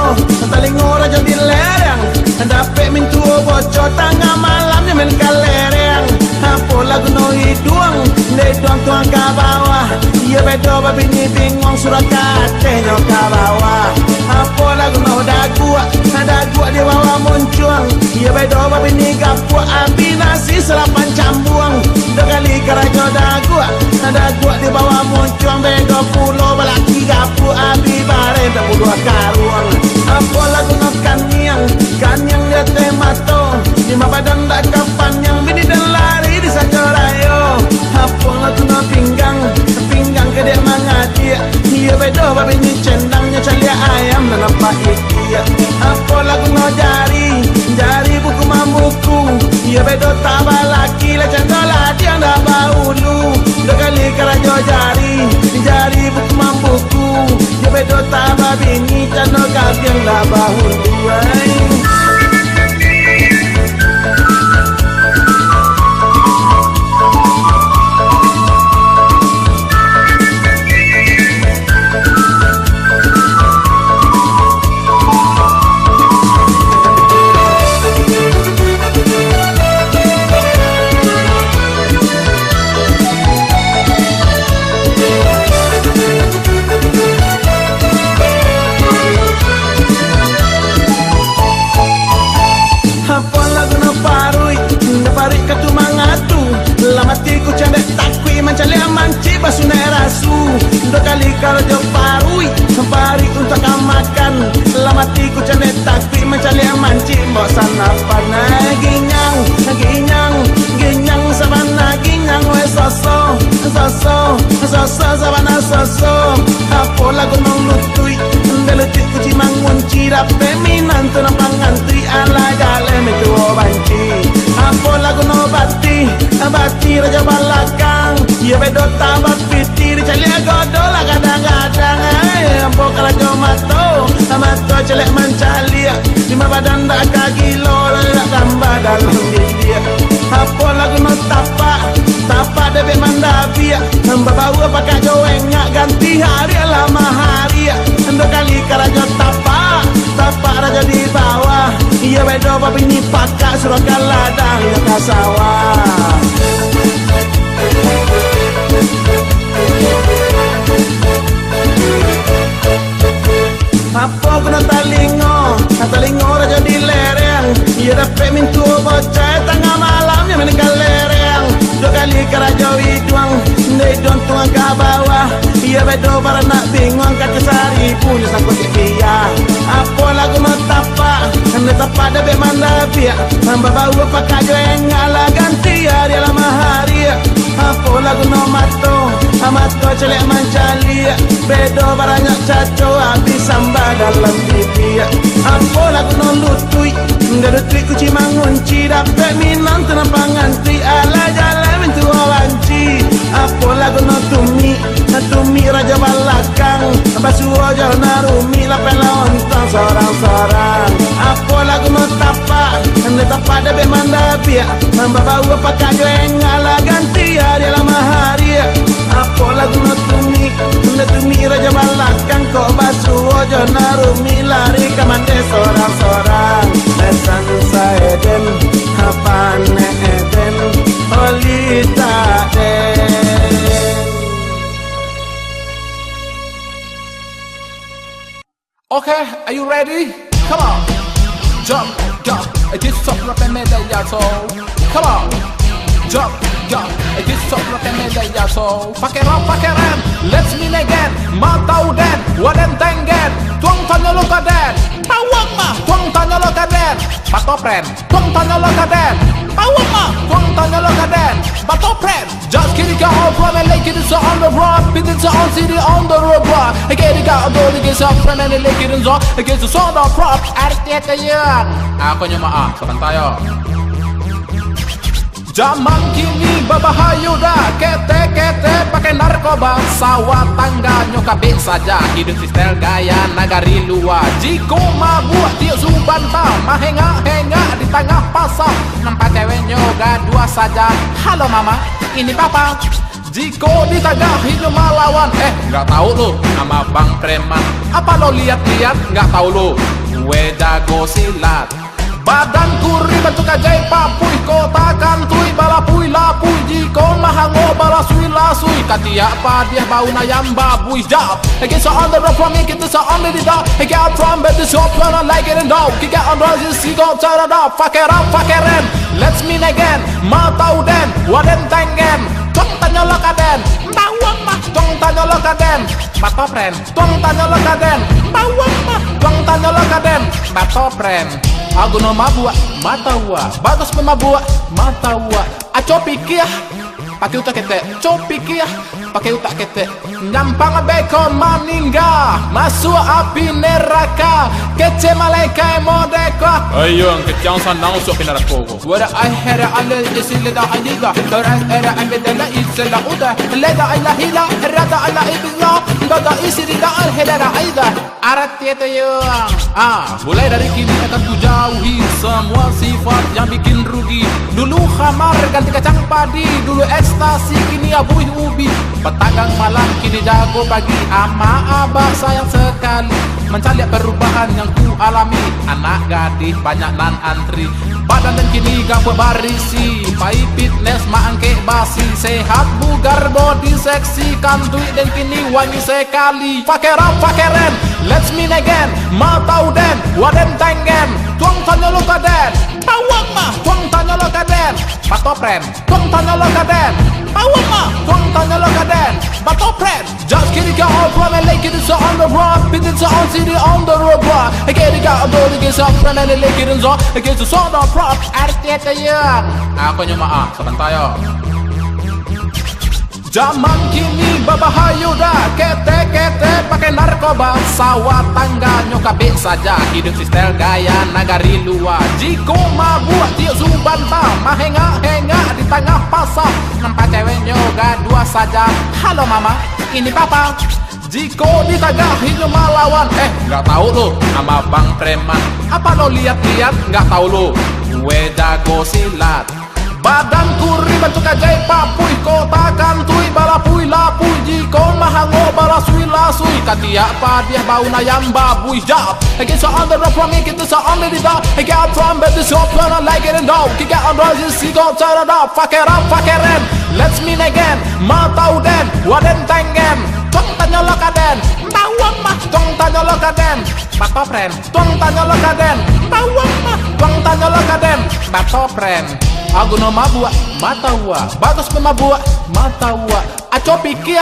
talingo rajo di lereng, dapek mintuo boco, tangah malam nyo main kalereng. Apo lah guno iduang, dek iduang tuang ka bawah, iyo bedo babini binguang, surah ka ateh nyo ka bawah. Apo lah guno daguak, daguak di bawah muncuang, iyo bedo babini gapuak, abih nasi salapan cambuang. Duo kali karajo daguak, daguak di bawah muncuang, bedo pulo balaki gapuak, abih bareh tapuluah karuang. Apo lah guno kaniang, kaniang di ateh mato, limo badan dak ka paniang, bini den lari di sajo rayo. Apo lah guno pinggang, pinggang ka dek mangadiak, iyo bedo babini cendang, nyo caliak ayam nan nampak ikiak. Apo lah guno jari, jari buku mambuku, iyo bedo taba laki, lah cando ladiang dak baulu. Duo kali karajo jari, jari buku mambuku, iyo bedo taba bini, cando gabiang dak baulu, ai. Apo lah guno paruik, indak paruik ka tu mangadu. Lah mati kuciang dek takuik, mancaliak mancik basunaik rasu. Duo kali karajo paruik, paruik untuak ka makan. Lah mati kuciang dek takuik, mancaliak mancik mbok sanapan. Ai ginyang, ginyang, ginyang sabana ginyang, weh soso, soso, soso sabana soso. Apo lah guno lutuik, lutuik kuci mangunci, dapek minantu nan pangantuik, alah jaleh mintuo banci. Apo lah guno batih, batih rajo balakang, iyo bedo taba pitih, dicaliak godo lah gadang-gadang. Ai, apo karajo mato, mato caliak mancaliak, limo badan dak ka gilo, dak tambah dalam biliak. Apo lah guno tapak, tapak dek mandabiak, babaua pakak jo engak, ganti hari alah mahariak. Duo kali karajo tapak, tapak rajo di bawah, iyo bedo babini pakak, surah ka ladang yo ka sawah. Apo guno talingo, talingo rajo di lereng, iyo dapek mintuo bocah, tangah malam nyo main kalereng. Duo kali karajo iduang, dek iduang tuang ka bawah, iyo bedo baranak binguang, kaki saribu nyo sangko dipiah. Apo lah guno tapak, tapak dapek mandabiak, babaua pakak jo engak, lah ganti hari alah mahariak. Apo lah guno mato, mato caliak mancaliak, bedo baranak caco, abih samba dalam biliak. Apo lah guno lutuik, lutuik kuci mangunci, dapek minantu nan pangantuik, alah jaleh mintuo banci. Apo lah guno tumik, tumik rajo balakang, basuo jo nan rumik, lapeh lah untuang sorang-sorang. Apo lah guno tapak, tapak dapek mandabiak, babaua pakak jo engak, lah ganti hari alah mahariak. Apo lah guno tumik, tumik rajo balakang, kok basuo jo nan rumik, lari ka mande sorang-sorang. Lesan saeden, apo ne eden, oli taden. Okay, are you ready? Come on. Jump, jump, it is so rock and metal, yeah, so. Come on. Jump, jump, it is so rock and metal, yeah, so. Pakai rap, pakai rap, let's meet again. Matau den, waden tenggen. Tuang tanyo lo ka den. Tawang mah, tuang tanyo lo ka den. Patopren, tuang tanyo lo ka den. Tawang mah, tuang tanyo lo ka den. Patopren. Just kidding, go on, bro, man, like it is on the road. Beat the Sound city on the road, boy. Get it out, do it, get up, from any lick it and zone. Get the sound of props, at the end. Aku nyo maaf, sabanta yo. Jaman kini babahayo dah, kete-kete pakai narkoba, sawah tangganyo kabek saja, hidup sistel gaya nagari luar. Jiko mabuak tiok subanta, mahengak-hengak di tangah pasar, nampak ceweknyo gaduah saja. Halo mama, ini papa. Jiko ditagah inyo malawan, eh, nggak tahu lo, ama bang preman. Apa lo lihat-lihat, nggak tahu lo. Gue jago silat. Badan kuri bantuak kajai papuih, kota kantuik balapui-lapui, jiko mahango balasui-lasui, katiak padiah bau nayam babuih jap. Again, so on the road from me, kita so on the dark. Again, I'm from better shop, when I like it and down. Kick out on the see go turn it up. Fuck it up, fuck it in. Let's meet again. Matau den, waden tenggen. Tuang tanyo lo kaden. Bawang mah, tuang tanyo lo kaden. Bato friend. Tuang tanyo lo kaden, bawang mah. Tuang tanyo lo kaden, bato friend. Aku no mabuak, mata uak. Bagus pun mabuak, mata uak. Aco pikia, pakai utak ketek. Co pikia, pakai utak ketek. Nyampang beko maningga, masuk api neraka. Kece malaikai modeka. Ayo, ang kecang sanang usuk pinarako. Wada ai hera ale isi leda ai liga. Hera hera ai bedela isi la uda. Leda ai la hila, rada ai la ibla. Dada isi leda ai hera ai da. Arati itu yo. Ah, mulai dari kini akan ku jauhi semua sifat yang bikin rugi. Dulu khamar ganti kacang padi, dulu ekstasi kini abuih ubi. Petanggang malam kini jago pagi, ama abah sayang sekali. Mancaliak perubahan yang ku alami, anak gadih banyak nan antri. Badan den kini gapuak barisi, pai fitness maangkek basi, sehat bugar body seksi, kantuik den kini wangi sekali. Fuck it up, fuck it in, let's meet again. Matau den, waden tenggen, tuang tanyo lo kaden. Bawang mah, tuang tanyo lo kaden. Bato friend, tuang tanyo lo kaden. Bawang mah, tuang tanyo lo kaden. Bato friend. Just kidding, got all from L A, get it so on the road, beat it so on city on the road, boy. Get it, got all the get up from L A, get it so, get it so on the road, at the end. Aku nyo maaf, sabanta yo. Jaman kini babahayo dah, kete-kete pakai narkoba, sawah tangganyo kabek saja, hidup sistel gaya nagari luar. Jiko mabuak tiok subanta, mahengak-hengak di tangah pasar, nampak ceweknyo gaduah saja. Halo mama, ini papa. Jiko ditagah inyo malawan, eh, nggak tahu lo, ama bang preman. Apa lo lihat-lihat, nggak tahu lo. Gue jago silat. Badan kuri bantuak kajai papuih, kota kantuik balapui-lapui, jiko mahango balasui-lasui, katiak padiah bau nayam babuih jap. Again, so on the road from me, kita so on the dark. Again, I'm from better shop, when I like it and down. Kick out on the see go turn it up. Fuck it up, fuck it in. Let's meet again. Matau den, waden tenggen. Tuang tanyo lo kaden. Bawang mah, tuang tanyo lo kaden. Bato friend. Tuang tanyo lo kaden. Bawang mah, tuang tanyo lo kaden. Bato friend. Aku no mabuak, mata uak. Bagus pun mabuak, mata uak. Aco pikia,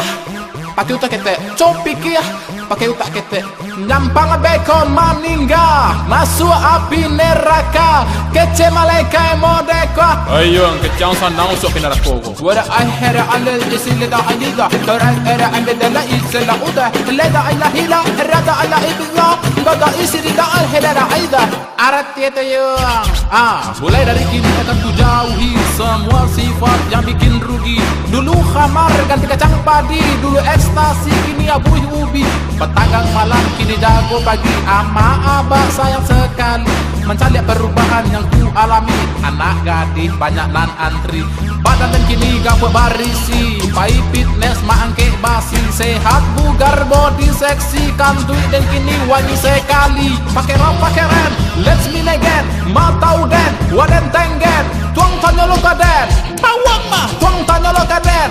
pakai utak ketek. Co pikia, pakai utak ketek. Nyampang beko maningga, masuk api neraka. Kece malaikai modeka. Ayo, ang kecang sanang usuk pinarako. Wada ai hera ale isi leda ai liga. Hera hera ai bedela isi la uda. Leda ai la hila, rada ai la ibla. Dada isi leda ai hera ai da. Arati itu yo. Ah, mulai dari kini akan ku jauhi semua sifat yang bikin rugi. Dulu khamar ganti kacang padi, dulu ekstasi, kini abuih ubi. Petanggang malam, kini jago pagi, ama abah sayang sekali. Mancaliak perubahan yang ku alami, anak gadih banyak nan antri. Badan den kini gapuak barisi, pai fitness maangkek basi, sehat bugar body seksi, kantuik den kini wangi sekali. Pakai rap, pakai rap, let's meet again. Matau den, waden tenggen, tuang tanyo lo kaden. Bawang mah, tuang tanyo lo kaden.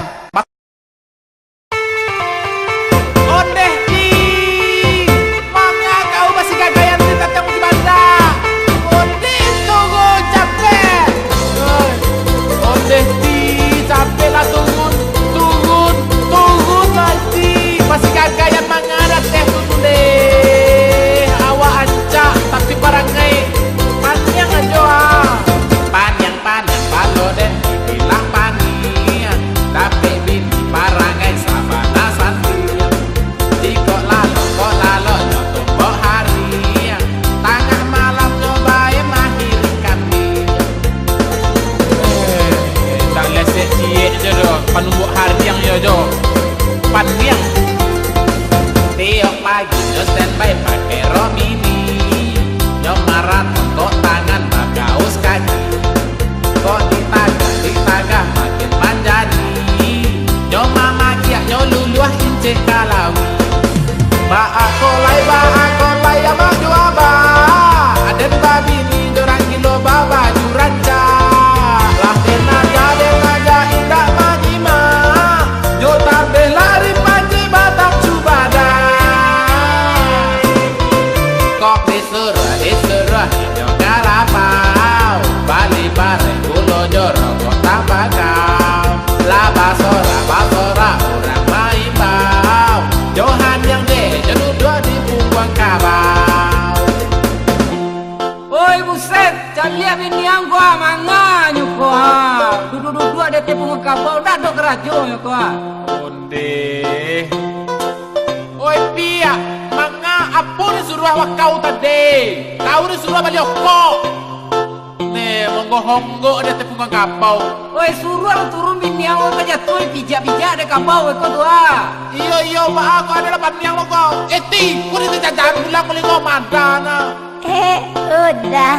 Ondeh ti, manga kau basigagaian di tatang di banda. Ondeh tunggu capek. Oi. Ondeh ti, capek lah turun, turun, turun lah ti. Basigagaian manga dateh tu tuleh. Awak ancak tapi barangai. Paniang ajo ah. Paniang, paniang, palo den dibilang paniang. Tapi Tiok pagi nyo standby pakai rok mini. Nyo maraton kok tangan bakaus kaki. Kok ditagah, ditagah makin manjadi. Nyo mamakiak, nyo luluah incek ka lawi. Baa ko lai, baa ko lai, amak jo abah. Aden babini jo urang gilo babaju rancak. Lah den aja, den aja indak manyimak. Nyo tabeh lari pancik batang cubadak. Kok disuruah, disuruah inyo ka lapau. Bali bareh gulo jo rokok tambakau. Lah basorak, basorak urang maimbau. Johan yang deh, jo duduak di pungguang kabau. Oi, buset, caliak bini ang ko, ah, manganyo ko, ah. Duduak-duduak di ateh pungguang kabau, ndak ado karajonyo ko, ah. Ondeh. Oi, Piak, manga apo disuruah wakau tadi? Kau disuruah bali okok. Neh, monggok-honggok di ateh pungguang kabau. Oi, suruah lo turun bini ang, oi, ka jatuah, pijak-pijak dek kabau iko tu, ah. Iyo, iyo, baa ko ado lah paniang lo ko. Eh, Ti, ko di jajan pulang bali ko madan, ah. Eh, Uda.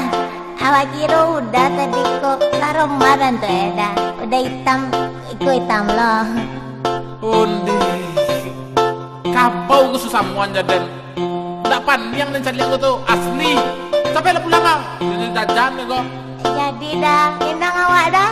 Awak kiro Uda tadi ko, karomaran tu, eh, Da. Uda itam, iko itam lo. Ondeh. Kabau ko susamuan jaden. Ndak paniang den caliak ko tu, asli. Sampai lah pulang ah. Jadi jajan ko. Jadi Da, inang awak Da.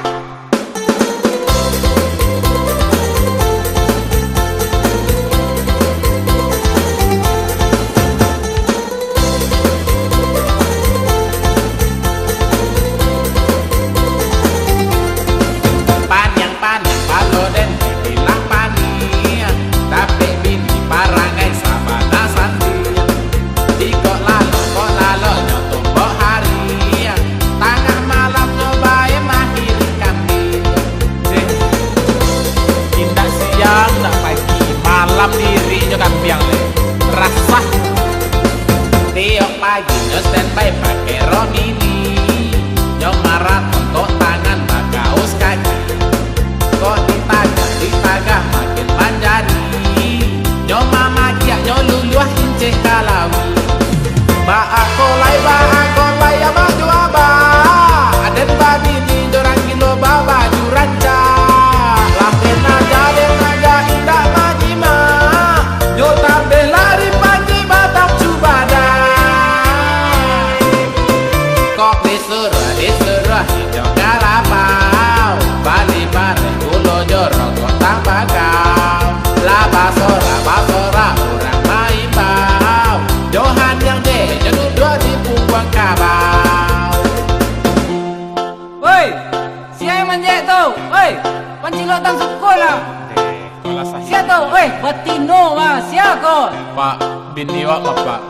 Paniang-paniang palo den dibilang paniang, dapek bini parangai sabana sandiang. Jikok lalok, kok lalok nyo tumbok hari, tangah malam nyo bae mahiri kambiang. Eh, indak siang, indak pagi, malam diri nyo kambiang le. Rasah. Tiok pagi nyo standby pakai rok mini. Nyo maraton kok tangan bakaus kaki. Kok ditagah, ditagah makin manjadi. Nyo mamakiak, nyo luluah incek ka lawi. Baa ko lai, baa ko lai, amak jo abah. Aden babini jo urang gilo babaju rancak. Lah den aja, den aja indak manyimak. Nyo tabeh lari pancik batang cubadak. Kok disuruah, disuruah inyo ka lapau. Bali bareh gulo jo rokok tambakau. Lah basorak, basorak urang maimbau. Johan yang deh, nyo duduak di pungguang kabau. Woi, sia yang manjek tu? Woi, pancilok tang sukun lah. Sia tu? Woi, batino mah, sia ko? Pak, bini awak mah, Pak.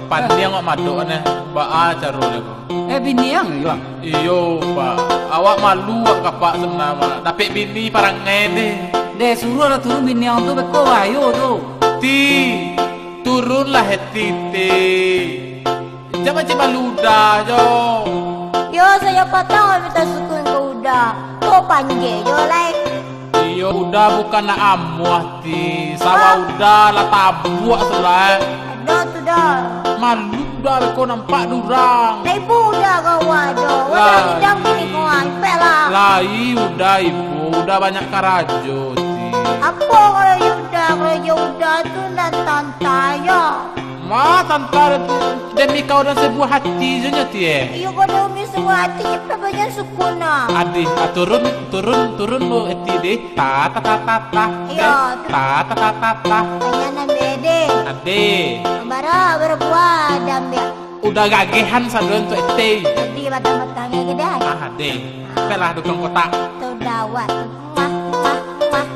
Pandiang awak madok neh. Baa caro neh ko? Eh, bini ang, iyo ang? Iyo, Pak. Awak malu awak ka Apak sabana mah. Dapek bini parangai deh. Deh, suruahlah turun bini ang tu, beko bahayo tu. Ti, turunlah, eh, Ti, Ti. Jan mancik malu Uda jo. Yo, sajo patang minta sukun ka Uda. Ko panjek jo lai. Iyo, Uda bukan nak amuah, Ti. Sawah Uda lah tabuak sudah. Ado tu dah. Malu Uda beko nampak durang. Lah ibo Uda ka awak jo. Lah. Uda bidang kini ko, ah, ipek lah. Lai Uda ibo, Uda banyak karajo, Ti. Apo karajo Uda? Karajo Uda tu nan tanta yo. Ma, tanta tu demi kau dan sebuah hati je nyo, Ti, eh. Iyo, kau demi sebuah hati, capek banyak sukun nah. Adih, ah, turun, turun, turun, bu, eh, Ti, deh. Ta, ta, ta, ta, ta. Iyo, deh. Tu. Ta, ta, ta, ta, ta. Banyak nambah, deh. Adih. Bara, bara buah dah ambiak. Uda gagehan sadoan tu, eh, Ti. Jadi, batang-batang lagi dah. Ah, adih. Oke lah, dukung kotak. Tu dawat. Mah, mah, mah.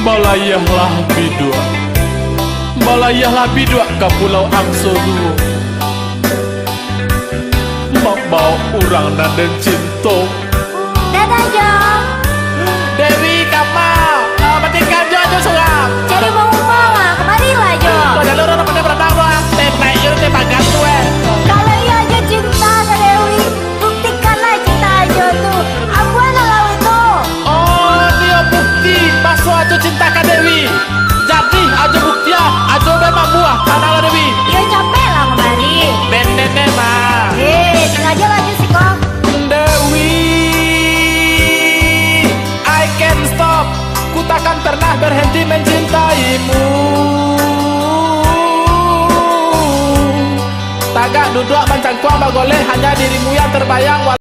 Balayahlah biduak, balayahlah biduak ka Pulau Angso Duo. Mambaok urang nan den cinto. Dadah, Jong. Dewi, Kama, ah, matikan Jong, Jong surang. Cari rumah, Mak. Kamarilah, Jong. Kau jalur orang pandai berenang tu, ah. Teh naik je, teh pagar tu, eh. Kalau iya, Jong, Hati mencintaimu. Tagak duduak mancangkuang bagoleh, hanya dirimu yang terbayang.